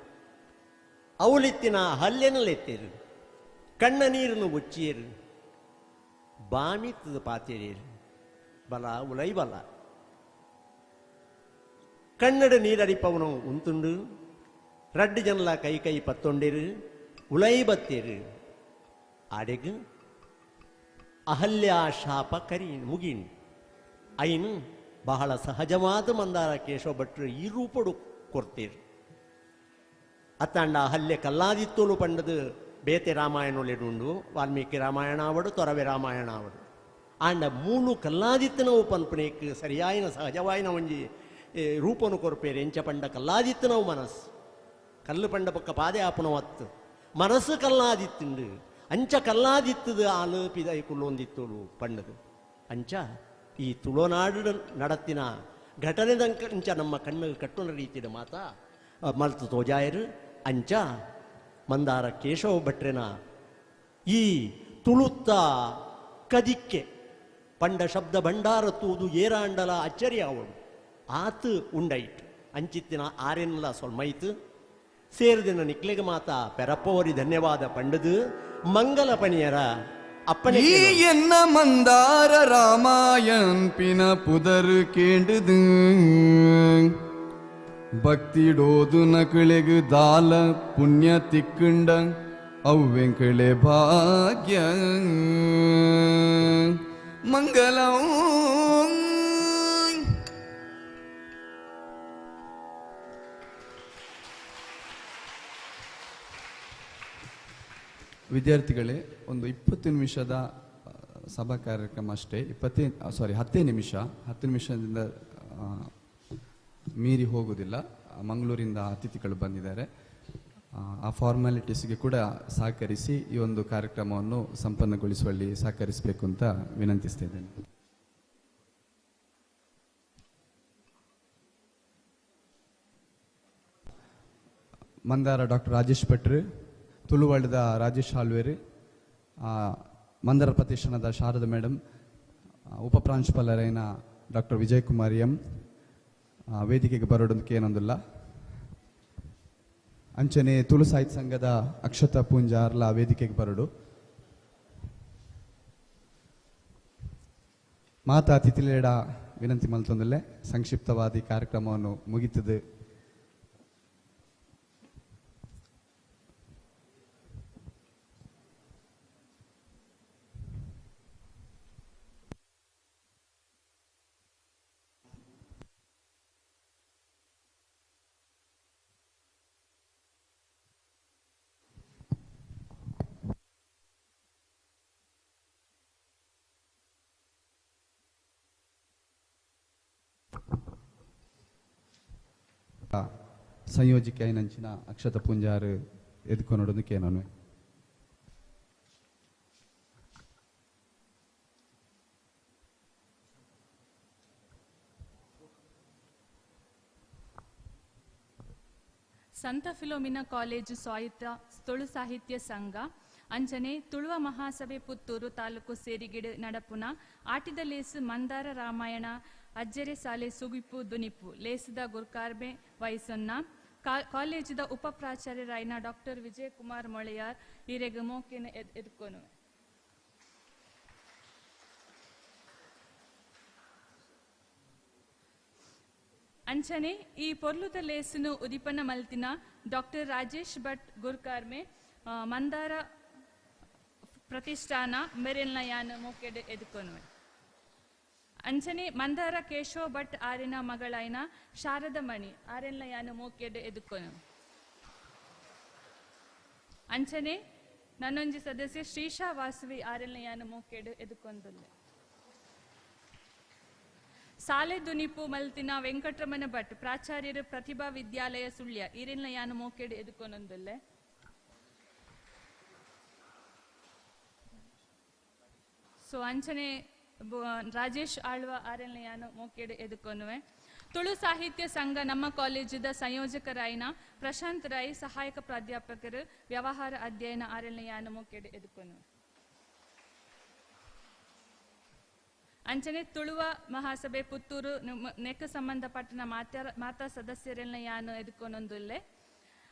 ಅವಲಿತ್ತಿನ ಹಲ್ಲೆನಲೆತ್ತೇರು ಕಣ್ಣ ನೀರನ್ನು ಒಚ್ಚಿಯರು ಬಾಮಿತ್ತದ ಪಾತೇರಿಯರು ಬಲ ಉಲೈ ಬಲ ಕನ್ನಡ ನೀರಡಿಪವನು ಉಂತುಂಡು ರಡ್ಡು ಜನಲ ಕೈ ಕೈ ಪತ್ತೊಂಡಿರು ಉಲೈ ಬತ್ತೇರು ಆಡೆಗ್ ಅಹಲ್ಯ ಶಾಪ ಕರಿ ಮುಗಿನ್ ಐನು ಬಹಳ ಸಹಜವಾದ ಮಂದಾರ ಕೇಶವ ಭಟ್ರು ಈ ರೂಪಡು ಕೊಡ್ತೀರು. ಅತ್ತಾಂಡ ಅಹಲ್ಯ ಕಲ್ಲಾದಿತ್ತೋಲು ಪಂಡದು ಬೇತೆ ರಾಮಾಯಣೊಲೆಡುಂಡು ವಾಲ್ಮೀಕಿ ರಾಮಾಯಣ ಆವಡು ತೊರವೆ ರಾಮಾಯಣ ಆವಡು ಆಂಡ ಮೂಲು ಕಲ್ಲಾದಿತ್ತನವು ಪನ್ಪನೇಕ್ ಸರಿಯಾಯಿನ ಸಹಜವಾಯಿನ ಒಂಜಿ ರೂಪನು ಕೊರ್ಪೇರು ಎಂಚ ಪಂಡ ಕಲ್ಲಾದಿತ್ತನವು ಮನಸ್ಸು ಕಲ್ಲು ಪಂಡ ಪಕ್ಕ ಪಾದೆ ಆಪುನವತ್ತು ಮನಸ್ಸು ಕಲ್ಲಾದಿತ್ತುಂಡು ಅಂಚ ಕಲ್ಲಾದಿತ್ತದು ಆಲು ಪಿದೈ ಕುಲ್ಲೊಂದಿತ್ತೋಲು ಪಂಡದು ಅಂಚ ಈ ತುಳುನಾಡು ನಡತ್ತಿನ ಘಟನೆದಂಕ ಅಂಚ ನಮ್ಮ ಕಣ್ಣು ಕಟ್ಟುನ ರೀತಿಯ ಮಾತಾ ಮಲ್ತು ತೋಜಾಯರು ಅಂಚ ಮಂದಾರ ಕೇಶವ ಭಟ್ರೆನ ಈ ತುಳುತ್ತ ಕದಿಕ್ಕೆ ಪಂಡ ಶಬ್ದ ಭಂಡಾರ ತೂದು ಏರಾಂಡಲ ಅಚ್ಚರಿ ಅವಳು ಆತು ಉಂಡೈಟ್ ಅಂಚಿತ್ತಿನ ಆರೆನ್ಲ ಸೊಲ್ಮೈತು ಸೇರಿದಿನ ನಿಕ್ಲೆಗ ಮಾತಾ ಪೆರಪ್ಪವರಿ ಧನ್ಯವಾದ ಪಂಡದು ಮಂಗಲ ಪಣಿಯರ ಅಪ್ಪನೆ ಈ ಎನ್ನ ಮಂದಾರ ರಾಮಾಯಣ್ ಪಿನ ಪುದರ್ ಕೇಂಡುದು ಭಕ್ತಿಡೋದು ನಕಳೆಗು ದಾಲ ಪುಣ್ಯ ತಿಕ್ಕುಂಡ ಅವ್ವೆಂಕಳೆ ಭಾಗ್ಯ. ಮಂಗಲಂ. ವಿದ್ಯಾರ್ಥಿಗಳೇ, ಒಂದು 20 ನಿಮಿಷದ ಸಭಾ ಕಾರ್ಯಕ್ರಮ ಅಷ್ಟೇ. 10 ನಿಮಿಷ, 10 ನಿಮಿಷದಿಂದ ಮೀರಿ ಹೋಗುವುದಿಲ್ಲ. ಮಂಗಳೂರಿಂದ ಅತಿಥಿಗಳು ಬಂದಿದ್ದಾರೆ. ಆ ಫಾರ್ಮಾಲಿಟೀಸ್ಗೆ ಕೂಡ ಸಹಕರಿಸಿ ಈ ಒಂದು ಕಾರ್ಯಕ್ರಮವನ್ನು ಸಂಪನ್ನಗೊಳಿಸುವಲ್ಲಿ ಸಹಕರಿಸಬೇಕು ಅಂತ ವಿನಂತಿಸ್ತಾ ಇದ್ದೇನೆ. ಮಂದಾರ ಡಾಕ್ಟರ್ ರಾಜೇಶ್ ಭಟ್ರು, ತುಳುವಾಡದ ರಾಜೇಶ್ ಹಾಲ್ವೇರು, ಮಂದಾರ ಪ್ರತಿಷ್ಠಾನದ ಶಾರದಾ ಮೇಡಮ್, ಉಪಪ್ರಾಂಶುಪಾಲರೈನ ಡಾಕ್ಟರ್ ವಿಜಯಕುಮಾರ್ ಎಂ ವೇದಿಕೆಗೆ ಬರೋಡೊಂದಕ್ಕೆ ಏನೊಂದಿಲ್ಲ. ಅಂಚನೆ ತುಳು ಸಾಹಿತ್ಯ ಸಂಘದ ಅಕ್ಷತಾ ಪೂಂಜಾರ್ಲ ವೇದಿಕೆಗೆ ಬರಡು. ಮಾತಾ ಅತಿಥಿಲೇಡ ವಿನಂತಿ ಮಲ್ತೊಂದಲ್ಲೇ ಸಂಕ್ಷಿಪ್ತವಾದ ಈ ಕಾರ್ಯಕ್ರಮವನ್ನು ಮುಗಿತದೆ. ಸಂಯೋಜಿಕೆ ನಂಚಿನ ಅಕ್ಷತ ಪೂಂಜಾರು ಎದ್ಕೊನೊಡೊಂದು ನಾನು. ಸಂತ ಫಿಲೋಮಿನಾ ಕಾಲೇಜು ಸ್ವಾಯತ್ತ ತುಳು ಸಾಹಿತ್ಯ ಸಂಘ ಅಂಚನೆ ತುಳುವ ಮಹಾಸಭೆ ಪುತ್ತೂರು ತಾಲೂಕು ಸೇರಿಗಿಡು ನಡಪುನ ಆಟಿದ ಲೇಸು ಮಂದಾರ ರಾಮಾಯಣ ಅಜ್ಜೆರೆ ಸಾಲೆ ಸುಗಿಪು ದುನಿಪು ಲೇಸದ ಗುರ್ಕಾರ್ಬೆ ವಯಸ್ಸನ್ನ ಕಾಲೇಜಿದ ಉಪ ಪ್ರಾಚಾರ್ಯರಾಯನ ಡಾಕ್ಟರ್ ವಿಜಯಕುಮಾರ್ ಮೊಳೆಯಾರ್ ಹಿರೇಗ ಮೋಕಿನ ಎದ್ಕೊನು. ಅಂಚನೆ ಈ ಪೊರ್ಲುದ ಲೇಸುನು ಉದಿಪನ ಮಲ್ತಿನ ಡಾಕ್ಟರ್ ರಾಜೇಶ್ ಭಟ್ ಗುರ್ಕಾರ್ಮೆ ಮಂದಾರ ಪ್ರತಿಷ್ಠಾನ ಮೆರೆಲ್ನ ಯಾನ್ ಮೋಕೆಡ್ ಎದ್ಕೊನುವೆ. ಅಂಚನೆ ಮಂದಾರ ಕೇಶವ ಭಟ್ ಆರಿನ ಮಗಳಾಯ್ನ ಶಾರದಾ ಮಣಿ ಆರೆಲ್ನ ಯಾನ್ ಮೋಕೆಡ್ ಎದುಕೊನು. ಅಂಚನೆ ನನ್ನೊಂಜಿ ಸದಸ್ಯ ಶ್ರೀಶಾ ವಾಸವಿ ಆರೆಲ್ನ ಯಾನ್ ಮೋಕೆಡ್ ಎದುಕೊಂದುಲ್ಲೆ. ಸಾಲೆ ದುನಿಪು ಮಲ್ತಿನ ವೆಂಕಟರಮಣ ಭಟ್ ಪ್ರಾಚಾರ್ಯರು ಪ್ರತಿಭಾ ವಿದ್ಯಾಲಯ ಸುಳ್ಯ ಈರೆಲ್ನ ಯಾನ್ ಮೋಕೆಡ್ ಎದುಕೊನೊಂದುಲ್ಲೆ. ಸೊ ಅಂಚನೆ ರಾಜೇಶ್ ಆಳ್ವ ಆರೆಲ್ನ ಯಾನು ಮೋಕೆಡ್ ಎದುಕೊನುವೆ. ತುಳು ಸಾಹಿತ್ಯ ಸಂಘ ನಮ್ಮ ಕಾಲೇಜಿದ ಸಂಯೋಜಕರಾಯಿನ ಪ್ರಶಾಂತ್ ರೈ ಸಹಾಯಕ ಪ್ರಾಧ್ಯಾಪಕರು ವ್ಯವಹಾರ ಅಧ್ಯಯನ ಆರೆಲ್ನ ಯಾನು ಮೋಕೆಡ್ ಎದುಕೊನುವೆ. ಅಂಚನೆ ತುಳುವ ಮಹಾಸಭೆ ಪುತ್ತೂರು ನೆಕ್ಕ ಸಂಬಂಧಪಟ್ಟನ ಮಾತಾ ಸದಸ್ಯರೆಲ್ಲ ಯಾನು ಎದುಕೊನೊಂದುಲ್ಲೆ.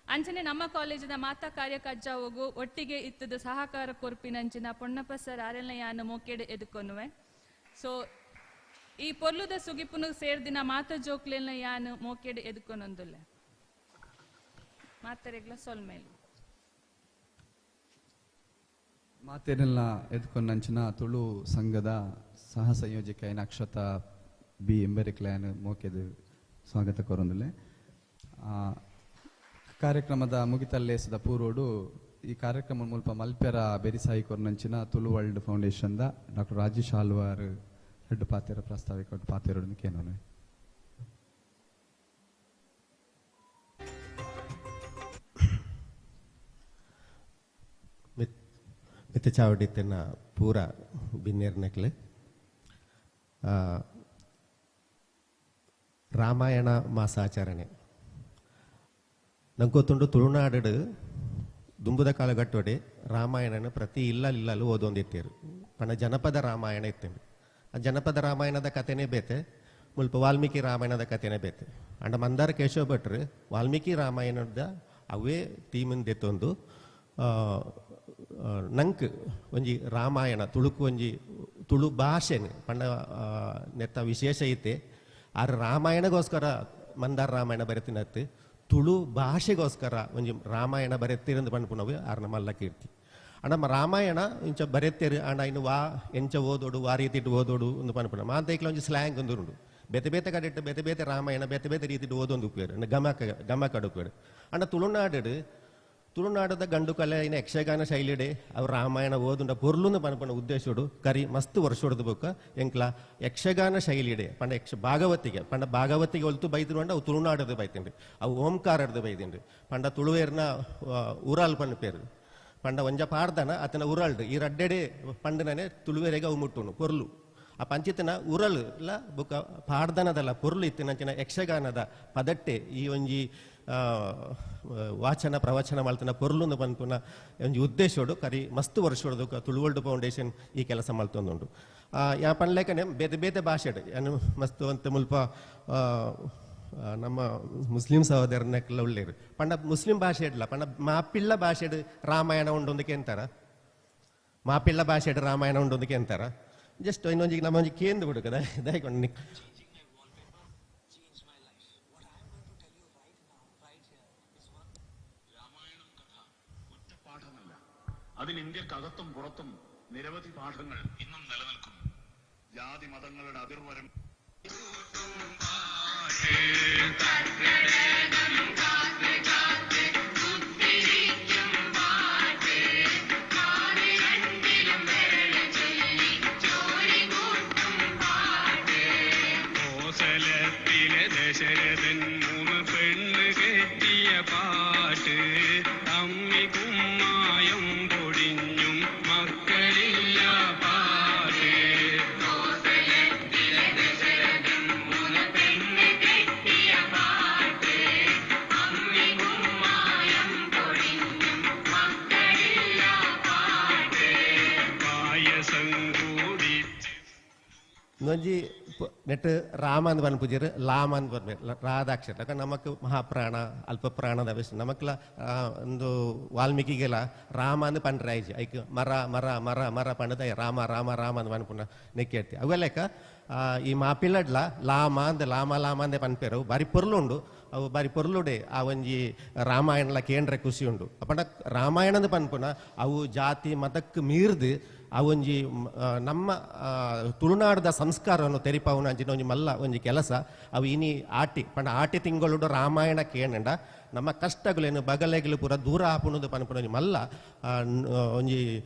ಅಂಚನೆ ನಮ್ಮ ಕಾಲೇಜಿನ ಮಾತಾ ಕಾರ್ಯಕಜ್ಜಾವಗು ಒಟ್ಟಿಗೆ ಇತ್ತದ ಸಹಕಾರ ಕೊರ್ಪಿನಂಚಿನ ಪೊನ್ನಪ್ಪ ಸರ್ ಆರೆಲ್ನ ಯಾನು ಮೋಕೆಡ್ ಎದುಕೊನುವೆ. ಸೊ ಈ ಪೊರ್ಲುದ ಸುಗಿಪುನು ಸೇರ್ದಿನ ಮಾತಾ ಜೋಕ್ಲೆಲ್ನ ಯಾನು ಮೋಕೆಡ್ ಎದುಕೊನೊಂದುಲ್ಲೆ. ಮಾತರೆಗ್ಲ ಸೊಲ್ಮೇಲು ಮಾತೇನೆಲ್ಲ ಎದ್ಕೊಂಡಂಚಿನ ತುಳು ಸಂಘದ ಸಹ ಸಂಯೋಜಕ ಅಕ್ಷತಾ ಬಿ ಎಂಬೆರಿಕ್ಲಾನ್ ಮೋಕೆದು ಸ್ವಾಗತ ಕೋರೊಂದುಲ್ಲೆ. ಕಾರ್ಯಕ್ರಮದ ಮುಗಿತಲ್ಲೇಸದ ಪೂರ್ವಡು ಈ ಕಾರ್ಯಕ್ರಮ ಮುಲ್ಪ ಮಲ್ಪೆರ ಬೆರಿಸಾಯಿ ಕೊರ್ನಂಚಿನ Tulu World Foundation the doctor Rajesh Alwar head ಪಾತೆರ ಪ್ರಾಸ್ತಾವಿಕ ಪಾತೆರೊಡು ಕೇನೋನು. ಮಿತ್ತ ಚಾವಡಿತ್ತಿನ ಪೂರ ಬಿನ್ನೇರ್ನಕ್ಲೆ ರಾಮಾಯಣ ಮಾಸಾಚರಣೆ ನಂಗೊತ್ತುಂಡು ತುಳುನಾಡು ದುಂಬುದ ಕಾಲಘಟ್ಟೋಡೆ ರಾಮಾಯಣನ ಪ್ರತಿ ಇಲ್ಲ ಇಲ್ಲಲ್ಲೂ ಓದೊಂದಿತ್ತೀರು. ಪಣ ಜನಪದ ರಾಮಾಯಣ ಇತ್ತೇನೆ. ಆ ಜನಪದ ರಾಮಾಯಣದ ಕಥೆನೇ ಬೇತೆ, ಮುಲ್ಪ ವಾಲ್ಮೀಕಿ ರಾಮಾಯಣದ ಕಥೆನೇ ಬೇತೆ. ಅಂಡ ಮಂದಾರ ಕೇಶವ ಭಟ್ರು ವಾಲ್ಮೀಕಿ ರಾಮಾಯಣದ ಅವೇ ಥೀಮಿಂದ ಎತ್ತೊಂದು ನಂಕ್ ಒಂಜಿ ರಾಮಾಯಣ ತುಳುಕು ಒಂಜಿ ತುಳು ಭಾಷೆನೆ ಪಂಡ ನೆತ್ತ ವಿಶೇಷ ಐತೆ. ಆ ರಾಮಾಯಣಗೋಸ್ಕರ ಮಂದಾರ ರಾಮಾಯಣ ಬರೆತಿನತ್ತು, ತುಳು ಭಾಷೆಗೋಸ್ಕರ ಒಂಜಿ ರಾಮಾಯಣ ಬರೆತಿರಂದು ಪನ್ಪುನವು ಆರ್ನ ಮಲ್ಲ ಕೀರ್ತಿ. ನಮ್ಮ ರಾಮಾಯಣ ಇಂಚ ಬರೆತೇರು ಆಂಡ ಇನ್ನು ವಾ ಎಂಚ ಓದೋಡು ವಾ ರೀತಿಟ್ಟು ಓದೋಡು ಒಂದು ಪನ್ಪುನ ಮಾಂತೈಕ್ಲ ಒಂಜಿ ಸ್ಲ್ಯಾಂಗ್ ಒಂದು ಉಂಡು ಬೇತೆ ಬೇತೆ ಕಡೆಟ್ಟು ಬೇತೆ ಬೇತೆ ರಾಮಾಯಣ ಬೇತೆ ಬೇತೆ ರೀತಿಟ್ಟು ಓದೊಂದು ಉಪ್ಪೇರು ಗಮಕ ಗಮಕ ಉಪ್ಪೇರು ಅಂಡ ತುಳುನಾಡು ತುಳುನಾಡದ ಗಂಡು ಕಲೆ ಇನ್ನು ಯಕ್ಷಗಾನ ಶೈಲಿಡೆ ಅವು ರಾಮಾಯಣ ಓದುಂಡ ಪೊರ್ಲುಂದು ಪನ್ಪುನ ಉದ್ದೇಶೋಡು ಕರಿ ಮಸ್ತ್ ವರ್ಷೋಡ್ದು ಬೊಕ್ಕ ಎಂಕ್ಲ ಯಕ್ಷಗಾನ ಶೈಲಿಡೆ ಪಂಡ ಯಕ್ಷ ಭಾಗವತಿಗೆ ಪಂಡ ಭಾಗವತಿಗೆ ಒಲ್ತು ಬೈತಿರು ಅಂಡ ಅವು ತುಳುನಾಡದು ಬೈತಿಂಡು ಅವು ಓಂಕಾರಡ್ದು ಬೈದಿಂಡು ಪಂಡ ತುಳುವೇರ್ನ ಉರಾಲ್ ಪನ್ಪೇರು ಪಂಡ ಒಂಜ ಪಾಡ್ದನ ಆತನ ಉರಲ್ಡ್ ಈ ರಡ್ಡೆಡೆ ಪಂಡನೇ ತುಳುವೆರೆಗೆ ಅವು ಮುಟ್ಟುನು ಪೊರ್ಲು ಆ ಪಂಚಿತನ ಉರಲ್ ಲ ಬೊಕ್ಕ ಪಾಡ್ದನದಲ್ಲ ಪೊರ್ಲು ಇತ್ತಿನಂಚಿನ ಯಕ್ಷಗಾನದ ಪದಟ್ಟೆ ಈ ಒಂಜಿ ವಾಚನ ಪ್ರವಚನ ಮಲ್ತನ ಪೊರ್ಲುಂದು ಪನ್ಪುನ ಒಂಜಿ ಉದ್ದೇಶೋಡು ಕರಿ ಮಸ್ತ್ ವರ್ಷೋಡು ತುಳುವರ್ಲ್ಡ್ ಫೌಂಡೇಶನ್ ಈ ಕೆಲಸ ಮಲ್ತೊಂದುಂಡು. ಯಾ ಪನ್ಲೇಕನೆ ಬೇತೆ ಬೇತೆ ಭಾಷೆಡ್ ಏನು ಮಸ್ತ್ ಅಂತ ಮುಲ್ಪ ನಮ್ಮ ಮುಸ್ಲಿಂ ಸಹೋದರನೆಲ್ಲ ಉಳ್ಳೇರು ಪಂಡ ಮುಸ್ಲಿಂ ಭಾಷೆ ಇಡ್ಲ ಪಂಡ ಮಾಪಿಳ್ಳ ಭಾಷೆಡ್ ರಾಮಾಯಣ ಉಂಡೊಂದಕ್ಕೆ ಎಂತಾರ ಮಾಪಿಳ್ಳ ಭಾಷೆಡ್ ರಾಮಾಯಣ ಉಂಡೊಂದಕ್ಕೆ ಎಂತಾರ ಜಸ್ಟ್ ಇನ್ನೊಂದು ನಮ್ಮ ಒಂಜಿ ಕೇಂದ್ರ ಬಿಡುಕದ ದಯಕೊಂಡು പാഠമല്ല അതിന് ഇന്ത്യക്കകത്തും പുറത്തും നിരവധി പാഠങ്ങൾ ഇന്നും നിലനിൽക്കുന്നു. ജാതി മതങ്ങളുടെ അതിർവരം കോസലത്തിലെ ദശരഥൻ മൂന്ന് പെണ്ണ് കെട്ടിയ പാട്ട് അമ്മി കുമ്മായം പൊടിഞ്ഞും മക്കളില്ല പാട്ട്. കോസലത്തിലെ ദശരഥൻ മൂന്ന് പെണ്ണ് കെട്ടിയ പാട്ട് അമ്മി കുമ്മായം പൊടിഞ്ഞും മക്കളില്ല പാട്ട്. പായസം കൂടി ಇನ್ನೊಂಜಿ ನೆಟ್ ರಾಮ ಅಂತ ಪನ್ಪುಜೆರ್ ಲಾಮ ಅಂತ ಪನ್ಪೆರ್ ರಾಧಾಕ್ಷರ ಯಾಕಂದ್ರೆ ನಮಕ್ ಮಹಾಪ್ರಾಣ ಅಲ್ಪ ಪ್ರಾಣದ ಅವಶ್ಯ ನಮಕ್ಲ ಒಂದು ವಾಲ್ಮೀಕಿಗೆಲ್ಲ ರಾಮ ಅಂದ್ ಪನ್ರೆ ಆಯ್ಜಿ ಐಕ್ ಮರ ಮರ ಮರ ಮರ ಪಂಡದ ರಾಮ ರಾಮ ರಾಮ ಅಂದ್ ಪನ್ಪುನ ನೆಕ್ಕೇರ್ತಿ ಅವೆಲ್ಲ ಈ ಮಾಪಿಲ್ಲಡ್ಲ ಲಾಮ ಅಂದ್ ಲಾಮ ಲಾಮ ಅಂದೆ ಪನ್ಪೇರು ಬಾರಿ ಪೊರ್ಲುಂಡು ಅವು ಬಾರಿ ಪೊರ್ಲುಡೆ ಆ ಒಂಜಿ ರಾಮಾಯಣಲ ಕೇಂದ್ರ ಖುಷಿ ಉಂಡು ಅಪಂಡ ರಾಮಾಯಣದ ಪನ್ಪುನ ಅವು ಜಾತಿ ಮತಕ್ಕೆ ಮೀರ್ದು ಆ ಒಂಜಿ ನಮ್ಮ ತುಳುನಾಡದ ಸಂಸ್ಕಾರವನ್ನು ತೆರಿಪಾವುನ ಅಂಚಿನ ಒಂಜಿ ಮಲ್ಲ ಒಂಜಿ ಕೆಲಸ ಅವು ಇನಿ ಆಟಿ ಪಂಡ ಆಟಿ ತಿಂಗಳು ರಾಮಾಯಣ ಕೇಂಡ ನಮ್ಮ ಕಷ್ಟಗಳೇನು ಬಗಲೆಗಳು ಪೂರ ದೂರ ಆಪುಣದು ಪನ್ಪುನ ಒಂಜಿ ಮಲ್ಲ ಒಂಜಿ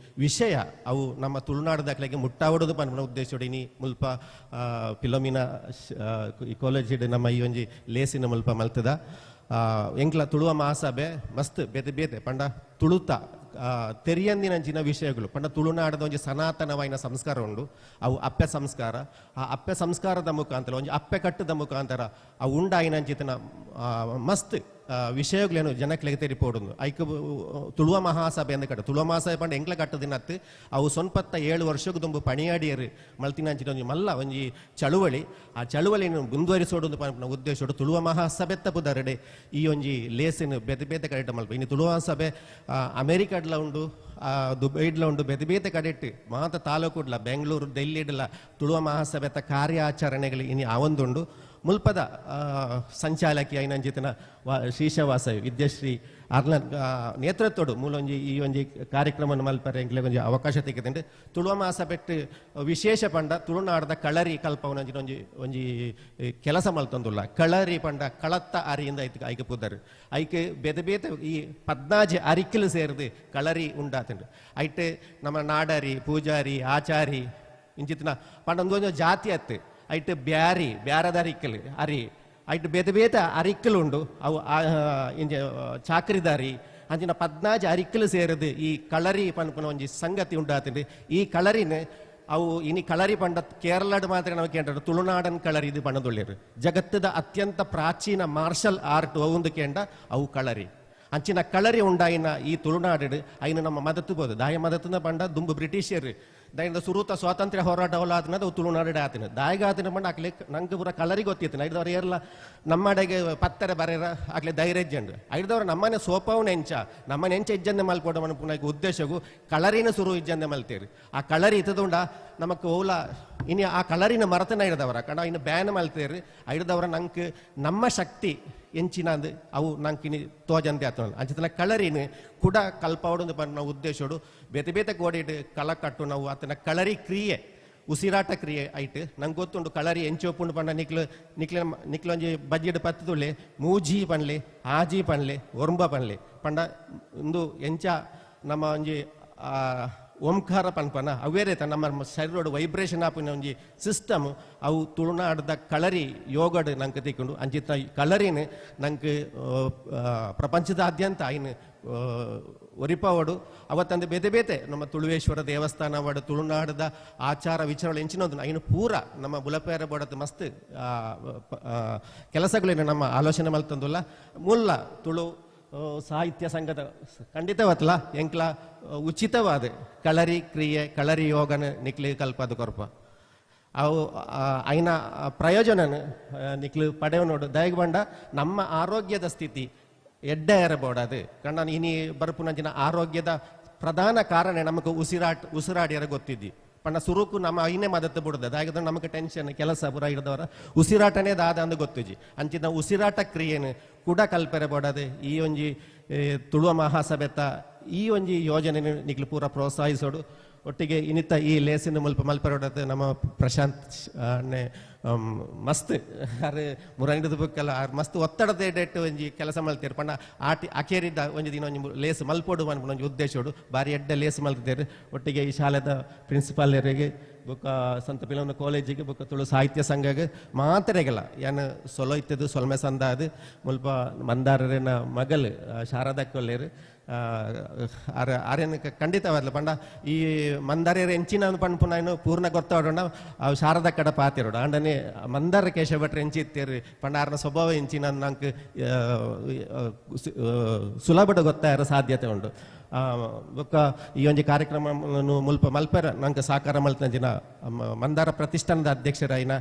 ವಿಷಯ ಅವು ನಮ್ಮ ತುಳುನಾಡದಕ್ಲೆಗೆ ಮುಟ್ಟಾವಡೋದು ಪನ್ಪುನ ಉದ್ದೇಶೋಡು ಇನಿ ಮುಲ್ಪ ಫಿಲೋಮಿನಾ ಈ ಕಾಲೇಜಿಡ್ ನಮ್ಮ ಈ ಒಂಜಿ ಲೇಸಿನ ಮುಲ್ಪ ಮಲ್ತದ ಎಂಕ್ಲ ತುಳುವ ಮಹಾಸಭೆ ಮಸ್ತ್ ಬೇತೆ ಬೇತೆ ಪಂಡ ತುಳುತ ತೆರಿಯಂದಿನಂಚಿನ ವಿಷಯಗಳು ಪಂಡ ತುಳುನಾಡದ ಒಂಜಿ ಸನಾತನವಾಯಿನ ಸಂಸ್ಕಾರ ಉಂಡು ಅವು ಅಪ್ಪೆ ಸಂಸ್ಕಾರ ಆ ಅಪ್ಪೆ ಸಂಸ್ಕಾರದ ಮುಖಾಂತರ ಒಂಜಿ ಅಪ್ಪೆ ಕಟ್ಟದ ಮುಖಾಂತರ ಅವು ಉಂಡಾಯಿನಂಚಿತನ ಮಸ್ತ್ ವಿಷಯಗಳೇನು ಜನಕ್ಲೆಗೆ ತೆರಿಪೋಡುಂದು ಐಕ್ ತುಳುವ ಮಹಾಸಭೆ ಅಂದ ಕಟ್ಟ ತುಳುವ ಮಹಾಸಭೆ ಪಂಡ ಎಂಕ್ಲ ಕಟ್ಟದಿನತ್ತು ಅವು ಸೊನ್ಪತ್ತ 7 ವರ್ಷಕ್ಕೆ ದುಂಬು ಪಣಿಯಾಡಿಯರು ಮಲ್ತಿನಂಚಿನ ಒಂಜಿ ಮಲ್ಲ ಒಂಜಿ ಚಳುವಳಿ ಆ ಚಳುವಳಿಯನ್ನು ಮುಂದುವರಿಸೋಡು ಪನ್ಪುನ ಉದ್ದೇಶೋಡು ತುಳುವ ಮಹಾಸಭೆತ್ತ ಪುದರಡೆ ಈ ಒಂಜಿ ಲೇಸಿನ ಬೇತೆ ಬೇತೆ ಕಡೆಟ ಮಲ್ಪ ಇನ್ನು ತುಳುವ ಮಹಾಸಭೆ ಅಮೆರಿಕಡ್ಲ ಉಂಡು ದುಬೈಡ್ಲ ಉಂಡು ಬೇತೆ ಬೇತೆ ಕಡೆಟ್ಟು ಮಾತ ತಾಲೂಕುಡ್ಲ ಬೆಂಗಳೂರು ಡೆಲ್ಲಿಡ್ಲ ತುಳುವ ಮಹಾಸಭೆತ ಕಾರ್ಯಾಚರಣೆಗಳು ಇನಿ ಆವೊಂದುಂಡು ಮುಲ್ಪದ ಸಂಚಾಲಕಿ ಐನಂಜಿತನ ಶ್ರೀಶವಾಸ ವಿದ್ಯಾಶ್ರೀ ಅರ್ನ ನೇತೃತ್ವಡು ಮೂಲೊಂಜಿ ಈ ಒಂಜಿ ಕಾರ್ಯಕ್ರಮವನ್ನು ಮಲ್ಪರೆ ಎಂಕ್ಲೆ ಒಂಜಿ ಅವಕಾಶ ತೆಗೆದಂಡು ತುಳುವ ಮಹಾಸಭೆಟ್ ವಿಶೇಷ ಪಂಡ ತುಳುನಾಡದ ಕಳರಿ ಕಲ್ಪವನಂಜಿನ ಒಂಜಿ ಒಂಜಿ ಕೆಲಸ ಮಲ್ತೊಂದುಲ್ಲ ಕಳರಿ ಪಂಡ ಕಳತ್ತ ಅರಿಯಿಂದ ಐಕ್ ಐಕೆ ಪುದರ್ ಐಕೆ ಬೇತೆ ಬೇತೆ ಈ 14 ಅರಿಕಲು ಸೇರಿದು ಕಳರಿ ಉಂಡಾತುಂಡು ಐಟ್ ನಮ್ಮ ನಾಡರಿ ಪೂಜಾರಿ ಆಚಾರಿ ಇಂಚಿತನ ಪಂಡ ಒಂದೊಂದು ಜಾತಿ ಅತ್ತು ಐಟ್ ಬ್ಯಾರಿ ಬ್ಯಾರದ ಅರಿಕಲು ಅರಿ ಐಟ್ ಬೇತೆ ಬೇತೆ ಅರಿಕಲು ಉಂಡು ಅವು ಇಂಜ ಚಾಕ್ರಿದಾರಿ ಅಂಚಿನ 14 ಅರಿಕಲು ಸೇರಿದು ಈ ಕಳರಿ ಪನ್ಪುನ ಒಂಜಿ ಸಂಗತಿ ಉಂಡಾತುಂಡು ಈ ಕಳರಿನ ಅವು ಇನಿ ಕಳರಿ ಪಂಡ ಕೇರಳಡ್ ಮಾತ್ರ ನಾವು ಕೇಂದ್ರ ತುಳುನಾಡನ್ ಕಳರಿ ಇದು ಪಂಡದೊಳ್ಳಿರು ಜಗತ್ತದ ಅತ್ಯಂತ ಪ್ರಾಚೀನ ಮಾರ್ಷಲ್ ಆರ್ಟ್ ಒಂದು ಕೇಂಡ ಅವು ಕಳರಿ ಅಂಚಿನ ಕಳರಿ ಉಂಡಾಯಿನ ಈ ತುಳುನಾಡು ಐನ ನಮ್ಮ ಮದತ್ತು ಬೋದು ದಾಯ ಮದತ್ತನ ಪಂಡ ದುಂಬು ಬ್ರಿಟಿಷರು ದಾಯಿಂದ ಸುರೂತ ಸ್ವಾತಂತ್ರ್ಯ ಹೋರಾಟ ಆತನ ಅದು ತುಳುನಾಡು ಆತನ ದಾಯಿಗಾತನ ಪಂಡ ಆಕ್ಲೆ ನಂಗೆ ಪೂರ ಕಳರಿ ಗೊತ್ತಿತ್ತು ಐದವ್ರು ಏರ್ಲ ನಮ್ಮಡೆಗೆ ಪತ್ತರ ಬರೇರ ಆಕ್ಲೆ ಧೈರ್ಯ ಇಜ್ಜಂಡು ಐದವ್ರು ನಮ್ಮನೆ ಸೋಪವನ ಎಂಚ ನಮ್ಮನೆ ಎಂಚ ಇಜ್ಜಂದೆ ಮಲ್ಪೋಡ ಮನ್ಪುನ ಉದ್ದೇಶಗೂ ಕಳರಿನ ಸುರು ಇಜ್ಜಂದೆ ಮಲ್ತೇರಿ ಆ ಕಳರಿ ಇತ್ತದುಂಡ ನಮಕ್ ಓಲ ಇನಿ ಆ ಕಳರಿನ ಮರತನ ಇಡದವರ ಕಣ ಇನ್ನು ಬ್ಯಾನ್ ಮಲ್ತೇರು ಐಡದವರ ನಂಗೆ ನಮ್ಮ ಶಕ್ತಿ ಎಂಚಿನಂದು ಅವು ನಂಗೆ ಇನಿ ತೋಜಂತೆ ಆತನ ಅಂಚಿತನ ಕಳರಿನ ಕುಡ ಕಲ್ಪಾವಡು ಪನ್ನ ಉದ್ದೇಶೋಡು ಬೇತೆ ಬೇತೆ ಗೋಡಿಡು ಕಳ ಕಟ್ಟು ನಾವು ಆತನ ಕಳರಿ ಕ್ರಿಯೆ ಉಸಿರಾಟ ಕ್ರಿಯೆ ಐಟ್ ನಂಗೆ ಗೊತ್ತುಂಡು ಕಳರಿ ಎಂಚೋಪುಂಡು ಪಂಡ ನಿಕ್ಲು ನಿಕ್ಲ ನಿಕ್ಲೊಂಜಿ ಬಜ್ಜಿಡ್ ಪತ್ತುಲೆ ಮೂಜಿ ಪನ್ಲೆ ಆಜಿ ಪನ್ಲೆ ಒರ್ಂಬ ಪನ್ಲೆ ಪಂಡ ಇಂದು ಎಂಚ ನಮ್ಮ ಒಂಜಿ ಓಂಕಾರ ಪನ್ಪನ ಅವೇರೇತ ನಮ್ಮ ಶರೀರೋಡು ವೈಬ್ರೇಷನ್ ಆಪಿನ ಒಂಜಿ ಸಿಸ್ಟಮ್ ಅವು ತುಳುನಾಡದ ಕಳರಿ ಯೋಗಡ್ ನಂಗೆ ತಿಕ್ಕೊಂಡು ಅಂಚಿತ ಕಳರಿನ ನಂಗೆ ಪ್ರಪಂಚದಾದ್ಯಂತ ಐನು ಒರಿಪಾವಡು ಅವತ್ತಂದು ಬೇತೆ ಬೇತೆ ನಮ್ಮ ತುಳುವೇಶ್ವರ ದೇವಸ್ಥಾನವಾಡು ತುಳುನಾಡದ ಆಚಾರ ವಿಚಾರಗಳು ಎಂಚಿನೊಂದು ಐನು ಪೂರ ನಮ್ಮ ಬುಲಪೇರ ಬೋಡದ ಮಸ್ತ್ ಕೆಲಸಗಳೇನು ನಮ್ಮ ಆಲೋಚನೆ ಮಲ್ತಂದುಲ್ಲ ಮುಲ್ಲ ತುಳು ಸಾಹಿತ್ಯ ಸಂಘದ ಖಂಡಿತವತ್ಲ ಎಂಕ್ಲ ಉಚಿತವಾದ ಕಳರಿ ಕ್ರಿಯೆ ಕಳರಿ ಯೋಗನ ನಿಕ್ಲಿ ಕಲ್ಪದ ಕೊರ್ಪ ಅವು ಐನ ಪ್ರಯೋಜನ ನಿಕ್ಲು ಪಡೆವ ನೋಡು ದಯಗ್ ಬಂಡ ನಮ್ಮ ಆರೋಗ್ಯದ ಸ್ಥಿತಿ ಎಡ್ಡೆ ಇರಬೋಡದು ಕಣ್ಣ ಇನಿ ಬರ್ಪುನಂಚಿನ ಆರೋಗ್ಯದ ಪ್ರಧಾನ ಕಾರಣ ನಮಗೆ ಉಸಿರಾಡಿಯರ ಗೊತ್ತಿದ್ದಿ ಪಂಡ ಸುರುಕು ನಮ್ಮ ಐನೇ ಮದತ್ತು ಬಿಡುದು ಅದಾಗಿದ್ರೆ ನಮಗೆ ಟೆನ್ಷನ್ ಕೆಲಸ ಪುರ ಹಿಡಿದವರ ಉಸಿರಾಟನೇ ದಾದ ಅಂದು ಗೊತ್ತಿಜಿ ಅಂಚಿನ ಉಸಿರಾಟ ಕ್ರಿಯೆನು ಕೂಡ ಕಲ್ಪೆರೆ ಬೋಡದು ಈ ಒಂಜಿ ತುಳುವ ಮಹಾಸಭೆತ ಈ ಒಂಜಿ ಯೋಜನೆ ನಿಕ್ಲು ಪೂರ ಪ್ರೋತ್ಸಾಹಿಸೋಡು ಒಟ್ಟಿಗೆ ಇನ್ನಿತ ಈ ಲೇಸಿನ ಮುಲ್ಪ ಮಲ್ಪೆರೋಡದು ನಮ್ಮ ಪ್ರಶಾಂತ್ ಅಣ್ಣೆ ಮಸ್ತ್ ಅರೆ ಮುರಂಗಿದ ಬುಕ್ಕಲ್ಲ ಆರ್ ಮಸ್ತ್ ಒತ್ತಡದ ಡೇಟ್ ಒಂಜಿ ಕೆಲಸ ಮಲ್ತೇರು ಪಂಡ ಆಟಿ ಅಕೇರಿದ್ದ ಒಂಜಿ ದಿನ ಒಂಜಿ ಲೇಸ್ ಮಲ್ಪೋಡು ಅನ್ಪುನ ಒಂಜಿ ಉದ್ದೇಶೋಡು ಬಾರಿ ಎಡ್ಡೆ ಲೇಸ್ ಮಲ್ತಿದ್ದೇರು. ಒಟ್ಟಿಗೆ ಈ ಶಾಲೆದ ಪ್ರಿನ್ಸಿಪಾಲರಿಗೆ ಬೊಕ್ಕ ಸಂತ ಪಿಲೋನ ಕಾಲೇಜಿಗೆ ಬೊಕ್ಕ ತುಳು ಸಾಹಿತ್ಯ ಸಂಘಗೆ ಮಾತ್ರೆಗಲ್ಲ ಏನು ಸೊಲೋ ಇತ್ತದು ಸೊಲ್ಮೆ ಸಂದ ಅದು ಮುಲ್ಪ ಮಂದಾರನ ಮಗಲ್ ಶಾರದಾ ಕೊಲ್ಲೇರು ಆರ್ಯನ ಖಂಡಿತವಾದ್ಲ ಪಂಡ ಈ ಮಂದಾರ್ಯರ ಎಂಚಿನ ಪನ್ಪುನ ಏನು ಪೂರ್ಣ ಗೊತ್ತಾಡೋಣ ಅವು ಶಾರದಾ ಕಡ ಪಾತಿರೋಡು ಅಂಡನೆ ಮಂದಾರ ಕೇಶವ ಭಟ್ರು ಎಂಚಿ ಇತ್ತೇರು ಪಂಡ ಆರ್ನ ಸ್ವಭಾವ ಎಂಚಿನ ನಂಗೆ ಸುಲಭದ ಗೊತ್ತಾರ ಸಾಧ್ಯತೆ ಉಂಟು. ಬೊಕ್ಕ ಈ ಒಂಜಿ ಕಾರ್ಯಕ್ರಮ ಮುಲ್ಪ ಮಲ್ಪೆರ ನಂಗೆ ಸಾಕಾರ ಮಲ್ತಂಚಿನ ಮಂದಾರ ಪ್ರತಿಷ್ಠಾನದ ಅಧ್ಯಕ್ಷರಾಯಿನ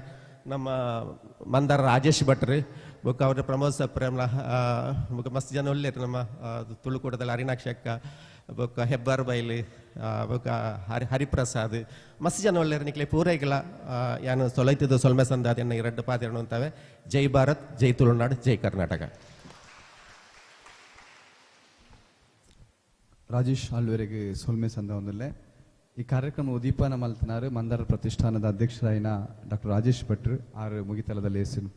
ನಮ್ಮ ಮಂದಾರ ರಾಜೇಶ್ ಭಟ್ರು ಬೊಕ್ಕ ಅವರ ಪ್ರಮೋದ್ ಸಪ್ರೇಮ್ಲ ಬೊಕ್ಕ ಮಸ್ತ್ ಜನ ಒಳ್ಳೆರು ನಮ್ಮ ತುಳುಕೂಟದಲ್ಲಿ ಅರಿಣಾಕ್ಷಕ್ಕ ಬೊಕ್ಕ ಹೆಬ್ಬಾರ್ ಬೈಲಿ ಬೊಕ್ಕ ಹರಿಪ್ರಸಾದ್ ಮಸ್ತ್ ಜನ ಒಳ್ಳೆರು ನಿಕ್ಲೆ ಪೂರೈಗಳ ಯಾನು ಸೊಲೈತಿದ್ದು ಸೊಲ್ಮೆ ಸಂದಾದ ಎನ್ನ ಎರಡು ಪಾತಿರಣ ಅಂತವೆ. ಜೈ ಭಾರತ್, ಜೈ ತುಳುನಾಡು, ಜೈ ಕರ್ನಾಟಕ. ರಾಜೇಶ್ ಆಳ್ವೆರೆಗೆ ಸೊಲ್ಮೆ ಸಂದ ಒಂದಲ್ಲೇ ಈ ಕಾರ್ಯಕ್ರಮ ಉದೀಪನ ಮಲ್ತನಾರು ಮಂದಾರ ಪ್ರತಿಷ್ಠಾನದ ಅಧ್ಯಕ್ಷರಾಯಿನ ಡಾಕ್ಟರ್ ರಾಜೇಶ್ ಭಟ್ರು ಆರು ಮುಗಿತಲದ ಲೇಸಿನ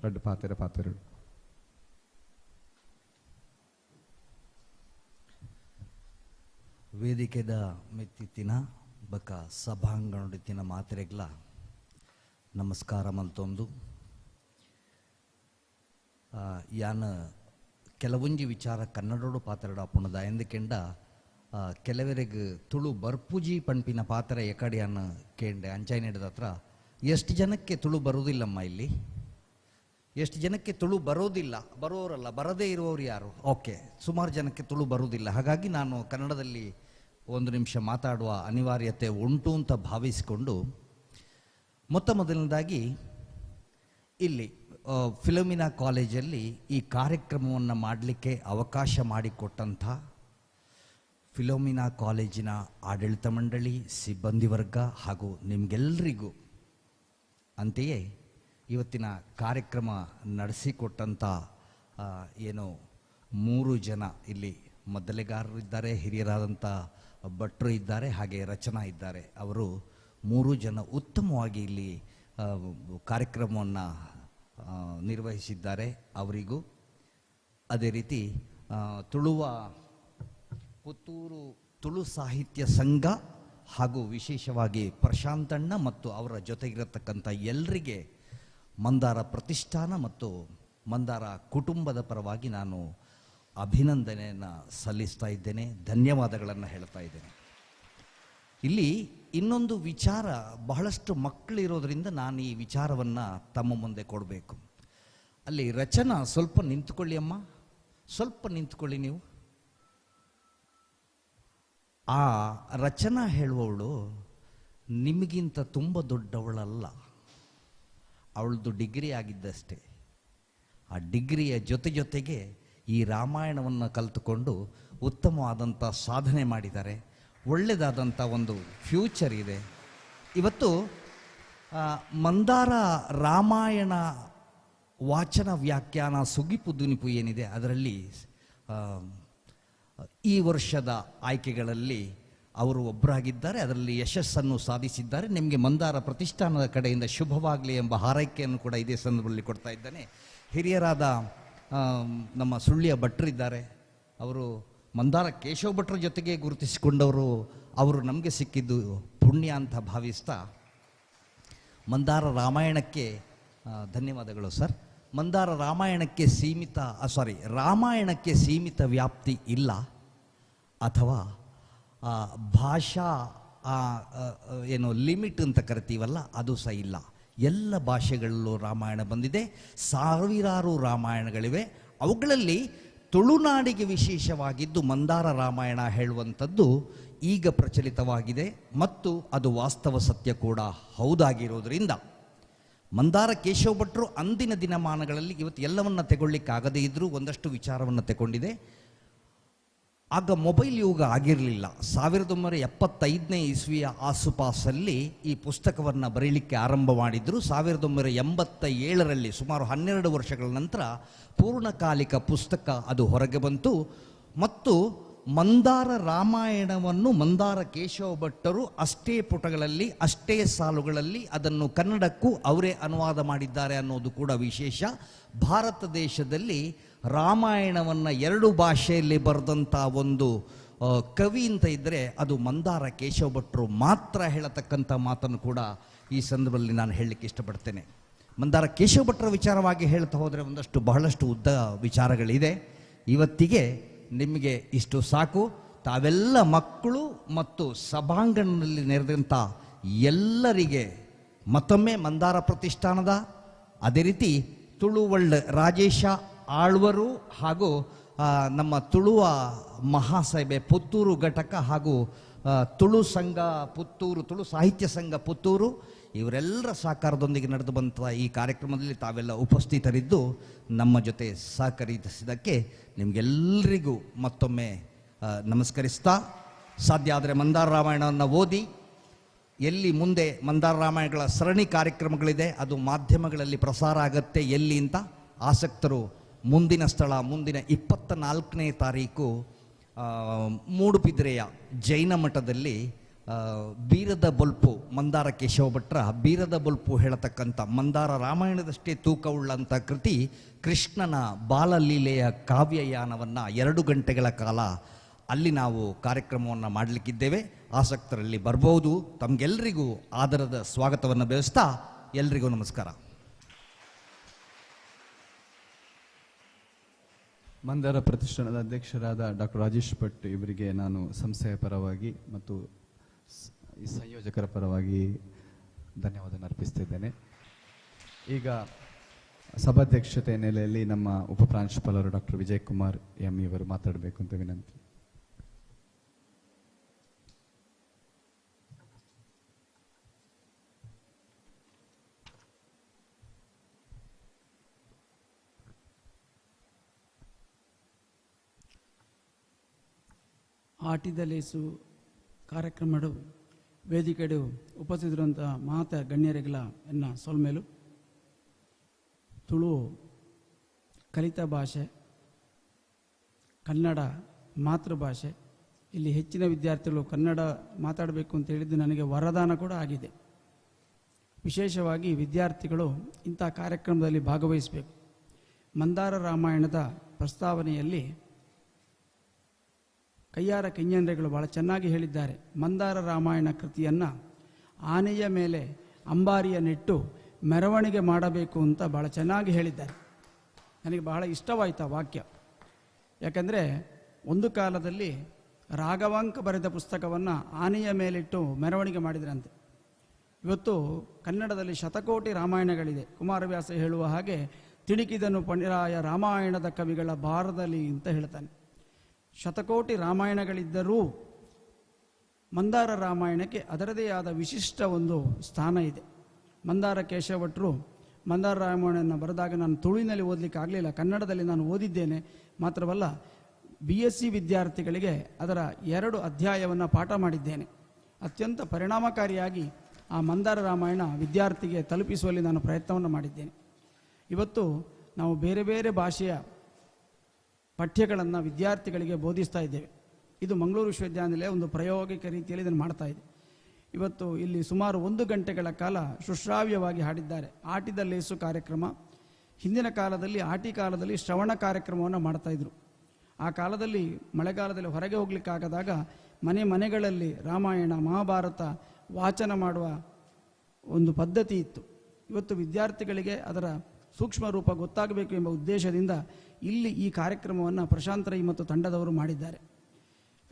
ರಡ್ಡು ಪಾತೆರ ಪಾತೆರಡು. ವೇದಿಕೆದ ಮೆತ್ತಿತ್ತಿನ ಬಕ ಸಭಾಂಗಣದಿತ್ತಿನ ಮಾತ್ರೆಗ್ಲ ನಮಸ್ಕಾರ ಮಲ್ತೊಂದು ಯಾನ ಕೆಲವೊಂಜಿ ವಿಚಾರ ಕನ್ನಡೋಡು ಪಾತ್ರಡ ಪುಣದ ಎಂದಕೆಂಡ ಕೆಲವರೆಗೆ ತುಳು ಬರ್ಪುಜಿ ಪಂಪಿನ ಪಾತ್ರ ಎಕಡೆಯನ್ನು ಕೇಂಡೆ ಅಂಚಾಯಿ ನಡೆದ ಹತ್ರ ಎಷ್ಟು ಜನಕ್ಕೆ ತುಳು ಬರುವುದಿಲ್ಲಮ್ಮ ಇಲ್ಲಿ? ಎಷ್ಟು ಜನಕ್ಕೆ ತುಳು ಬರೋದಿಲ್ಲ? ಬರೋರಲ್ಲ, ಬರದೇ ಇರುವವರು ಯಾರು? ಓಕೆ, ಸುಮಾರು ಜನಕ್ಕೆ ತುಳು ಬರುವುದಿಲ್ಲ. ಹಾಗಾಗಿ ನಾನು ಕನ್ನಡದಲ್ಲಿ ಒಂದು ನಿಮಿಷ ಮಾತಾಡುವ ಅನಿವಾರ್ಯತೆ ಉಂಟು ಅಂತ ಭಾವಿಸಿಕೊಂಡು ಮೊತ್ತ ಮೊದಲನೇದಾಗಿ ಇಲ್ಲಿ ಫಿಲೋಮಿನಾ ಕಾಲೇಜಲ್ಲಿ ಈ ಕಾರ್ಯಕ್ರಮವನ್ನು ಮಾಡಲಿಕ್ಕೆ ಅವಕಾಶ ಮಾಡಿಕೊಟ್ಟಂಥ ಫಿಲೋಮಿನಾ ಕಾಲೇಜಿನ ಆಡಳಿತ ಮಂಡಳಿ, ಸಿಬ್ಬಂದಿ ವರ್ಗ ಹಾಗೂ ನಿಮಗೆಲ್ಲರಿಗೂ, ಅಂತೆಯೇ ಇವತ್ತಿನ ಕಾರ್ಯಕ್ರಮ ನಡೆಸಿಕೊಟ್ಟಂಥ ಏನು ಮೂರು ಜನ ಇಲ್ಲಿ ಮೊದಲೆಗಾರರಿದ್ದಾರೆ, ಹಿರಿಯರಾದಂಥ ಭಟ್ರು ಇದ್ದಾರೆ, ಹಾಗೆ ರಚನಾ ಇದ್ದಾರೆ. ಅವರು ಮೂರು ಜನ ಉತ್ತಮವಾಗಿ ಇಲ್ಲಿ ಕಾರ್ಯಕ್ರಮವನ್ನು ನಿರ್ವಹಿಸಿದ್ದಾರೆ. ಅವರಿಗೂ ಅದೇ ರೀತಿ ತುಳುವ ಪುತ್ತೂರು ತುಳು ಸಾಹಿತ್ಯ ಸಂಘ ಹಾಗೂ ವಿಶೇಷವಾಗಿ ಪ್ರಶಾಂತಣ್ಣ ಮತ್ತು ಅವರ ಜೊತೆಗಿರತಕ್ಕಂಥ ಎಲ್ಲರಿಗೆ ಮಂದಾರ ಪ್ರತಿಷ್ಠಾನ ಮತ್ತು ಮಂದಾರ ಕುಟುಂಬದ ಪರವಾಗಿ ನಾನು ಅಭಿನಂದನೆಯನ್ನು ಸಲ್ಲಿಸ್ತಾ ಇದ್ದೇನೆ, ಧನ್ಯವಾದಗಳನ್ನು ಹೇಳ್ತಾ ಇದ್ದೇನೆ. ಇಲ್ಲಿ ಇನ್ನೊಂದು ವಿಚಾರ, ಬಹಳಷ್ಟು ಮಕ್ಕಳಿರೋದ್ರಿಂದ ನಾನು ಈ ವಿಚಾರವನ್ನು ತಮ್ಮ ಮುಂದೆ ಕೊಡಬೇಕು. ಅಲ್ಲಿ ರಚನಾ ಸ್ವಲ್ಪ ನಿಂತುಕೊಳ್ಳಿ ಅಮ್ಮ, ಸ್ವಲ್ಪ ನಿಂತುಕೊಳ್ಳಿ ನೀವು. ಆ ರಚನಾ ಹೇಳುವವಳು ನಿಮಗಿಂತ ತುಂಬ ದೊಡ್ಡವಳಲ್ಲ, ಅವಳದು ಡಿಗ್ರಿ ಆಗಿದ್ದಷ್ಟೇ. ಆ ಡಿಗ್ರಿಯ ಜೊತೆ ಜೊತೆಗೆ ಈ ರಾಮಾಯಣವನ್ನು ಕಲಿತುಕೊಂಡು ಉತ್ತಮವಾದಂಥ ಸಾಧನೆ ಮಾಡಿದ್ದಾರೆ, ಒಳ್ಳೆಯದಾದಂಥ ಒಂದು ಫ್ಯೂಚರ್ ಇದೆ. ಇವತ್ತು ಮಂದಾರ ರಾಮಾಯಣ ವಾಚನ ವ್ಯಾಖ್ಯಾನ ಸುಗಿಪು ದುನಿಪು ಏನಿದೆ ಅದರಲ್ಲಿ ಈ ವರ್ಷದ ಆಯ್ಕೆಗಳಲ್ಲಿ ಅವರು ಒಬ್ಬರಾಗಿದ್ದಾರೆ, ಅದರಲ್ಲಿ ಯಶಸ್ಸನ್ನು ಸಾಧಿಸಿದ್ದಾರೆ. ನಿಮಗೆ ಮಂದಾರ ಪ್ರತಿಷ್ಠಾನದ ಕಡೆಯಿಂದ ಶುಭವಾಗಲಿ ಎಂಬ ಹಾರೈಕೆಯನ್ನು ಕೂಡ ಇದೇ ಸಂದರ್ಭದಲ್ಲಿ ಕೊಡ್ತಾ ಇದ್ದಾನೆ. ಹಿರಿಯರಾದ ನಮ್ಮ ಸುಳ್ಳಿಯ ಭಟ್ರಿದ್ದಾರೆ, ಅವರು ಮಂದಾರ ಕೇಶವ ಭಟ್ರ ಜೊತೆಗೆ ಗುರುತಿಸಿಕೊಂಡವರು, ಅವರು ನಮಗೆ ಸಿಕ್ಕಿದ್ದು ಪುಣ್ಯ ಅಂತ ಭಾವಿಸ್ತಾ ಮಂದಾರ ರಾಮಾಯಣಕ್ಕೆ ಧನ್ಯವಾದಗಳು ಸರ್. ಮಂದಾರ ರಾಮಾಯಣಕ್ಕೆ ಸೀಮಿತ ರಾಮಾಯಣಕ್ಕೆ ಸೀಮಿತ ವ್ಯಾಪ್ತಿ ಇಲ್ಲ, ಅಥವಾ ಭಾಷಾ ಏನು ಲಿಮಿಟ್ ಅಂತ ಕರಿತೀವಲ್ಲ ಅದು ಸಹ ಇಲ್ಲ. ಎಲ್ಲ ಭಾಷೆಗಳಲ್ಲೂ ರಾಮಾಯಣ ಬಂದಿದೆ, ಸಾವಿರಾರು ರಾಮಾಯಣಗಳಿವೆ. ಅವುಗಳಲ್ಲಿ ತುಳುನಾಡಿಗೆ ವಿಶೇಷವಾಗಿದ್ದು ಮಂದಾರ ರಾಮಾಯಣ ಹೇಳುವಂಥದ್ದು ಈಗ ಪ್ರಚಲಿತವಾಗಿದೆ ಮತ್ತು ಅದು ವಾಸ್ತವ ಸತ್ಯ ಕೂಡ ಹೌದಾಗಿರೋದ್ರಿಂದ ಮಂದಾರ ಕೇಶವ ಭಟ್ರು ಅಂದಿನ ದಿನಮಾನಗಳಲ್ಲಿ ಇವತ್ತು ಎಲ್ಲವನ್ನು ತಗೊಳ್ಳಿಕ್ಕಾಗದೇ ಇದ್ದರೂ ಒಂದಷ್ಟು ವಿಚಾರವನ್ನು ತಗೊಂಡಿದೆ. ಆಗ ಮೊಬೈಲ್ ಯುಗ ಆಗಿರಲಿಲ್ಲ. 1975ನೇ ಇಸ್ವಿಯ ಆಸುಪಾಸಲ್ಲಿ ಈ ಪುಸ್ತಕವನ್ನು ಬರೀಲಿಕ್ಕೆ ಆರಂಭ ಮಾಡಿದರು. 1987ರಲ್ಲಿ ಸುಮಾರು 12 ವರ್ಷಗಳ ನಂತರ ಪೂರ್ಣಕಾಲಿಕ ಪುಸ್ತಕ ಅದು ಹೊರಗೆ ಬಂತು. ಮತ್ತು ಮಂದಾರ ರಾಮಾಯಣವನ್ನು ಮಂದಾರ ಕೇಶವ ಭಟ್ಟರು ಅಷ್ಟೇ ಪುಟಗಳಲ್ಲಿ ಅಷ್ಟೇ ಸಾಲುಗಳಲ್ಲಿ ಅದನ್ನು ಕನ್ನಡಕ್ಕೂ ಅವರೇ ಅನುವಾದ ಮಾಡಿದ್ದಾರೆ ಅನ್ನೋದು ಕೂಡ ವಿಶೇಷ. ಭಾರತ ದೇಶದಲ್ಲಿ ರಾಮಾಯಣವನ್ನು 2 ಭಾಷೆಯಲ್ಲಿ ಬರೆದಂಥ ಒಂದು ಕವಿ ಅಂತ ಇದ್ದರೆ ಅದು ಮಂದಾರ ಕೇಶವ ಭಟ್ಟರು ಮಾತ್ರ ಹೇಳತಕ್ಕಂಥ ಮಾತನ್ನು ಕೂಡ ಈ ಸಂದರ್ಭದಲ್ಲಿ ನಾನು ಹೇಳಲಿಕ್ಕೆ ಇಷ್ಟಪಡ್ತೇನೆ. ಮಂದಾರ ಕೇಶವ ಭಟ್ಟರ ವಿಚಾರವಾಗಿ ಹೇಳ್ತಾ ಹೋದರೆ ಒಂದಷ್ಟು ಬಹಳಷ್ಟು ಉದ್ದ ವಿಚಾರಗಳಿದೆ. ಇವತ್ತಿಗೆ ನಿಮಗೆ ಇಷ್ಟು ಸಾಕು. ತಾವೆಲ್ಲ ಮಕ್ಕಳು ಮತ್ತು ಸಭಾಂಗಣದಲ್ಲಿ ನೆರೆದಂಥ ಎಲ್ಲರಿಗೆ ಮತ್ತೊಮ್ಮೆ ಮಂದಾರ ಪ್ರತಿಷ್ಠಾನದ, ಅದೇ ರೀತಿ ತುಳುವಳ್ಳ ರಾಜೇಶ ಆಳ್ವರು ಹಾಗೂ ನಮ್ಮ ತುಳುವ ಮಹಾಸಭೆ ಪುತ್ತೂರು ಘಟಕ ಹಾಗೂ ತುಳು ಸಂಘ ಪುತ್ತೂರು, ತುಳು ಸಾಹಿತ್ಯ ಸಂಘ ಪುತ್ತೂರು, ಇವರೆಲ್ಲರ ಸಹಕಾರದೊಂದಿಗೆ ನಡೆದು ಬಂದ ಈ ಕಾರ್ಯಕ್ರಮದಲ್ಲಿ ತಾವೆಲ್ಲ ಉಪಸ್ಥಿತರಿದ್ದು ನಮ್ಮ ಜೊತೆ ಸಹಕರಿಸಿದ್ದಕ್ಕೆ ನಿಮಗೆಲ್ಲರಿಗೂ ಮತ್ತೊಮ್ಮೆ ನಮಸ್ಕರಿಸ್ತಾ, ಸಾಧ್ಯ ಆದರೆ ಮಂದಾರ ರಾಮಾಯಣವನ್ನು ಓದಿ. ಎಲ್ಲಿ ಮುಂದೆ ಮಂದಾರ ರಾಮಾಯಣಗಳ ಸರಣಿ ಕಾರ್ಯಕ್ರಮಗಳಿದೆ ಅದು ಮಾಧ್ಯಮಗಳಲ್ಲಿ ಪ್ರಸಾರ ಆಗತ್ತೆ ಎಲ್ಲಿ ಅಂತ ಆಸಕ್ತರು ಮುಂದಿನ ಸ್ಥಳ ಮುಂದಿನ 24ನೇ ತಾರೀಕು ಮೂಡುಬಿದಿರೆಯ ಜೈನ ಮಠದಲ್ಲಿ ಬೀರದ ಬೊಲ್ಪು ಮಂದಾರ ಕೇಶವ ಭಟ್ರ ಬೀರದ ಬೊಲ್ಪು ಹೇಳತಕ್ಕಂಥ ಮಂದಾರ ರಾಮಾಯಣದಷ್ಟೇ ತೂಕವುಳ್ಳಂಥ ಕೃತಿ ಕೃಷ್ಣನ ಬಾಲಲೀಲೆಯ ಕಾವ್ಯಯಾನವನ್ನು 2 ಗಂಟೆಗಳ ಕಾಲ ಅಲ್ಲಿ ನಾವು ಕಾರ್ಯಕ್ರಮವನ್ನು ಮಾಡಲಿಕ್ಕಿದ್ದೇವೆ. ಆಸಕ್ತರಲ್ಲಿ ಬರ್ಬೋದು. ತಮಗೆಲ್ಲರಿಗೂ ಆದರದ ಸ್ವಾಗತವನ್ನು ಬಯಸ್ತಾ ಎಲ್ರಿಗೂ ನಮಸ್ಕಾರ. ಮಂದಾರ ಪ್ರತಿಷ್ಠಾನದ ಅಧ್ಯಕ್ಷರಾದ ಡಾಕ್ಟರ್ ರಾಜೇಶ್ ಭಟ್ ಇವರಿಗೆ ನಾನು ಸಂಸ್ಥೆಯ ಪರವಾಗಿ ಮತ್ತು ಈ ಸಂಯೋಜಕರ ಪರವಾಗಿ ಧನ್ಯವಾದ ಅರ್ಪಿಸ್ತಿದ್ದೇನೆ. ಈಗ ಸಭಾಧ್ಯಕ್ಷತೆ ನೆಲೆಯಲ್ಲಿ ನಮ್ಮ ಉಪಪ್ರಾಂಶುಪಾಲರು ಡಾಕ್ಟರ್ ವಿಜಯ್ ಕುಮಾರ್ ಎಂ ಇವರು ಮಾತಾಡಬೇಕು ಅಂತ ವಿನಂತಿ. ಆಟಿದಲೇಸು ಕಾರ್ಯಕ್ರಮಡು ವೇದಿಕೆಡು ಉಪಸ್ಥಿತರಂಥ ಮಾತ ಗಣ್ಯರಿಗಳ ಎನ್ನ ಸೊಲ್ಮೇಲು. ತುಳು ಕಲಿತ ಭಾಷೆ, ಕನ್ನಡ ಮಾತೃಭಾಷೆ. ಇಲ್ಲಿ ಹೆಚ್ಚಿನ ವಿದ್ಯಾರ್ಥಿಗಳು ಕನ್ನಡ ಮಾತಾಡಬೇಕು ಅಂತ ಹೇಳಿದ್ದು ನನಗೆ ವರದಾನ ಕೂಡ ಆಗಿದೆ. ವಿಶೇಷವಾಗಿ ವಿದ್ಯಾರ್ಥಿಗಳು ಇಂಥ ಕಾರ್ಯಕ್ರಮದಲ್ಲಿ ಭಾಗವಹಿಸಬೇಕು. ಮಂದಾರ ರಾಮಾಯಣದ ಪ್ರಸ್ತಾವನೆಯಲ್ಲಿ ಕಯ್ಯಾರ ಕಿಂಜನ್ರೆಗಳು ಭಾಳ ಚೆನ್ನಾಗಿ ಹೇಳಿದ್ದಾರೆ. ಮಂದಾರ ರಾಮಾಯಣ ಕೃತಿಯನ್ನು ಆನೆಯ ಮೇಲೆ ಅಂಬಾರಿಯ ನೆಟ್ಟು ಮೆರವಣಿಗೆ ಮಾಡಬೇಕು ಅಂತ ಭಾಳ ಚೆನ್ನಾಗಿ ಹೇಳಿದ್ದಾರೆ. ನನಗೆ ಬಹಳ ಇಷ್ಟವಾಯಿತು ಆ ವಾಕ್ಯ. ಯಾಕಂದರೆ ಒಂದು ಕಾಲದಲ್ಲಿ ರಾಘವಾಂಕ ಬರೆದ ಪುಸ್ತಕವನ್ನು ಆನೆಯ ಮೇಲಿಟ್ಟು ಮೆರವಣಿಗೆ ಮಾಡಿದ್ರಂತೆ. ಇವತ್ತು ಕನ್ನಡದಲ್ಲಿ ಶತಕೋಟಿ ರಾಮಾಯಣಗಳಿದೆ. ಕುಮಾರವ್ಯಾಸ ಹೇಳುವ ಹಾಗೆ ತಿಣಿಕಿದನು ಪಣಿರಾಯ ರಾಮಾಯಣದ ಕವಿಗಳ ಭಾರದಲ್ಲಿ ಅಂತ ಹೇಳ್ತಾನೆ. ಶತಕೋಟಿ ರಾಮಾಯಣಗಳಿದ್ದರೂ ಮಂದಾರ ರಾಮಾಯಣಕ್ಕೆ ಅದರದೇ ಆದ ವಿಶಿಷ್ಟ ಒಂದು ಸ್ಥಾನ ಇದೆ. ಮಂದಾರ ಕೇಶವಟ್ರು ಮಂದಾರ ರಾಮಾಯಣವನ್ನು ಬರೆದಾಗ ನಾನು ತುಳುವಿನಲ್ಲಿ ಓದಲಿಕ್ಕೆ ಆಗಲಿಲ್ಲ, ಕನ್ನಡದಲ್ಲಿ ನಾನು ಓದಿದ್ದೇನೆ. ಮಾತ್ರವಲ್ಲ, BSc ವಿದ್ಯಾರ್ಥಿಗಳಿಗೆ ಅದರ 2 ಅಧ್ಯಾಯವನ್ನು ಪಾಠ ಮಾಡಿದ್ದೇನೆ. ಅತ್ಯಂತ ಪರಿಣಾಮಕಾರಿಯಾಗಿ ಆ ಮಂದಾರ ರಾಮಾಯಣ ವಿದ್ಯಾರ್ಥಿಗೆ ತಲುಪಿಸುವಲ್ಲಿ ನಾನು ಪ್ರಯತ್ನವನ್ನು ಮಾಡಿದ್ದೇನೆ. ಇವತ್ತು ನಾವು ಬೇರೆ ಬೇರೆ ಭಾಷೆಯ ಪಠ್ಯಗಳನ್ನು ವಿದ್ಯಾರ್ಥಿಗಳಿಗೆ ಬೋಧಿಸ್ತಾ ಇದ್ದೇವೆ. ಇದು ಮಂಗಳೂರು ವಿಶ್ವವಿದ್ಯಾನಿಲಯ ಒಂದು ಪ್ರಾಯೋಗಿಕ ರೀತಿಯಲ್ಲಿ ಇದನ್ನು ಮಾಡ್ತಾ ಇದೆ. ಇವತ್ತು ಇಲ್ಲಿ ಸುಮಾರು 1 ಗಂಟೆಗಳ ಕಾಲ ಸುಶ್ರಾವ್ಯವಾಗಿ ಹಾಡಿದ್ದಾರೆ. ಆಟಿದ ಲೇಸು ಕಾರ್ಯಕ್ರಮ, ಹಿಂದಿನ ಕಾಲದಲ್ಲಿ ಆಟಿ ಕಾಲದಲ್ಲಿ ಶ್ರವಣ ಕಾರ್ಯಕ್ರಮವನ್ನು ಮಾಡ್ತಾಯಿದ್ರು. ಆ ಕಾಲದಲ್ಲಿ ಮಳೆಗಾಲದಲ್ಲಿ ಹೊರಗೆ ಹೋಗಲಿಕ್ಕಾಗದಾಗ ಮನೆ ಮನೆಗಳಲ್ಲಿ ರಾಮಾಯಣ ಮಹಾಭಾರತ ವಾಚನ ಮಾಡುವ ಒಂದು ಪದ್ಧತಿ ಇತ್ತು. ಇವತ್ತು ವಿದ್ಯಾರ್ಥಿಗಳಿಗೆ ಅದರ ಸೂಕ್ಷ್ಮ ರೂಪ ಗೊತ್ತಾಗಬೇಕು ಎಂಬ ಉದ್ದೇಶದಿಂದ ಇಲ್ಲಿ ಈ ಕಾರ್ಯಕ್ರಮವನ್ನು ಪ್ರಶಾಂತ್ ರೈ ಮತ್ತು ತಂಡದವರು ಮಾಡಿದ್ದಾರೆ.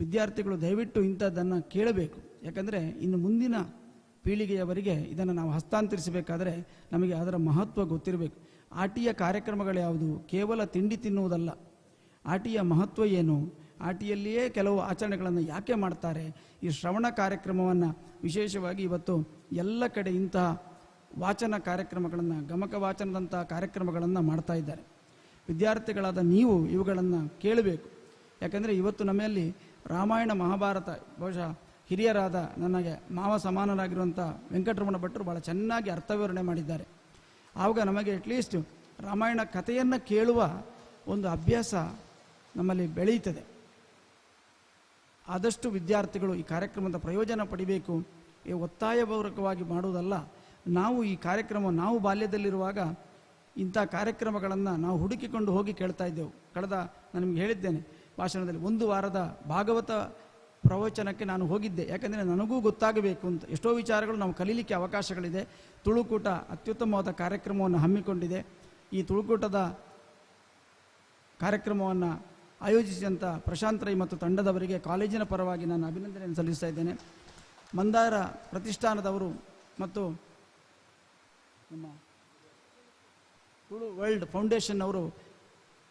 ವಿದ್ಯಾರ್ಥಿಗಳು ದಯವಿಟ್ಟು ಇಂಥದ್ದನ್ನು ಕೇಳಬೇಕು. ಯಾಕಂದರೆ ಇನ್ನು ಮುಂದಿನ ಪೀಳಿಗೆಯವರಿಗೆ ಇದನ್ನು ನಾವು ಹಸ್ತಾಂತರಿಸಬೇಕಾದರೆ ನಮಗೆ ಅದರ ಮಹತ್ವ ಗೊತ್ತಿರಬೇಕು. ಆಟಿಯ ಕಾರ್ಯಕ್ರಮಗಳು ಯಾವುದು? ಕೇವಲ ತಿಂಡಿ ತಿನ್ನುವುದಲ್ಲ. ಆಟಿಯ ಮಹತ್ವ ಏನು? ಆಟಿಯಲ್ಲಿಯೇ ಕೆಲವು ಆಚರಣೆಗಳನ್ನು ಯಾಕೆ ಮಾಡ್ತಾರೆ? ಈ ಶ್ರವಣ ಕಾರ್ಯಕ್ರಮವನ್ನು ವಿಶೇಷವಾಗಿ ಇವತ್ತು ಎಲ್ಲ ಕಡೆ ಇಂತಹ ವಾಚನ ಕಾರ್ಯಕ್ರಮಗಳನ್ನು, ಗಮಕ ವಾಚನದಂತಹ ಕಾರ್ಯಕ್ರಮಗಳನ್ನು ಮಾಡ್ತಾ ಇದ್ದಾರೆ. ವಿದ್ಯಾರ್ಥಿಗಳಾದ ನೀವು ಇವುಗಳನ್ನು ಕೇಳಬೇಕು. ಯಾಕಂದರೆ ಇವತ್ತು ನಮ್ಮಲ್ಲಿ ರಾಮಾಯಣ ಮಹಾಭಾರತ, ಬಹುಶಃ ಹಿರಿಯರಾದ ನನಗೆ ಮಾವ ಸಮಾನರಾಗಿರುವಂಥ ವೆಂಕಟರಮಣ ಭಟ್ರು ಭಾಳ ಚೆನ್ನಾಗಿ ಅರ್ಥವಿವರಣೆ ಮಾಡಿದ್ದಾರೆ. ಆವಾಗ ನಮಗೆ ಅಟ್ಲೀಸ್ಟ್ ರಾಮಾಯಣ ಕಥೆಯನ್ನು ಕೇಳುವ ಒಂದು ಅಭ್ಯಾಸ ನಮ್ಮಲ್ಲಿ ಬೆಳೆಯುತ್ತದೆ. ಆದಷ್ಟು ವಿದ್ಯಾರ್ಥಿಗಳು ಈ ಕಾರ್ಯಕ್ರಮದ ಪ್ರಯೋಜನ ಪಡಿಬೇಕು. ಈ ಒತ್ತಾಯಪೂರ್ವಕವಾಗಿ ಮಾಡುವುದಲ್ಲ. ನಾವು ಈ ಕಾರ್ಯಕ್ರಮ, ನಾವು ಬಾಲ್ಯದಲ್ಲಿರುವಾಗ ಇಂಥ ಕಾರ್ಯಕ್ರಮಗಳನ್ನು ನಾವು ಹುಡುಕಿಕೊಂಡು ಹೋಗಿ ಕೇಳ್ತಾ ಇದ್ದೆವು. ಕಳೆದ ನಾನು ನಿಮಗೆ ಹೇಳಿದ್ದೇನೆ ಭಾಷಣದಲ್ಲಿ, 1 ವಾರದ ಭಾಗವತ ಪ್ರವಚನಕ್ಕೆ ನಾನು ಹೋಗಿದ್ದೆ. ಯಾಕಂದರೆ ನನಗೂ ಗೊತ್ತಾಗಬೇಕು ಅಂತ. ಎಷ್ಟೋ ವಿಚಾರಗಳು ನಾವು ಕಲೀಲಿಕ್ಕೆ ಅವಕಾಶಗಳಿದೆ. ತುಳುಕೂಟ ಅತ್ಯುತ್ತಮವಾದ ಕಾರ್ಯಕ್ರಮವನ್ನು ಹಮ್ಮಿಕೊಂಡಿದೆ. ಈ ತುಳುಕೂಟದ ಕಾರ್ಯಕ್ರಮವನ್ನು ಆಯೋಜಿಸಿದಂಥ ಪ್ರಶಾಂತ್ ರೈ ಮತ್ತು ತಂಡದವರಿಗೆ ಕಾಲೇಜಿನ ಪರವಾಗಿ ನಾನು ಅಭಿನಂದನೆಯನ್ನು ಸಲ್ಲಿಸ್ತಾ ಇದ್ದೇನೆ. ಮಂದಾರ ಪ್ರತಿಷ್ಠಾನದವರು ಮತ್ತು ನಮ್ಮ ತುಳು ವರ್ಲ್ಡ್ ಫೌಂಡೇಶನ್ ಅವರು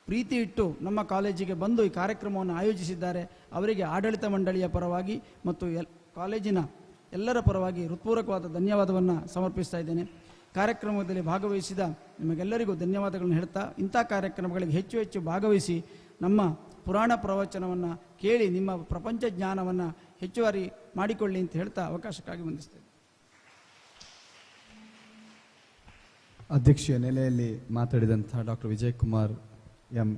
ಪ್ರೀತಿ ಇಟ್ಟು ನಮ್ಮ ಕಾಲೇಜಿಗೆ ಬಂದು ಈ ಕಾರ್ಯಕ್ರಮವನ್ನು ಆಯೋಜಿಸಿದ್ದಾರೆ. ಅವರಿಗೆ ಆಡಳಿತ ಮಂಡಳಿಯ ಪರವಾಗಿ ಮತ್ತು ಕಾಲೇಜಿನ ಎಲ್ಲರ ಪರವಾಗಿ ಹೃತ್ಪೂರ್ವಕವಾದ ಧನ್ಯವಾದವನ್ನು ಸಮರ್ಪಿಸ್ತಾ ಇದ್ದೇನೆ. ಕಾರ್ಯಕ್ರಮದಲ್ಲಿ ಭಾಗವಹಿಸಿದ ನಿಮಗೆಲ್ಲರಿಗೂ ಧನ್ಯವಾದಗಳನ್ನು ಹೇಳ್ತಾ, ಇಂಥ ಕಾರ್ಯಕ್ರಮಗಳಿಗೆ ಹೆಚ್ಚು ಹೆಚ್ಚು ಭಾಗವಹಿಸಿ ನಮ್ಮ ಪುರಾಣ ಪ್ರವಚನವನ್ನು ಕೇಳಿ ನಿಮ್ಮ ಪ್ರಪಂಚ ಜ್ಞಾನವನ್ನು ಹೆಚ್ಚುವರಿ ಮಾಡಿಕೊಳ್ಳಿ ಅಂತ ಹೇಳ್ತಾ ಅವಕಾಶಕ್ಕಾಗಿ ವಂದಿಸ್ತೇನೆ. ಅಧ್ಯಕ್ಷೀಯ ನೆಲೆಯಲ್ಲಿ ಮಾತಾಡಿದಂಥ ಡಾಕ್ಟರ್ ವಿಜಯಕುಮಾರ್ ಎಂ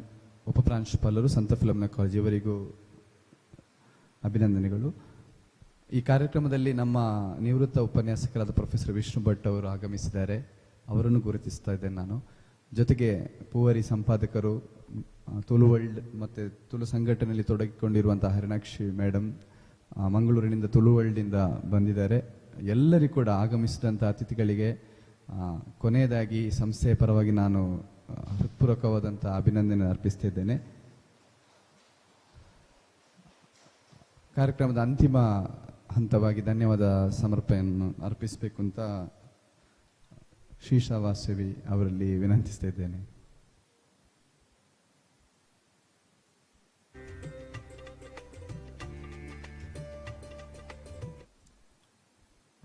ಉಪಪ್ರಾಂಶುಪಾಲರು, ಸಂತ ಫಿಲೋಮಿನಾ ಕಾಲೇಜ್, ಇವರಿಗೂ ಅಭಿನಂದನೆಗಳು. ಈ ಕಾರ್ಯಕ್ರಮದಲ್ಲಿ ನಮ್ಮ ನಿವೃತ್ತ ಉಪನ್ಯಾಸಕರಾದ ಪ್ರೊಫೆಸರ್ ವಿಷ್ಣು ಭಟ್ ಅವರು ಆಗಮಿಸಿದ್ದಾರೆ, ಅವರನ್ನು ಗುರುತಿಸ್ತಾ ಇದ್ದೇನೆ ನಾನು. ಜೊತೆಗೆ ಪೂವರಿ ಸಂಪಾದಕರು, ತುಳು ವರ್ಲ್ಡ್ ಮತ್ತು ತುಳು ಸಂಘಟನೆಯಲ್ಲಿ ತೊಡಗಿಕೊಂಡಿರುವಂತಹ ಹರಿಣಾಕ್ಷಿ ಮೇಡಮ್ ಮಂಗಳೂರಿನಿಂದ ತುಳು ವರ್ಲ್ಡಿಂದ ಬಂದಿದ್ದಾರೆ. ಎಲ್ಲರಿಗೂ ಕೂಡ ಆಗಮಿಸಿದಂಥ ಅತಿಥಿಗಳಿಗೆ ಕೊನೆಯದಾಗಿ ಸಂಸ್ಥೆಯ ಪರವಾಗಿ ನಾನು ಹೃತ್ಪೂರ್ವಕವಾದಂಥ ಅಭಿನಂದನೆ ಅರ್ಪಿಸ್ತಿದ್ದೇನೆ. ಕಾರ್ಯಕ್ರಮದ ಅಂತಿಮ ಹಂತವಾಗಿ ಧನ್ಯವಾದ ಸಮರ್ಪಣೆಯನ್ನು ಅರ್ಪಿಸಬೇಕು ಅಂತ ಶ್ರೀಶಾ ವಾಸವಿ ಅವರಲ್ಲಿ ವಿನಂತಿಸ್ತಾ ಇದ್ದೇನೆ.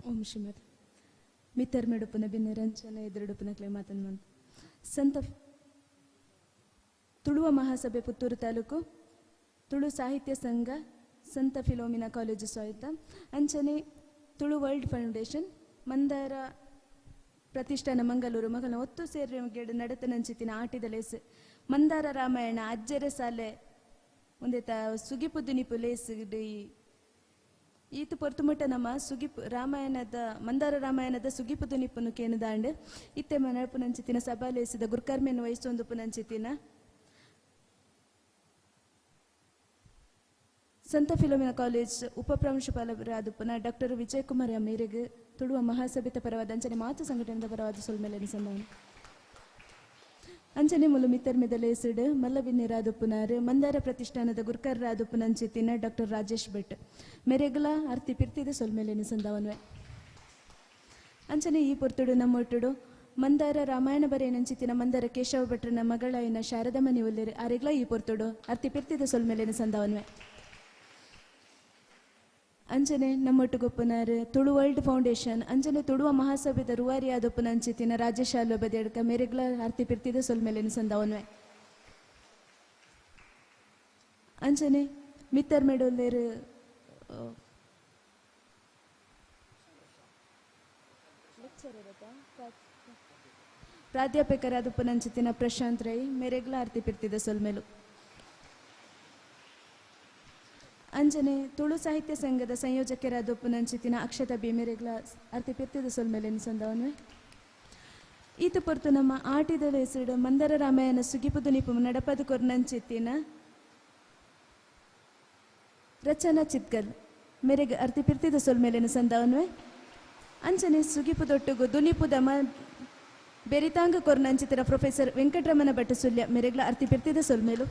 ಓಂ ಶ್ರೀಮದ್ ಮಿತ್ತರ್ ಮೆಡುಪುನ ಬಿನ್ನ ರಂಚನ ಎದುರುಡುಪುನ ಕ್ಲೇ ಮಾತನ್ ಸಂತ ತುಳುವ ಮಹಾಸಭೆ ಪುತ್ತೂರು ತಾಲೂಕು ತುಳು ಸಾಹಿತ್ಯ ಸಂಘ ಸಂತ ಫಿಲೋಮಿನಾ ಕಾಲೇಜು ಸ್ವಾಯತ್ತ ಅಂಚನೆ ತುಳು ವರ್ಲ್ಡ್ ಫೌಂಡೇಶನ್ ಮಂದಾರ ಪ್ರತಿಷ್ಠಾನ ಮಂಗಳೂರು ಮಗನ ಒತ್ತು ಸೇರಿ ನಡತನಂಚಿತಿನ ಆಟಿದ ಲೇಸ್ ಮಂದಾರ ರಾಮಾಯಣ ಅಜ್ಜರ ಸಾಲೆ ಒಂದೇತ ಸುಗಿಪು ದುನಿಪು ಲೇಸ್ ಈತು ಪೊರ್ತುಮಟ್ಟ ನಮ್ಮ ಸುಗಿಪು ರಾಮಾಯಣದ ಮಂದಾರ ರಾಮಾಯಣದ ಸುಗಿಪು ದುನಿಪುನು ಕೇನುದಾಂಡ್ ಇತ್ತೆ ಮನಪುನಂಚಿತಿನ ಸಭಾಲೇಸಿದ ಗುರುಕರ್ಮೆಯನ್ನು ವಹಿಸೊಂದು ಪುನಂಚಿತಿನ ಸಂತ ಫಿಲೋಮಿನಾ ಕಾಲೇಜ್ ಉಪಪ್ರಾಂಶುಪಾಲರಾದುಪ್ಪನ ಡಾಕ್ಟರ್ ವಿಜಯಕುಮಾರ್ ಮೇರೆಗೆ ತುಳುವ ಮಹಾಸಭೆತ ಪರವಾದ ಅಂಚನೆ ಮಾತು ಸಂಘಟನೆದ ಪರವಾದ ಸೊಲ್ಮೆಲೆ ಸಂಧಾನ ಅಂಚನೆ ಮುಲು ಮಿತ್ತರ್ ಮೆದಲೇಸಿಡ್ ಮಲ್ಲಬಿನ್ನಿರಾದುಪ್ಪುನಾರ್ ಮಂದಾರ ಪ್ರತಿಷ್ಠಾನದ ಗುರ್ಕರ್ರಾದುಪ್ಪುನಂಚಿತಿನ ಡಾಕ್ಟರ್ ರಾಜೇಶ್ ಭಟ್ ಮೆರೆಗಲ ಅರ್ತಿ ಪಿರ್ತಿದ ಸೊಲ್ಮೆಲೆ ಸಂಧಾವನ್ವೆ ಅಂಚನೆ ಈ ಪೊರ್ತುಡು ನಮ್ಮೊಟ್ಟುಡು ಮಂದಾರ ರಾಮಾಯಣ ಬರೆಯನಂಚಿತಿನ ಮಂದಾರ ಕೇಶವ ಭಟ್ರನ ಮಗಳಾಯಿನ ಶಾರದಮನಿ ಉಲ್ಲೇರು ಅರೆಗ್ಲ ಈ ಪೊರ್ತುಡು ಅರ್ತಿ ಪಿರ್ತಿದ ಸೊಲ್ಮೆಲೆ ಸಂಧಾವನ್ವೆ ಅಂಜನೆ ನಮ್ಮೊಟ್ಟುಗೊಪ್ಪನಾರ್ ತುಳು ವರ್ಲ್ಡ್ ಫೌಂಡೇಶನ್ ಅಂಜನೆ ತುಳುವ ಮಹಾಸಭೆದ ರೂವಾರಿ ಆದೊಪ್ಪನ ಅಂಚಿತಿನ ರಾಜೇಶ್ ಆಲ್ವ ಬದಿಯಡ್ಕ ಮೇರೆಗ್ಲ ಆರ್ತಿ ಪಿರ್ತಿದ ಸೊಲ್ಮೆಲೆನ ಸಂದಾವನ್ವೆ ಅಂಜನೆ ಮಿತ್ತರ್ ಮೆಡೋಲ್ಲೇರು ಪ್ರಾಚಾರ್ಯರತ ಪ್ರಾಧ್ಯಾಪಕರಾದ ಪುನಂಚಿತಿನ ಪ್ರಶಾಂತ್ ರೈ ಮೆರೆಗ್ಲ ಆರ್ತಿ ಪಿರ್ತಿದ ಸೊಲ್ಮೆಲು. ಅಂಜನೆ ತುಳು ಸಾಹಿತ್ಯ ಸಂಘದ ಸಂಯೋಜಕರಾದ ಪುನಂಚಿತಿನ ಅಕ್ಷತಾ ಬಿ ಮೆರೆಗ್ಲ ಆರ್ತಿ ಪಿರ್ತಿದ ಸೊಲ್ಮೆಲೆನ್ ಸಂದವನ್ವೆ. ಈತ ಪೊರ್ತು ನಮ್ಮ ಆಟಿದ ಹೆಸರು ಮಂದರ ರಾಮಾಯಣ ಸುಗಿಪುದು ನಿಪು ನಡಪದು ಕೊರ್ನಂಚಿತ್ತಿನ ರಚನಾ ಚಿತ್ಕಲ್ ಮೇರೆಗೆ ಅರ್ತಿ ಪಿರ್ತಿದ ಸೊಲ್ಮೆಲೆನ್ ಸಂದವನ್ವೆ. ಅಂಚನೆ ಸುಗಿಪುದೊಟ್ಟುಗು ದುನಿಪುದಮ ಬೆರಿತಾಂಗ ಕೊರ್ನಂಚಿತಿನ ಪ್ರೊಫೆಸರ್ ವೆಂಕಟರಮಣ ಭಟ್ ಸುಲ್ಯ ಮೆರೆಗ್ಲ ಅರ್ತಿ ಪಿರ್ತಿದ ಸೊಲ್ಮೇಲು.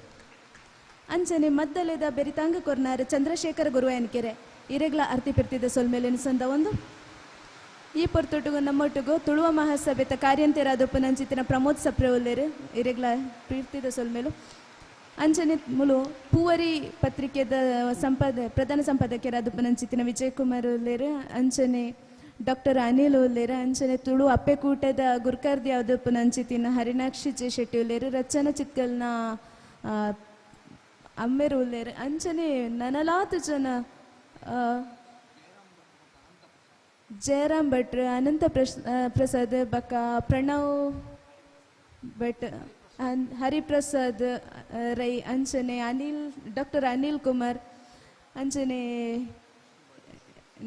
ಅಂಚನೆ ಮದ್ದಲೆದ ಬೆರಿತಾಂಗ ಕೊರ್ನಾರ ಚಂದ್ರಶೇಖರ ಗುರುವಾಯನಕೆರೆ ಇರೆಗ್ಲ ಅರ್ತಿ ಪಿರ್ತಿದ ಸೊಲ್ಮೇಲೆನ್ ಸಂದ ಒಂದು. ಈ ಪೊರ್ತೊಟ್ಟುಗು ನಮ್ಮೊಟ್ಟುಗು ತುಳುವ ಮಹಾಸಭೆತ ಕಾರ್ಯಂತೆರಾದ ಉಪನಂಚಿತಿನ ಪ್ರಮೋದ್ ಸಪ್ರೆ ಉಲ್ಲೇರು ಇರೆಗ್ಲ ಪಿರ್ತಿದ ಸೊಲ್ಮೇಲು. ಅಂಚನೆ ಮುಲು ಪೂವರಿ ಪತ್ರಿಕೆದ ಪ್ರಧಾನ ಸಂಪಾದಕರಾದ ಉಪನಂಚಿತಿನ ವಿಜಯಕುಮಾರ್ ಉಲ್ಲೇರು, ಅಂಚನೆ ಡಾಕ್ಟರ್ ಅನಿಲ್ ಉಲ್ಲೇರು, ಅಂಚನೆ ತುಳು ಅಪ್ಪೆಕೂಟದ ಗುರ್ಕರ್ದಿ ಯಾವ್ದು ಪುನಂಚಿತಿನ ಹರಿಣಾಕ್ಷಿ ಜೆ ಶೆಟ್ಟಿ ಉಲ್ಲೇರು, ರಚನಾ ಚಿತ್ಕಲ್ನ ಅಮ್ಮೆರು ಉಲ್ಲೇರು, ಅಂಚನೆ ನನಲಾತು ಜನ ಜಯರಾಮ್ ಭಟ್ರು, ಅನಂತ ಪ್ರಸಾದ್ ಬಕ್ಕ, ಪ್ರಣವ್ ಭಟ್, ಹರಿಪ್ರಸಾದ್ ರೈ, ಅಂಚನೆ ಅನಿಲ್ ಡಾಕ್ಟರ್ ಅನಿಲ್ ಕುಮಾರ್, ಅಂಚನೆ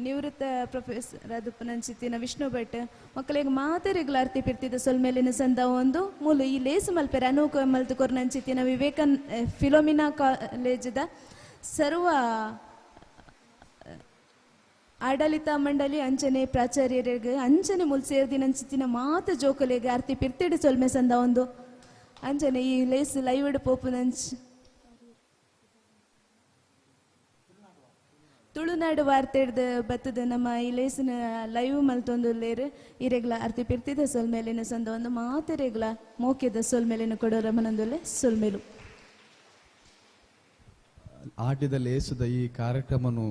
ನಿವೃತ್ತ ಪ್ರೊಫೆಸರ್ ಅದು ಪುನಂಚಿತಿನ ವಿಷ್ಣು ಭಟ್ ಮಕ್ಕಳಿಗೆ ಮಾತೆರೆಗ್ಲ ಅರ್ತಿ ಪಿರ್ತಿದ ಸೊಲ್ಮೇಲಿನ ಸಂದ ಒಂದು. ಮೂಲು ಈ ಲೇಸು ಮಲ್ಪೆರೆ ಅನೂಕ ಮಲ್ತು ಕೊರ್ನಂಚಿತಿನ ವಿವೇಕನ್ ಫಿಲೋಮಿನಾ ಕಾಲೇಜದ ಸರ್ವ ಆಡಳಿತ ಮಂಡಳಿ ಅಂಚನೆ ಪ್ರಾಚಾರ್ಯರಿಗೆ ಅಂಚನೆ ಮುಲ್ ಸೇರ್ದಿನಂಚಿತಿನ ಮಾತ ಜೋಕುಲೆಗ್ ಅರ್ತಿ ಪಿರ್ತಿಡು ಸೊಲ್ಮೆ ಸಂದ ಒಂದು. ಅಂಚನೆ ಈ ಲೇಸ್ ಲೈವ್ ಪೋಪುನಂಚ್ ತುಳುನಾಡು ವಾರ್ತೆಡ್ದು ಬತ್ತದ ನಮ್ಮ ಈ ಲೇಸಿನ ಲೈವ್ ಮಲ್ತೊಂದು ಲೇರು ಇರೆಗ್ಲ ಅರ್ತಿ ಪಿರ್ತಿದ ಸೊಲ್ಮೇಲಿನ ಸಂದ ಒಂದು ಮಾತೆರೆಗ್ಲ ಮೋಕೆದ ಸೊಲ್ಮೇಲಿನ ಕೊಡೋರ ಮನಂದುಲ್ಲೆ ಸೊಲ್ಮೇಲು. ಆಟಿದ ಲೇಸುದ ಈ ಕಾರ್ಯಕ್ರಮನು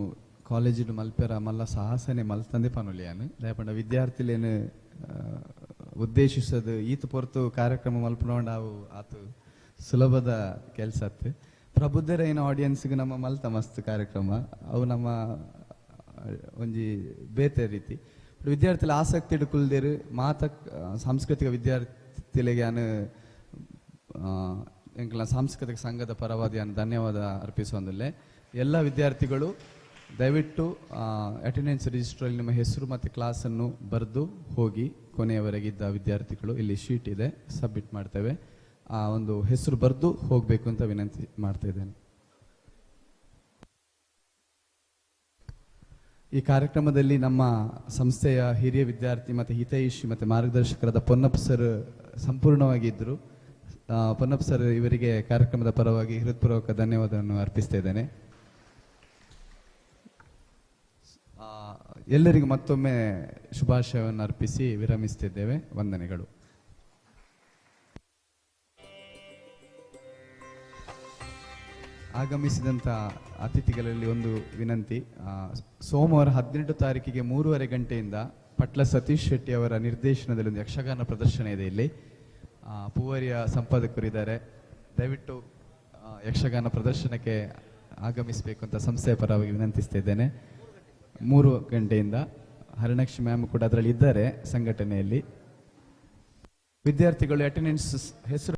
ಕಾಲೇಜಿಡು ಮಲ್ಪೆರ ಮಲ್ಲ ಸಾಹಸನೆ ಮಲ್ತಂದೆ ಪನುಲಿಯಾನು ದಯಪಂಡ ವಿದ್ಯಾರ್ಥಿಲೇನು ಉದ್ದೇಶಿಸದು ಈತ ಪೊರ್ತು ಕಾರ್ಯಕ್ರಮ ಮಲ್ಪನೋಂಡ ಅವು ಆತು ಸುಲಭದ ಕೆಲಸ ಅತ್ತು. ಪ್ರಬುದ್ಧರೈನ ಆಡಿಯನ್ಸ್ಗೆ ನಮ್ಮ ಮಲ್ತ ಮಸ್ತ್ ಕಾರ್ಯಕ್ರಮ ಅವು ನಮ್ಮ ಒಂಜಿ ಬೇತೆ ರೀತಿ. ವಿದ್ಯಾರ್ಥಿಗಳ ಆಸಕ್ತಿ ಕುಲ್ದೇರು ಮಾತ ಸಾಂಸ್ಕೃತಿಕ ವಿದ್ಯಾರ್ಥಿಗಳಿಗೆ ಅನು ಎಂಕಲ್ನ ಸಾಂಸ್ಕೃತಿಕ ಸಂಘದ ಪರವಾದಿ ಅನು ಧನ್ಯವಾದ ಅರ್ಪಿಸುವಂದಿಲ್ಲ. ಎಲ್ಲ ವಿದ್ಯಾರ್ಥಿಗಳು ದಯವಿಟ್ಟು ಅಟೆಂಡೆನ್ಸ್ ರಿಜಿಸ್ಟ್ರಲ್ಲಿ ನಿಮ್ಮ ಹೆಸರು ಮತ್ತು ಕ್ಲಾಸನ್ನು ಬರೆದು ಹೋಗಿ. ಕೊನೆಯವರೆಗೆ ಇದ್ದ ವಿದ್ಯಾರ್ಥಿಗಳು ಇಲ್ಲಿ ಶೀಟ್ ಇದೆ, ಸಬ್ಮಿಟ್ ಮಾಡ್ತೇವೆ. ಆ ಒಂದು ಹೆಸರು ಬರೆದು ಹೋಗಬೇಕು ಅಂತ ವಿನಂತಿ ಮಾಡ್ತಾ ಇದ್ದೇನೆ. ಈ ಕಾರ್ಯಕ್ರಮದಲ್ಲಿ ನಮ್ಮ ಸಂಸ್ಥೆಯ ಹಿರಿಯ ವಿದ್ಯಾರ್ಥಿ ಮತ್ತು ಹಿತೈಷಿ ಮತ್ತು ಮಾರ್ಗದರ್ಶಕರಾದ ಪೊನ್ನಪ್ಪ ಸರ್ ಸಂಪೂರ್ಣವಾಗಿ ಇದ್ದರು. ಪೊನ್ನಪ್ಪ ಸರ್ ಇವರಿಗೆ ಕಾರ್ಯಕ್ರಮದ ಪರವಾಗಿ ಹೃತ್ಪೂರ್ವಕ ಧನ್ಯವಾದವನ್ನು ಅರ್ಪಿಸ್ತಾ ಇದ್ದೇನೆ. ಎಲ್ಲರಿಗೂ ಮತ್ತೊಮ್ಮೆ ಶುಭಾಶಯವನ್ನು ಅರ್ಪಿಸಿ ವಿರಮಿಸ್ತಿದ್ದೇವೆ. ವಂದನೆಗಳು. ಆಗಮಿಸಿದಂಥ ಅತಿಥಿಗಳಲ್ಲಿ ಒಂದು ವಿನಂತಿ, ಸೋಮವಾರ 18 ತಾರೀಕಿಗೆ 3:30 ಗಂಟೆಯಿಂದ ಪಟ್ಲ ಸತೀಶ್ ಶೆಟ್ಟಿ ಅವರ ನಿರ್ದೇಶನದಲ್ಲಿ ಒಂದು ಯಕ್ಷಗಾನ ಪ್ರದರ್ಶನ ಇದೆ. ಇಲ್ಲಿ ಪೂವರಿಯ ಸಂಪಾದಕರು ಇದ್ದಾರೆ. ದಯವಿಟ್ಟು ಯಕ್ಷಗಾನ ಪ್ರದರ್ಶನಕ್ಕೆ ಆಗಮಿಸಬೇಕು ಅಂತ ಸಂಸ್ಥೆಯ ಪರವಾಗಿ ವಿನಂತಿಸ್ತಾ ಇದ್ದೇನೆ. 3 ಗಂಟೆಯಿಂದ ಹರಿಣಾಕ್ಷಿ ಮ್ಯಾಮ್ ಕೂಡ ಅದರಲ್ಲಿ ಇದ್ದಾರೆ ಸಂಘಟನೆಯಲ್ಲಿ. ವಿದ್ಯಾರ್ಥಿಗಳು ಅಟೆಂಡೆನ್ಸ್ ಹೆಸರು